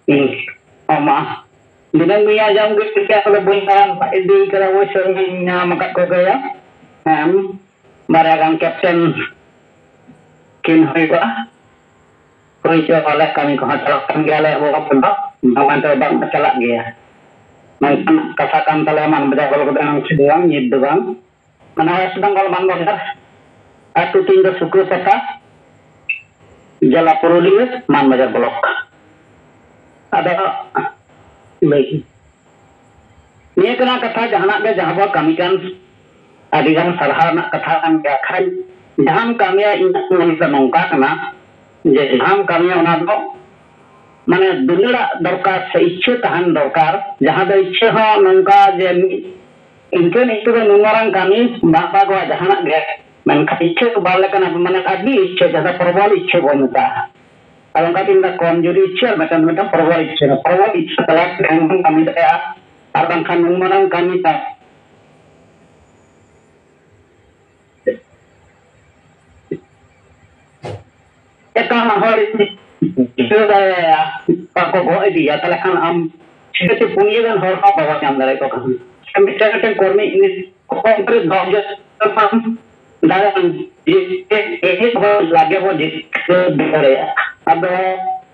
ᱤᱧ ᱮᱢᱟ᱾ ᱫᱤᱱᱟᱹᱢ ᱜᱮ ᱟᱸᱡᱚᱢ ᱜᱮ ᱴᱷᱤᱠᱟ, ᱵᱚᱞᱮ ᱵᱟᱹᱧ ᱫᱟᱬᱟᱱ ᱤᱫᱤ ᱠᱟᱫᱟ, ᱚᱵᱚᱥᱥᱳᱭ ᱤᱧ ᱧᱟᱢ ᱟᱠᱟᱫ ᱠᱚᱜᱮᱭᱟ᱾ ᱦᱮᱸ, ᱵᱟᱨᱭᱟ ᱜᱟᱱ ᱠᱮᱯᱴᱮᱱ ᱠᱤᱱ ᱦᱩᱭᱩᱜᱼᱟ᱾ ᱦᱩᱭ ᱦᱚᱪᱚ ᱟᱞᱮ ᱠᱟᱹᱢᱤ ᱠᱚᱦᱚᱸ ᱪᱟᱞᱟᱜ ᱠᱟᱱ ᱜᱮᱭᱟ, ᱟᱞᱮ ᱟᱵᱚ ᱦᱚᱯᱚᱱ ᱫᱚ ᱵᱟᱝ ᱢᱮᱱᱛᱮ ᱵᱟᱝ ᱪᱟᱞᱟᱜ ᱜᱮᱭᱟ᱾ ᱢᱮᱱᱠᱷᱟᱱ ᱠᱟᱛᱷᱟ ᱠᱟᱱ ᱛᱟᱞᱮᱭᱟ ᱢᱟᱱ ᱵᱟᱡᱟᱨ ᱵᱚᱞᱚ ᱠᱟᱛᱮ ᱱᱚᱝᱥᱤ ᱫᱚ ᱵᱟᱝ, ᱧᱤᱛ ᱫᱚ ᱵᱟᱝ᱾ ᱢᱟᱱᱮ ᱣᱮᱥᱴ ᱵᱮᱝᱜᱚᱞ ᱢᱟᱱ ᱵᱟᱡᱟᱨ, ᱟᱹᱛᱩ ᱛᱤᱧ ᱫᱚ ᱥᱩᱠᱟᱹ ᱯᱟᱛᱟ, ᱡᱮᱞᱟ ᱯᱩᱨᱩᱞᱤᱭᱟᱹ, ᱢᱟᱱ ᱵᱟᱡᱟᱨ ᱵᱞᱚᱠ᱾ ᱟᱫᱚ ᱞᱟᱹᱭ ᱱᱤᱭᱟᱹ ᱠᱟᱱᱟ ᱠᱟᱛᱷᱟ, ᱡᱟᱦᱟᱱᱟᱜ ᱜᱮ ᱡᱟᱦᱟᱸ ᱵᱚ ᱠᱟᱹᱢᱤ ᱠᱟᱱ, ᱟᱹᱰᱤ ᱜᱟᱱ ᱥᱟᱨᱦᱟᱣ ᱨᱮᱱᱟᱜ ᱠᱟᱛᱷᱟ ᱠᱟᱱ ᱜᱮᱭᱟ᱾ ᱠᱷᱟᱱ ᱡᱟᱦᱟᱸᱢ ᱠᱟᱹᱢᱤᱭᱟ, ᱤᱧᱟᱹᱜ ᱢᱚᱱᱮ ᱫᱚ ᱱᱚᱝᱠᱟ ᱠᱟᱱᱟ ᱡᱮ ᱡᱟᱦᱟᱸᱢ ᱠᱟᱹᱢᱤᱭᱟ ᱚᱱᱟ ᱫᱚ ᱢᱟᱱᱮ ᱫᱩᱞᱟᱹᱲᱟᱜ ᱫᱚᱨᱠᱟᱨ ᱥᱮ ᱤᱪᱪᱷᱟᱹ ᱛᱟᱦᱮᱱ ᱫᱚᱨᱠᱟᱨ, ᱡᱟᱦᱟᱸ ᱫᱚ ᱤᱪᱪᱷᱟᱹ ᱦᱚᱸ ᱱᱚᱝᱠᱟ ᱡᱮ ᱢᱤᱫ ᱤᱱᱠᱟᱹ ᱤᱱᱠᱟᱹ ᱫᱚ ᱱᱩᱱ ᱢᱟᱨᱟᱝ ᱠᱟᱹᱢᱤ ᱵᱟᱝ ᱵᱟᱜᱚᱜᱼᱟ ᱡᱟᱦᱟᱱᱟᱜ ᱜᱮ, ᱢᱮᱱᱠᱷᱟᱱ ᱤᱪᱪᱷᱟᱹ ᱵᱟᱝ ᱞᱮᱠᱟᱱᱟᱜ ᱢᱟᱱᱮ ᱟᱹᱰᱤ ᱤᱪᱪᱷᱟᱹ, ᱡᱟᱦᱟᱸ ᱫᱚ ᱯᱨᱚᱵᱚᱞ ᱤᱪᱪᱷᱟᱹ ᱵᱚᱱ ᱢᱮᱛᱟᱜᱼᱟ᱾ ᱟᱨ ᱚᱱᱠᱟ ᱜᱮ ᱢᱤᱫᱴᱟᱝ ᱠᱚᱢᱡᱩᱨᱤ ᱤᱪᱪᱷᱟᱹ ᱟᱨ ᱢᱤᱫᱴᱟᱝ, ᱢᱤᱫᱴᱟᱝ ᱯᱨᱚᱵᱚᱞ ᱤᱪᱪᱷᱟᱹ, ᱯᱨᱚᱵᱚᱞ ᱤᱪᱪᱷᱟᱹ ᱛᱟᱞᱟ ᱛᱮ ᱠᱟᱹᱢᱤ ᱫᱟᱲᱮᱭᱟᱜᱼᱟ᱾ ᱟᱨ ᱵᱟᱝᱠᱷᱟᱱ ᱱᱩᱱ ᱢᱟᱨᱟᱝ ᱠᱟᱹᱢᱤ ᱛᱟᱭ ᱮᱴᱟᱜ ᱦᱚᱲ ᱵᱩᱡᱷᱟᱹᱣ ᱫᱟᱲᱮᱭᱟᱭᱟ, ᱵᱟᱠᱚ ᱜᱚᱜ ᱤᱫᱤᱭᱟ, ᱛᱟᱦᱞᱮ ᱠᱷᱟᱱ ᱟᱢ ᱪᱤᱠᱟᱹᱛᱮ ᱯᱩᱱᱭᱟᱹ ᱜᱟᱱ ᱦᱚᱲ ᱦᱚᱸ ᱵᱟᱵᱚ ᱧᱟᱢ ᱫᱟᱲᱮᱭᱟᱠᱚ ᱠᱟᱱᱟ? ᱥᱮ ᱢᱤᱫᱴᱮᱱ ᱢᱤᱫᱴᱮᱱ ᱠᱚᱨᱢᱤ ᱤᱱᱟᱹ ᱠᱚ ᱚᱱᱛᱮ ᱨᱮ ᱫᱚᱥ ᱡᱚᱱ ᱫᱟᱲᱮᱭᱟᱜᱼᱟ, ᱡᱮ ᱮᱱᱮᱡ ᱦᱚᱲ ᱞᱟᱜᱮ ᱵᱚ ᱡᱤᱛᱠᱟᱹᱨ ᱫᱟᱲᱮᱭᱟᱜᱼᱟ᱾ ᱟᱫᱚ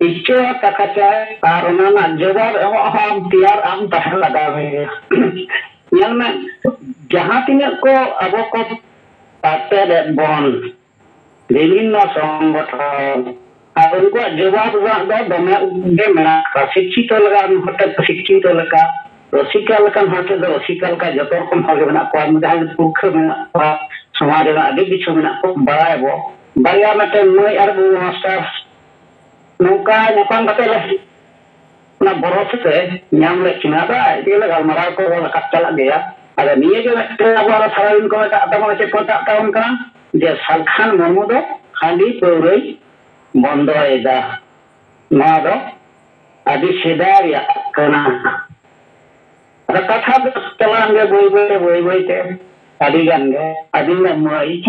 ᱤᱪᱪᱷᱟᱹ ᱠᱟᱛᱷᱟ ᱪᱟᱭ ᱟᱨ ᱚᱱᱟ ᱨᱮᱱᱟᱜ ᱡᱚᱵᱟᱵ ᱮᱢᱚᱜ ᱦᱚᱸ ᱟᱢ ᱛᱮᱭᱟᱨ ᱟᱢ ᱛᱟᱦᱮᱸ ᱞᱟᱜᱟᱣ ᱢᱮᱭᱟ᱾ ᱧᱮᱞ ᱢᱮ, ᱡᱟᱦᱟᱸ ᱛᱤᱱᱟᱹᱜ ᱠᱚ ᱟᱵᱚ ᱠᱚ ᱯᱟᱪᱮᱫ ᱵᱚᱱ ᱵᱤᱵᱷᱤᱱᱱᱚ ᱥᱚᱝᱜᱚᱴᱷᱚᱱ, ᱟᱨ ᱩᱱᱠᱩᱣᱟᱜ ᱡᱚᱵᱟᱵ ᱨᱮᱱᱟᱜ ᱫᱚ ᱫᱚᱢᱮ ᱜᱮ ᱢᱮᱱᱟᱜ ᱟᱠᱟᱫᱟ᱾ ᱥᱤᱠᱠᱷᱤᱛᱚ ᱞᱮᱠᱟ ᱦᱚᱲ ᱴᱷᱮᱱ ᱥᱤᱠᱠᱷᱤᱛᱚ ᱞᱮᱠᱟ, ᱨᱚᱥᱤᱠᱟ ᱞᱮᱠᱟᱱ ᱦᱚᱲ ᱴᱷᱮᱱ ᱫᱚ ᱨᱚᱥᱤᱠᱟ ᱞᱮᱠᱟ ᱡᱚᱛᱚ ᱨᱚᱠᱚᱢ ᱦᱚᱲ ᱜᱮ ᱢᱮᱱᱟᱜ ᱠᱚᱣᱟ᱾ ᱡᱟᱦᱟᱸᱭ ᱯᱩᱨᱠᱷᱟᱹ ᱢᱮᱱᱟᱜ ᱠᱚᱣᱟ, ᱥᱚᱢᱟᱡᱽ ᱨᱮᱱᱟᱜ ᱟᱹᱰᱤ ᱠᱤᱪᱷᱩ ᱢᱮᱱᱟᱜ ᱠᱚᱣᱟ, ᱵᱟᱲᱟᱭᱟᱵᱚ᱾ ᱵᱟᱨᱭᱟ ᱢᱤᱫᱴᱮᱱ ᱢᱟᱹᱭ ᱟᱨ ᱵᱟᱹᱵᱩ ᱢᱟᱥᱴᱟᱨ ᱱᱚᱝᱠᱟ ᱧᱟᱯᱟᱢ ᱠᱟᱛᱮ ᱞᱮ ᱚᱱᱟ ᱵᱚᱨᱚ ᱛᱮ ᱧᱟᱢ ᱞᱮᱫ ᱠᱤᱱᱟ᱾ ᱟᱫᱚ ᱟᱡ ᱛᱮᱜᱮ ᱞᱮ ᱜᱟᱞᱢᱟᱨᱟᱣ ᱠᱚ ᱨᱟᱠᱟᱵ ᱪᱟᱞᱟᱜ ᱜᱮᱭᱟ᱾ ᱟᱫᱚ ᱱᱤᱭᱟᱹ ᱜᱮ ᱢᱤᱫᱴᱮᱱ ᱟᱵᱚ ᱟᱨᱚ ᱥᱟᱨᱟᱫᱤᱱ ᱠᱚ ᱢᱮᱛᱟᱜ ᱛᱟᱵᱚᱱᱟ, ᱪᱮᱫ ᱠᱚ ᱢᱮᱛᱟᱜ ᱛᱟᱵᱚᱱ ᱠᱟᱱᱟ, ᱡᱮ ᱥᱟᱞᱠᱷᱟᱱ ᱢᱩᱨᱢᱩ ᱫᱚ ᱦᱟᱺᱰᱤ ᱯᱟᱹᱣᱨᱟᱹᱭ ᱵᱚᱱᱫᱚᱭᱮᱫᱟ᱾ ᱱᱚᱣᱟ ᱫᱚ ᱟᱹᱰᱤ ᱥᱮᱫᱟᱭ ᱨᱮᱭᱟᱜ ᱠᱟᱱᱟ᱾ ᱟᱫᱚ ᱠᱟᱛᱷᱟ ᱫᱚ ᱪᱟᱞᱟᱣᱮᱱ ᱜᱮ ᱵᱟᱹᱭ ᱵᱟᱹᱭ ᱛᱮ, ᱵᱟᱹᱭ ᱵᱟᱹᱭ ᱛᱮ ᱟᱹᱰᱤ ᱜᱟᱱ ᱜᱮ ᱟᱹᱫᱤᱢ ᱢᱟᱹᱭ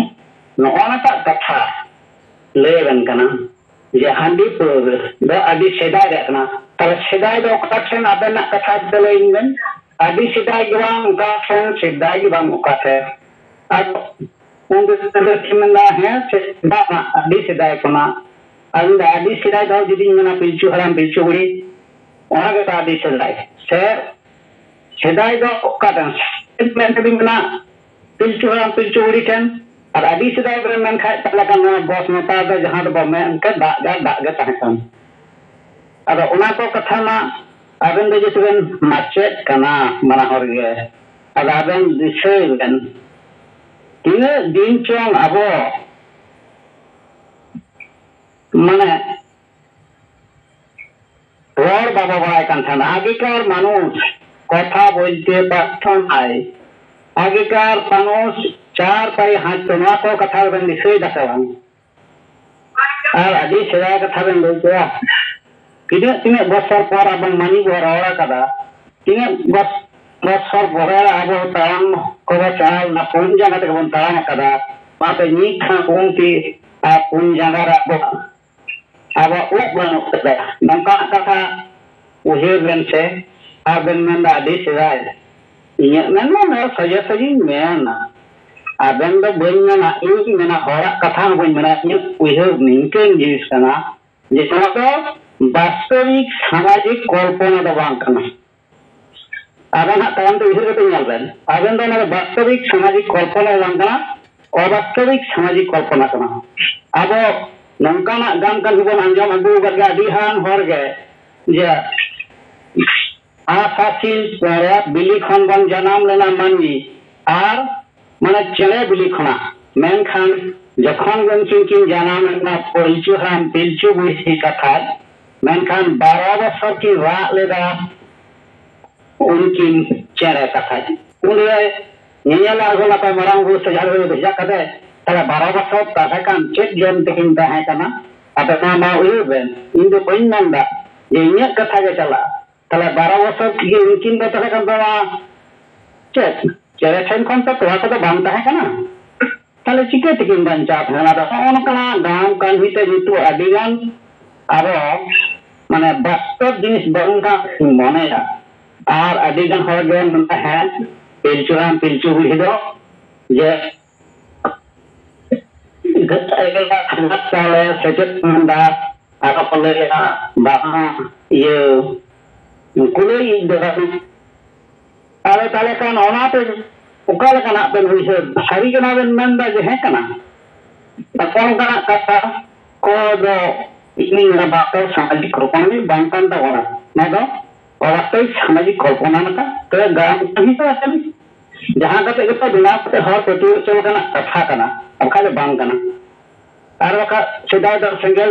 ᱱᱚᱜᱼᱚ ᱱᱟᱴᱟᱜ ᱠᱟᱛᱷᱟ ᱞᱟᱹᱭ ᱟᱵᱮᱱ ᱠᱟᱱᱟ ᱡᱮ ᱦᱟᱺᱰᱤ ᱯᱟᱹᱣᱨᱟᱹ ᱫᱚ ᱟᱹᱰᱤ ᱥᱮᱫᱟᱭ ᱨᱮᱭᱟᱜ ᱠᱟᱱᱟ᱾ ᱛᱟᱦᱞᱮ ᱥᱮᱫᱟᱭ ᱫᱚ ᱚᱠᱟ ᱴᱷᱮᱱ ᱟᱵᱮᱱᱟᱜ ᱠᱟᱛᱷᱟ ᱫᱚ ᱞᱟᱹᱭ ᱵᱮᱱ? ᱟᱹᱰᱤ ᱥᱮᱫᱟᱭ ᱜᱮ ᱵᱟᱝ ᱚᱠᱟ ᱴᱷᱮᱱ, ᱥᱮᱫᱟᱭ ᱜᱮ ᱵᱟᱝ ᱚᱠᱟ ᱴᱷᱮᱱ᱾ ᱟᱫᱚ ᱩᱱ ᱨᱮᱫᱚ ᱪᱮᱫ ᱢᱮᱱᱫᱟ, ᱦᱮᱸ, ᱥᱮᱫᱟᱭ ᱢᱟ ᱟᱹᱰᱤ ᱥᱮᱫᱟᱭ ᱠᱷᱚᱱᱟᱜ᱾ ᱟᱫᱚ ᱟᱹᱰᱤ ᱥᱮᱫᱟᱭ ᱫᱚ ᱡᱩᱫᱤᱧ ᱢᱮᱱᱟ ᱯᱤᱞᱪᱩ ᱦᱟᱲᱟᱢ ᱯᱤᱞᱪᱩ ᱵᱩᱲᱦᱤ, ᱚᱱᱟ ᱜᱮᱛᱚ ᱟᱹᱰᱤ ᱥᱮᱫᱟᱭ᱾ ᱥᱮ ᱥᱮᱫᱟᱭ ᱫᱚ ᱚᱠᱟ ᱴᱷᱮᱱ? ᱢᱮᱱᱛᱮ ᱵᱤᱱ ᱢᱮᱱᱟ ᱯᱤᱞᱪᱩ ᱦᱟᱲᱟᱢ ᱯᱤᱞᱪᱩ ᱵᱩᱲᱦᱤ ᱴᱷᱮᱱ᱾ ᱟᱨ ᱟᱹᱰᱤ ᱥᱮᱫᱟᱭ ᱵᱮᱱ ᱢᱮᱱᱠᱷᱟᱡ ᱛᱟᱦᱞᱮ ᱠᱷᱟᱱ ᱱᱚᱣᱟ ᱵᱚᱥ ᱱᱮᱛᱟᱨ ᱫᱚ ᱡᱟᱦᱟᱸ ᱫᱚᱵᱚ ᱢᱮᱱ ᱠᱮᱫ ᱫᱟᱜ ᱜᱮ ᱫᱟᱜ ᱜᱮ ᱛᱟᱦᱮᱸ ᱠᱟᱱ᱾ ᱟᱫᱚ ᱚᱱᱟ ᱠᱚ ᱠᱟᱛᱷᱟ ᱢᱟ ᱟᱵᱮᱱ ᱫᱚ ᱡᱮᱦᱮᱛᱩ ᱵᱮᱱ ᱢᱟᱪᱮᱫ ᱠᱟᱱᱟ ᱵᱟᱱᱟ ᱦᱚᱲ ᱜᱮ, ᱟᱫᱚ ᱟᱵᱮᱱ ᱫᱤᱥᱟᱹᱭ ᱵᱮᱱ ᱛᱤᱱᱟᱹᱜ ᱫᱤᱱ ᱪᱚᱝ ᱟᱵᱚ ᱢᱟᱱᱮ ᱨᱚᱲ ᱵᱟᱵᱚ ᱵᱟᱲᱟᱭ ᱠᱟᱱ ᱛᱟᱦᱮᱱᱟ᱾ ᱟᱜᱮᱠᱟᱨ ᱢᱟᱱᱩᱥ ᱠᱚᱛᱷᱟ ᱵᱚᱞᱛᱮ ᱯᱟᱨᱛᱷᱚᱱᱟᱭ, ᱟᱜᱮᱠᱟᱨ ᱢᱟᱱᱩᱥ ᱪᱟᱨ ᱯᱟᱭ ᱦᱟᱸᱴ ᱱᱚᱣᱟ ᱠᱚ ᱠᱟᱛᱷᱟ ᱵᱮᱱ ᱫᱤᱥᱟᱹᱭ ᱫᱟ ᱥᱮ ᱵᱟᱝ? ᱟᱨ ᱟᱹᱰᱤ ᱥᱮᱫᱟᱭ ᱠᱟᱛᱷᱟ ᱵᱮᱱ ᱞᱟᱹᱭ ᱠᱮᱫᱟ᱾ ᱛᱤᱱᱟᱹᱜ ᱛᱤᱱᱟᱹᱜ ᱵᱚᱪᱷᱚᱨ ᱯᱚᱨ ᱟᱵᱚ ᱢᱟᱹᱱᱢᱤ ᱵᱚ ᱨᱚᱲ ᱟᱠᱟᱫᱟ, ᱛᱤᱱᱟᱹᱜ ᱵᱚᱪᱷᱚᱨ ᱯᱚᱨᱮ ᱟᱵᱚ ᱛᱟᱲᱟᱢ ᱠᱚᱵᱚ ᱪᱟᱞᱟᱣ ᱞᱮᱱᱟ, ᱯᱩᱱ ᱡᱟᱸᱜᱟ ᱛᱮᱜᱮ ᱵᱚᱱ ᱛᱟᱲᱟᱢ ᱟᱠᱟᱫᱟ᱾ ᱚᱱᱟᱛᱮ ᱱᱤᱛ ᱦᱚᱸ ᱯᱩᱱ ᱛᱤ ᱟᱨ ᱯᱩᱱ ᱡᱟᱸᱜᱟ ᱨᱮ ᱟᱵᱚ ᱟᱵᱚᱣᱟᱜ ᱩᱵ ᱵᱟᱹᱱᱩᱜ ᱛᱟᱵᱚᱱᱟ᱾ ᱱᱚᱝᱠᱟᱱᱟᱜ ᱠᱟᱛᱷᱟ ᱩᱭᱦᱟᱹᱨ ᱵᱮᱱ ᱥᱮ, ᱟᱨ ᱵᱮᱱ ᱢᱮᱱᱫᱟ ᱟᱹᱰᱤ ᱥᱮᱫᱟᱭ᱾ ᱤᱧᱟᱹᱜ ᱢᱮᱱ ᱫᱚ ᱱᱚᱣᱟ ᱥᱚᱡᱷᱮ ᱥᱚᱡᱷᱮᱧ ᱢᱮᱱᱟ᱾ ᱟᱵᱮᱱ ᱫᱚ ᱵᱟᱹᱧ ᱢᱮᱱᱟ, ᱤᱧ ᱢᱮᱱᱟ, ᱦᱚᱲᱟᱜ ᱠᱟᱛᱷᱟ ᱦᱚᱸ ᱵᱟᱹᱧ ᱢᱮᱱᱟ᱾ ᱤᱧᱟᱹᱜ ᱩᱭᱦᱟᱹᱨ ᱱᱤᱝᱠᱟᱹᱱ ᱡᱤᱱᱤᱥ ᱠᱟᱱᱟ ᱡᱮ ᱱᱚᱣᱟ ᱫᱚ ᱵᱟᱥᱛᱚᱵᱤᱠ ᱥᱟᱢᱟᱡᱤᱠ ᱠᱚᱞᱯᱚᱱᱟ ᱫᱚ ᱵᱟᱝ ᱠᱟᱱᱟ᱾ ᱟᱵᱮᱱ ᱦᱟᱸᱜ ᱛᱟᱭᱚᱢ ᱛᱮ ᱩᱭᱦᱟᱹᱨ ᱠᱟᱛᱮ ᱧᱮᱞ ᱵᱮᱱ, ᱟᱵᱮᱱ ᱫᱚ ᱚᱱᱟ ᱫᱚ ᱵᱟᱥᱛᱚᱵᱤᱠ ᱥᱟᱢᱟᱡᱤᱠ ᱠᱚᱞᱯᱚᱱᱟ ᱫᱚ ᱵᱟᱝ ᱠᱟᱱᱟ, ᱚᱵᱟᱥᱛᱚᱵᱤᱠ ᱥᱟᱢᱟᱡᱤᱠ ᱠᱚᱞᱯᱚᱱᱟ ᱠᱟᱱᱟ᱾ ᱟᱵᱚ ᱱᱚᱝᱠᱟᱱᱟᱜ ᱜᱟᱱ ᱠᱟᱹᱢᱤ ᱵᱚᱱ ᱟᱸᱡᱚᱢ ᱟᱹᱜᱩ ᱟᱠᱟᱫ ᱜᱮᱭᱟ ᱟᱹᱰᱤ ᱜᱟᱱ ᱦᱚᱲ ᱜᱮ, ᱡᱮ ᱦᱟᱸᱥ ᱦᱟᱹᱥᱤᱞ ᱪᱮᱬᱮ ᱵᱤᱞᱤ ᱠᱷᱚᱱ ᱵᱚᱱ ᱡᱟᱱᱟᱢ ᱞᱮᱱᱟ ᱢᱟᱹᱱᱢᱤ, ᱟᱨ ᱢᱟᱱᱮ ᱪᱮᱬᱮ ᱵᱤᱞᱤ ᱠᱷᱚᱱᱟᱜ᱾ ᱢᱮᱱᱠᱷᱟᱱ ᱡᱚᱠᱷᱚᱱ ᱜᱮ ᱩᱱᱠᱤᱱ ᱠᱤᱱ ᱡᱟᱱᱟᱢ ᱮᱱᱟ ᱯᱤᱞᱪᱩ ᱦᱟᱲᱟᱢ ᱯᱤᱞᱪᱩ ᱵᱩᱲᱦᱤ ᱠᱟᱛᱷᱟ, ᱢᱮᱱᱠᱷᱟᱱ ᱵᱟᱨᱚ ᱵᱚᱪᱷᱚᱨ ᱠᱤᱱ ᱨᱟᱜ ᱞᱮᱫᱟ ᱩᱱᱠᱤᱱ ᱪᱮᱬᱮ ᱠᱟᱛᱷᱟ᱾ ᱩᱱᱨᱮ ᱧᱮᱧᱮᱞ ᱟᱬᱜᱚ ᱱᱟᱯᱟᱭ ᱢᱟᱨᱟᱝ ᱵᱩᱨᱩ ᱥᱮ ᱡᱟᱦᱮᱨ ᱟᱭᱳ ᱵᱷᱮᱡᱟ ᱠᱟᱛᱮ, ᱛᱟᱦᱞᱮ ᱵᱟᱨᱚ ᱵᱚᱪᱷᱚᱨ ᱛᱟᱦᱮᱸ ᱠᱟᱱ ᱪᱮᱫ ᱡᱚᱢ ᱛᱮᱠᱤᱱ ᱛᱟᱦᱮᱸ ᱠᱟᱱᱟ? ᱟᱫᱚ ᱱᱚᱣᱟ ᱢᱟ ᱩᱭᱦᱟᱹᱨ ᱵᱮᱱ, ᱤᱧ ᱫᱚ ᱵᱟᱹᱧ ᱢᱮᱱᱫᱟ ᱡᱮ ᱤᱧᱟᱹᱜ ᱠᱟᱛᱷᱟ ᱜᱮ ᱪᱟᱞᱟᱜᱼᱟ᱾ ᱛᱟᱦᱞᱮ ᱵᱟᱨᱚ ᱵᱚᱪᱷᱚᱨ ᱜᱮ ᱩᱱᱠᱤᱱ ᱫᱚ ᱛᱟᱦᱮᱸ ᱠᱟᱱ ᱛᱟᱢᱟ ᱪᱮᱫ? ᱪᱮᱬᱮ ᱴᱷᱮᱱ ᱠᱷᱚᱱ ᱛᱚ ᱛᱚᱣᱟ ᱠᱚᱫᱚ ᱵᱟᱝ ᱛᱟᱦᱮᱸ ᱠᱟᱱᱟ᱾ ᱛᱟᱦᱞᱮ ᱪᱤᱠᱟᱹ ᱛᱮᱠᱤᱱ ᱵᱟᱧᱪᱟᱣ ᱛᱟᱦᱮᱱᱟ? ᱟᱫᱚ ᱱᱚᱜᱼᱚ ᱱᱚᱝᱠᱟᱱᱟᱜ ᱜᱟᱢ ᱠᱟᱹᱦᱱᱤ ᱛᱮ ᱱᱤᱛᱚᱜ ᱟᱹᱰᱤ ᱜᱟᱱ ᱟᱵᱚ ᱢᱟᱱᱮ ᱵᱟᱥᱛᱚᱵ ᱡᱤᱱᱤᱥ ᱵᱟᱹᱱᱩᱜ ᱠᱟᱱ ᱢᱚᱱᱮᱭᱟ᱾ ᱟᱨ ᱟᱹᱰᱤ ᱜᱟᱱ ᱦᱚᱲ ᱜᱮ ᱢᱮᱱᱟ, ᱦᱮᱸ, ᱯᱤᱞᱪᱩ ᱦᱟᱲᱟᱢ ᱯᱤᱞᱪᱩ ᱵᱩᱲᱦᱤ ᱫᱚ ᱡᱮ ᱥᱮᱪᱮᱫ ᱠᱚ ᱢᱮᱱᱫᱟ, ᱟᱨᱚ ᱠᱚ ᱞᱟᱹᱭᱟ ᱵᱟᱝᱟ, ᱤᱭᱟᱹ, ᱠᱩᱞᱟᱹᱭ ᱤᱡ ᱫᱚ ᱟᱫᱚ ᱛᱟᱦᱞᱮ ᱠᱷᱟᱱ ᱚᱱᱟᱛᱮ ᱚᱠᱟ ᱞᱮᱠᱟᱱᱟᱜ ᱵᱮᱱ ᱩᱭᱦᱟᱹᱨ? ᱥᱟᱹᱨᱤ ᱠᱟᱱᱟ ᱵᱮᱱ ᱢᱮᱱᱫᱟ ᱡᱮ ᱦᱮᱸ ᱠᱟᱱᱟ? ᱚᱠᱟ ᱞᱮᱠᱟᱱᱟᱜ ᱠᱟᱛᱷᱟ ᱠᱚ ᱫᱚ ᱤᱧ ᱢᱮᱱᱟ ᱵᱟᱠᱚ ᱥᱟᱢᱟᱡᱤᱠ ᱠᱚᱞᱯᱚᱱᱟ ᱜᱮ ᱵᱟᱝ ᱠᱟᱱ ᱛᱟᱵᱚᱱᱟ᱾ ᱱᱚᱣᱟ ᱫᱚ ᱚᱵᱟᱥᱛᱚᱵᱤᱠ ᱥᱟᱢᱟᱡᱤᱠ ᱠᱚᱞᱯᱚᱱᱟ ᱞᱮᱠᱟ ᱛᱮ ᱜᱟᱱ ᱠᱟᱹᱢᱤ ᱫᱚ ᱟᱨ ᱡᱟᱦᱟᱸ ᱠᱟᱛᱮ ᱜᱮᱛᱚ ᱵᱮᱱᱟᱣ ᱠᱟᱛᱮ ᱦᱚᱲ ᱯᱟᱹᱛᱭᱟᱹᱣ ᱦᱚᱪᱚ ᱞᱮᱠᱟᱱᱟᱜ ᱠᱟᱛᱷᱟ ᱠᱟᱱᱟ, ᱵᱟᱠᱷᱟᱡ ᱫᱚ ᱵᱟᱝ ᱠᱟᱱᱟ᱾ ᱟᱨ ᱵᱟᱠᱷᱟᱡ ᱥᱮᱫᱟᱭ ᱫᱚ ᱥᱮᱸᱜᱮᱞ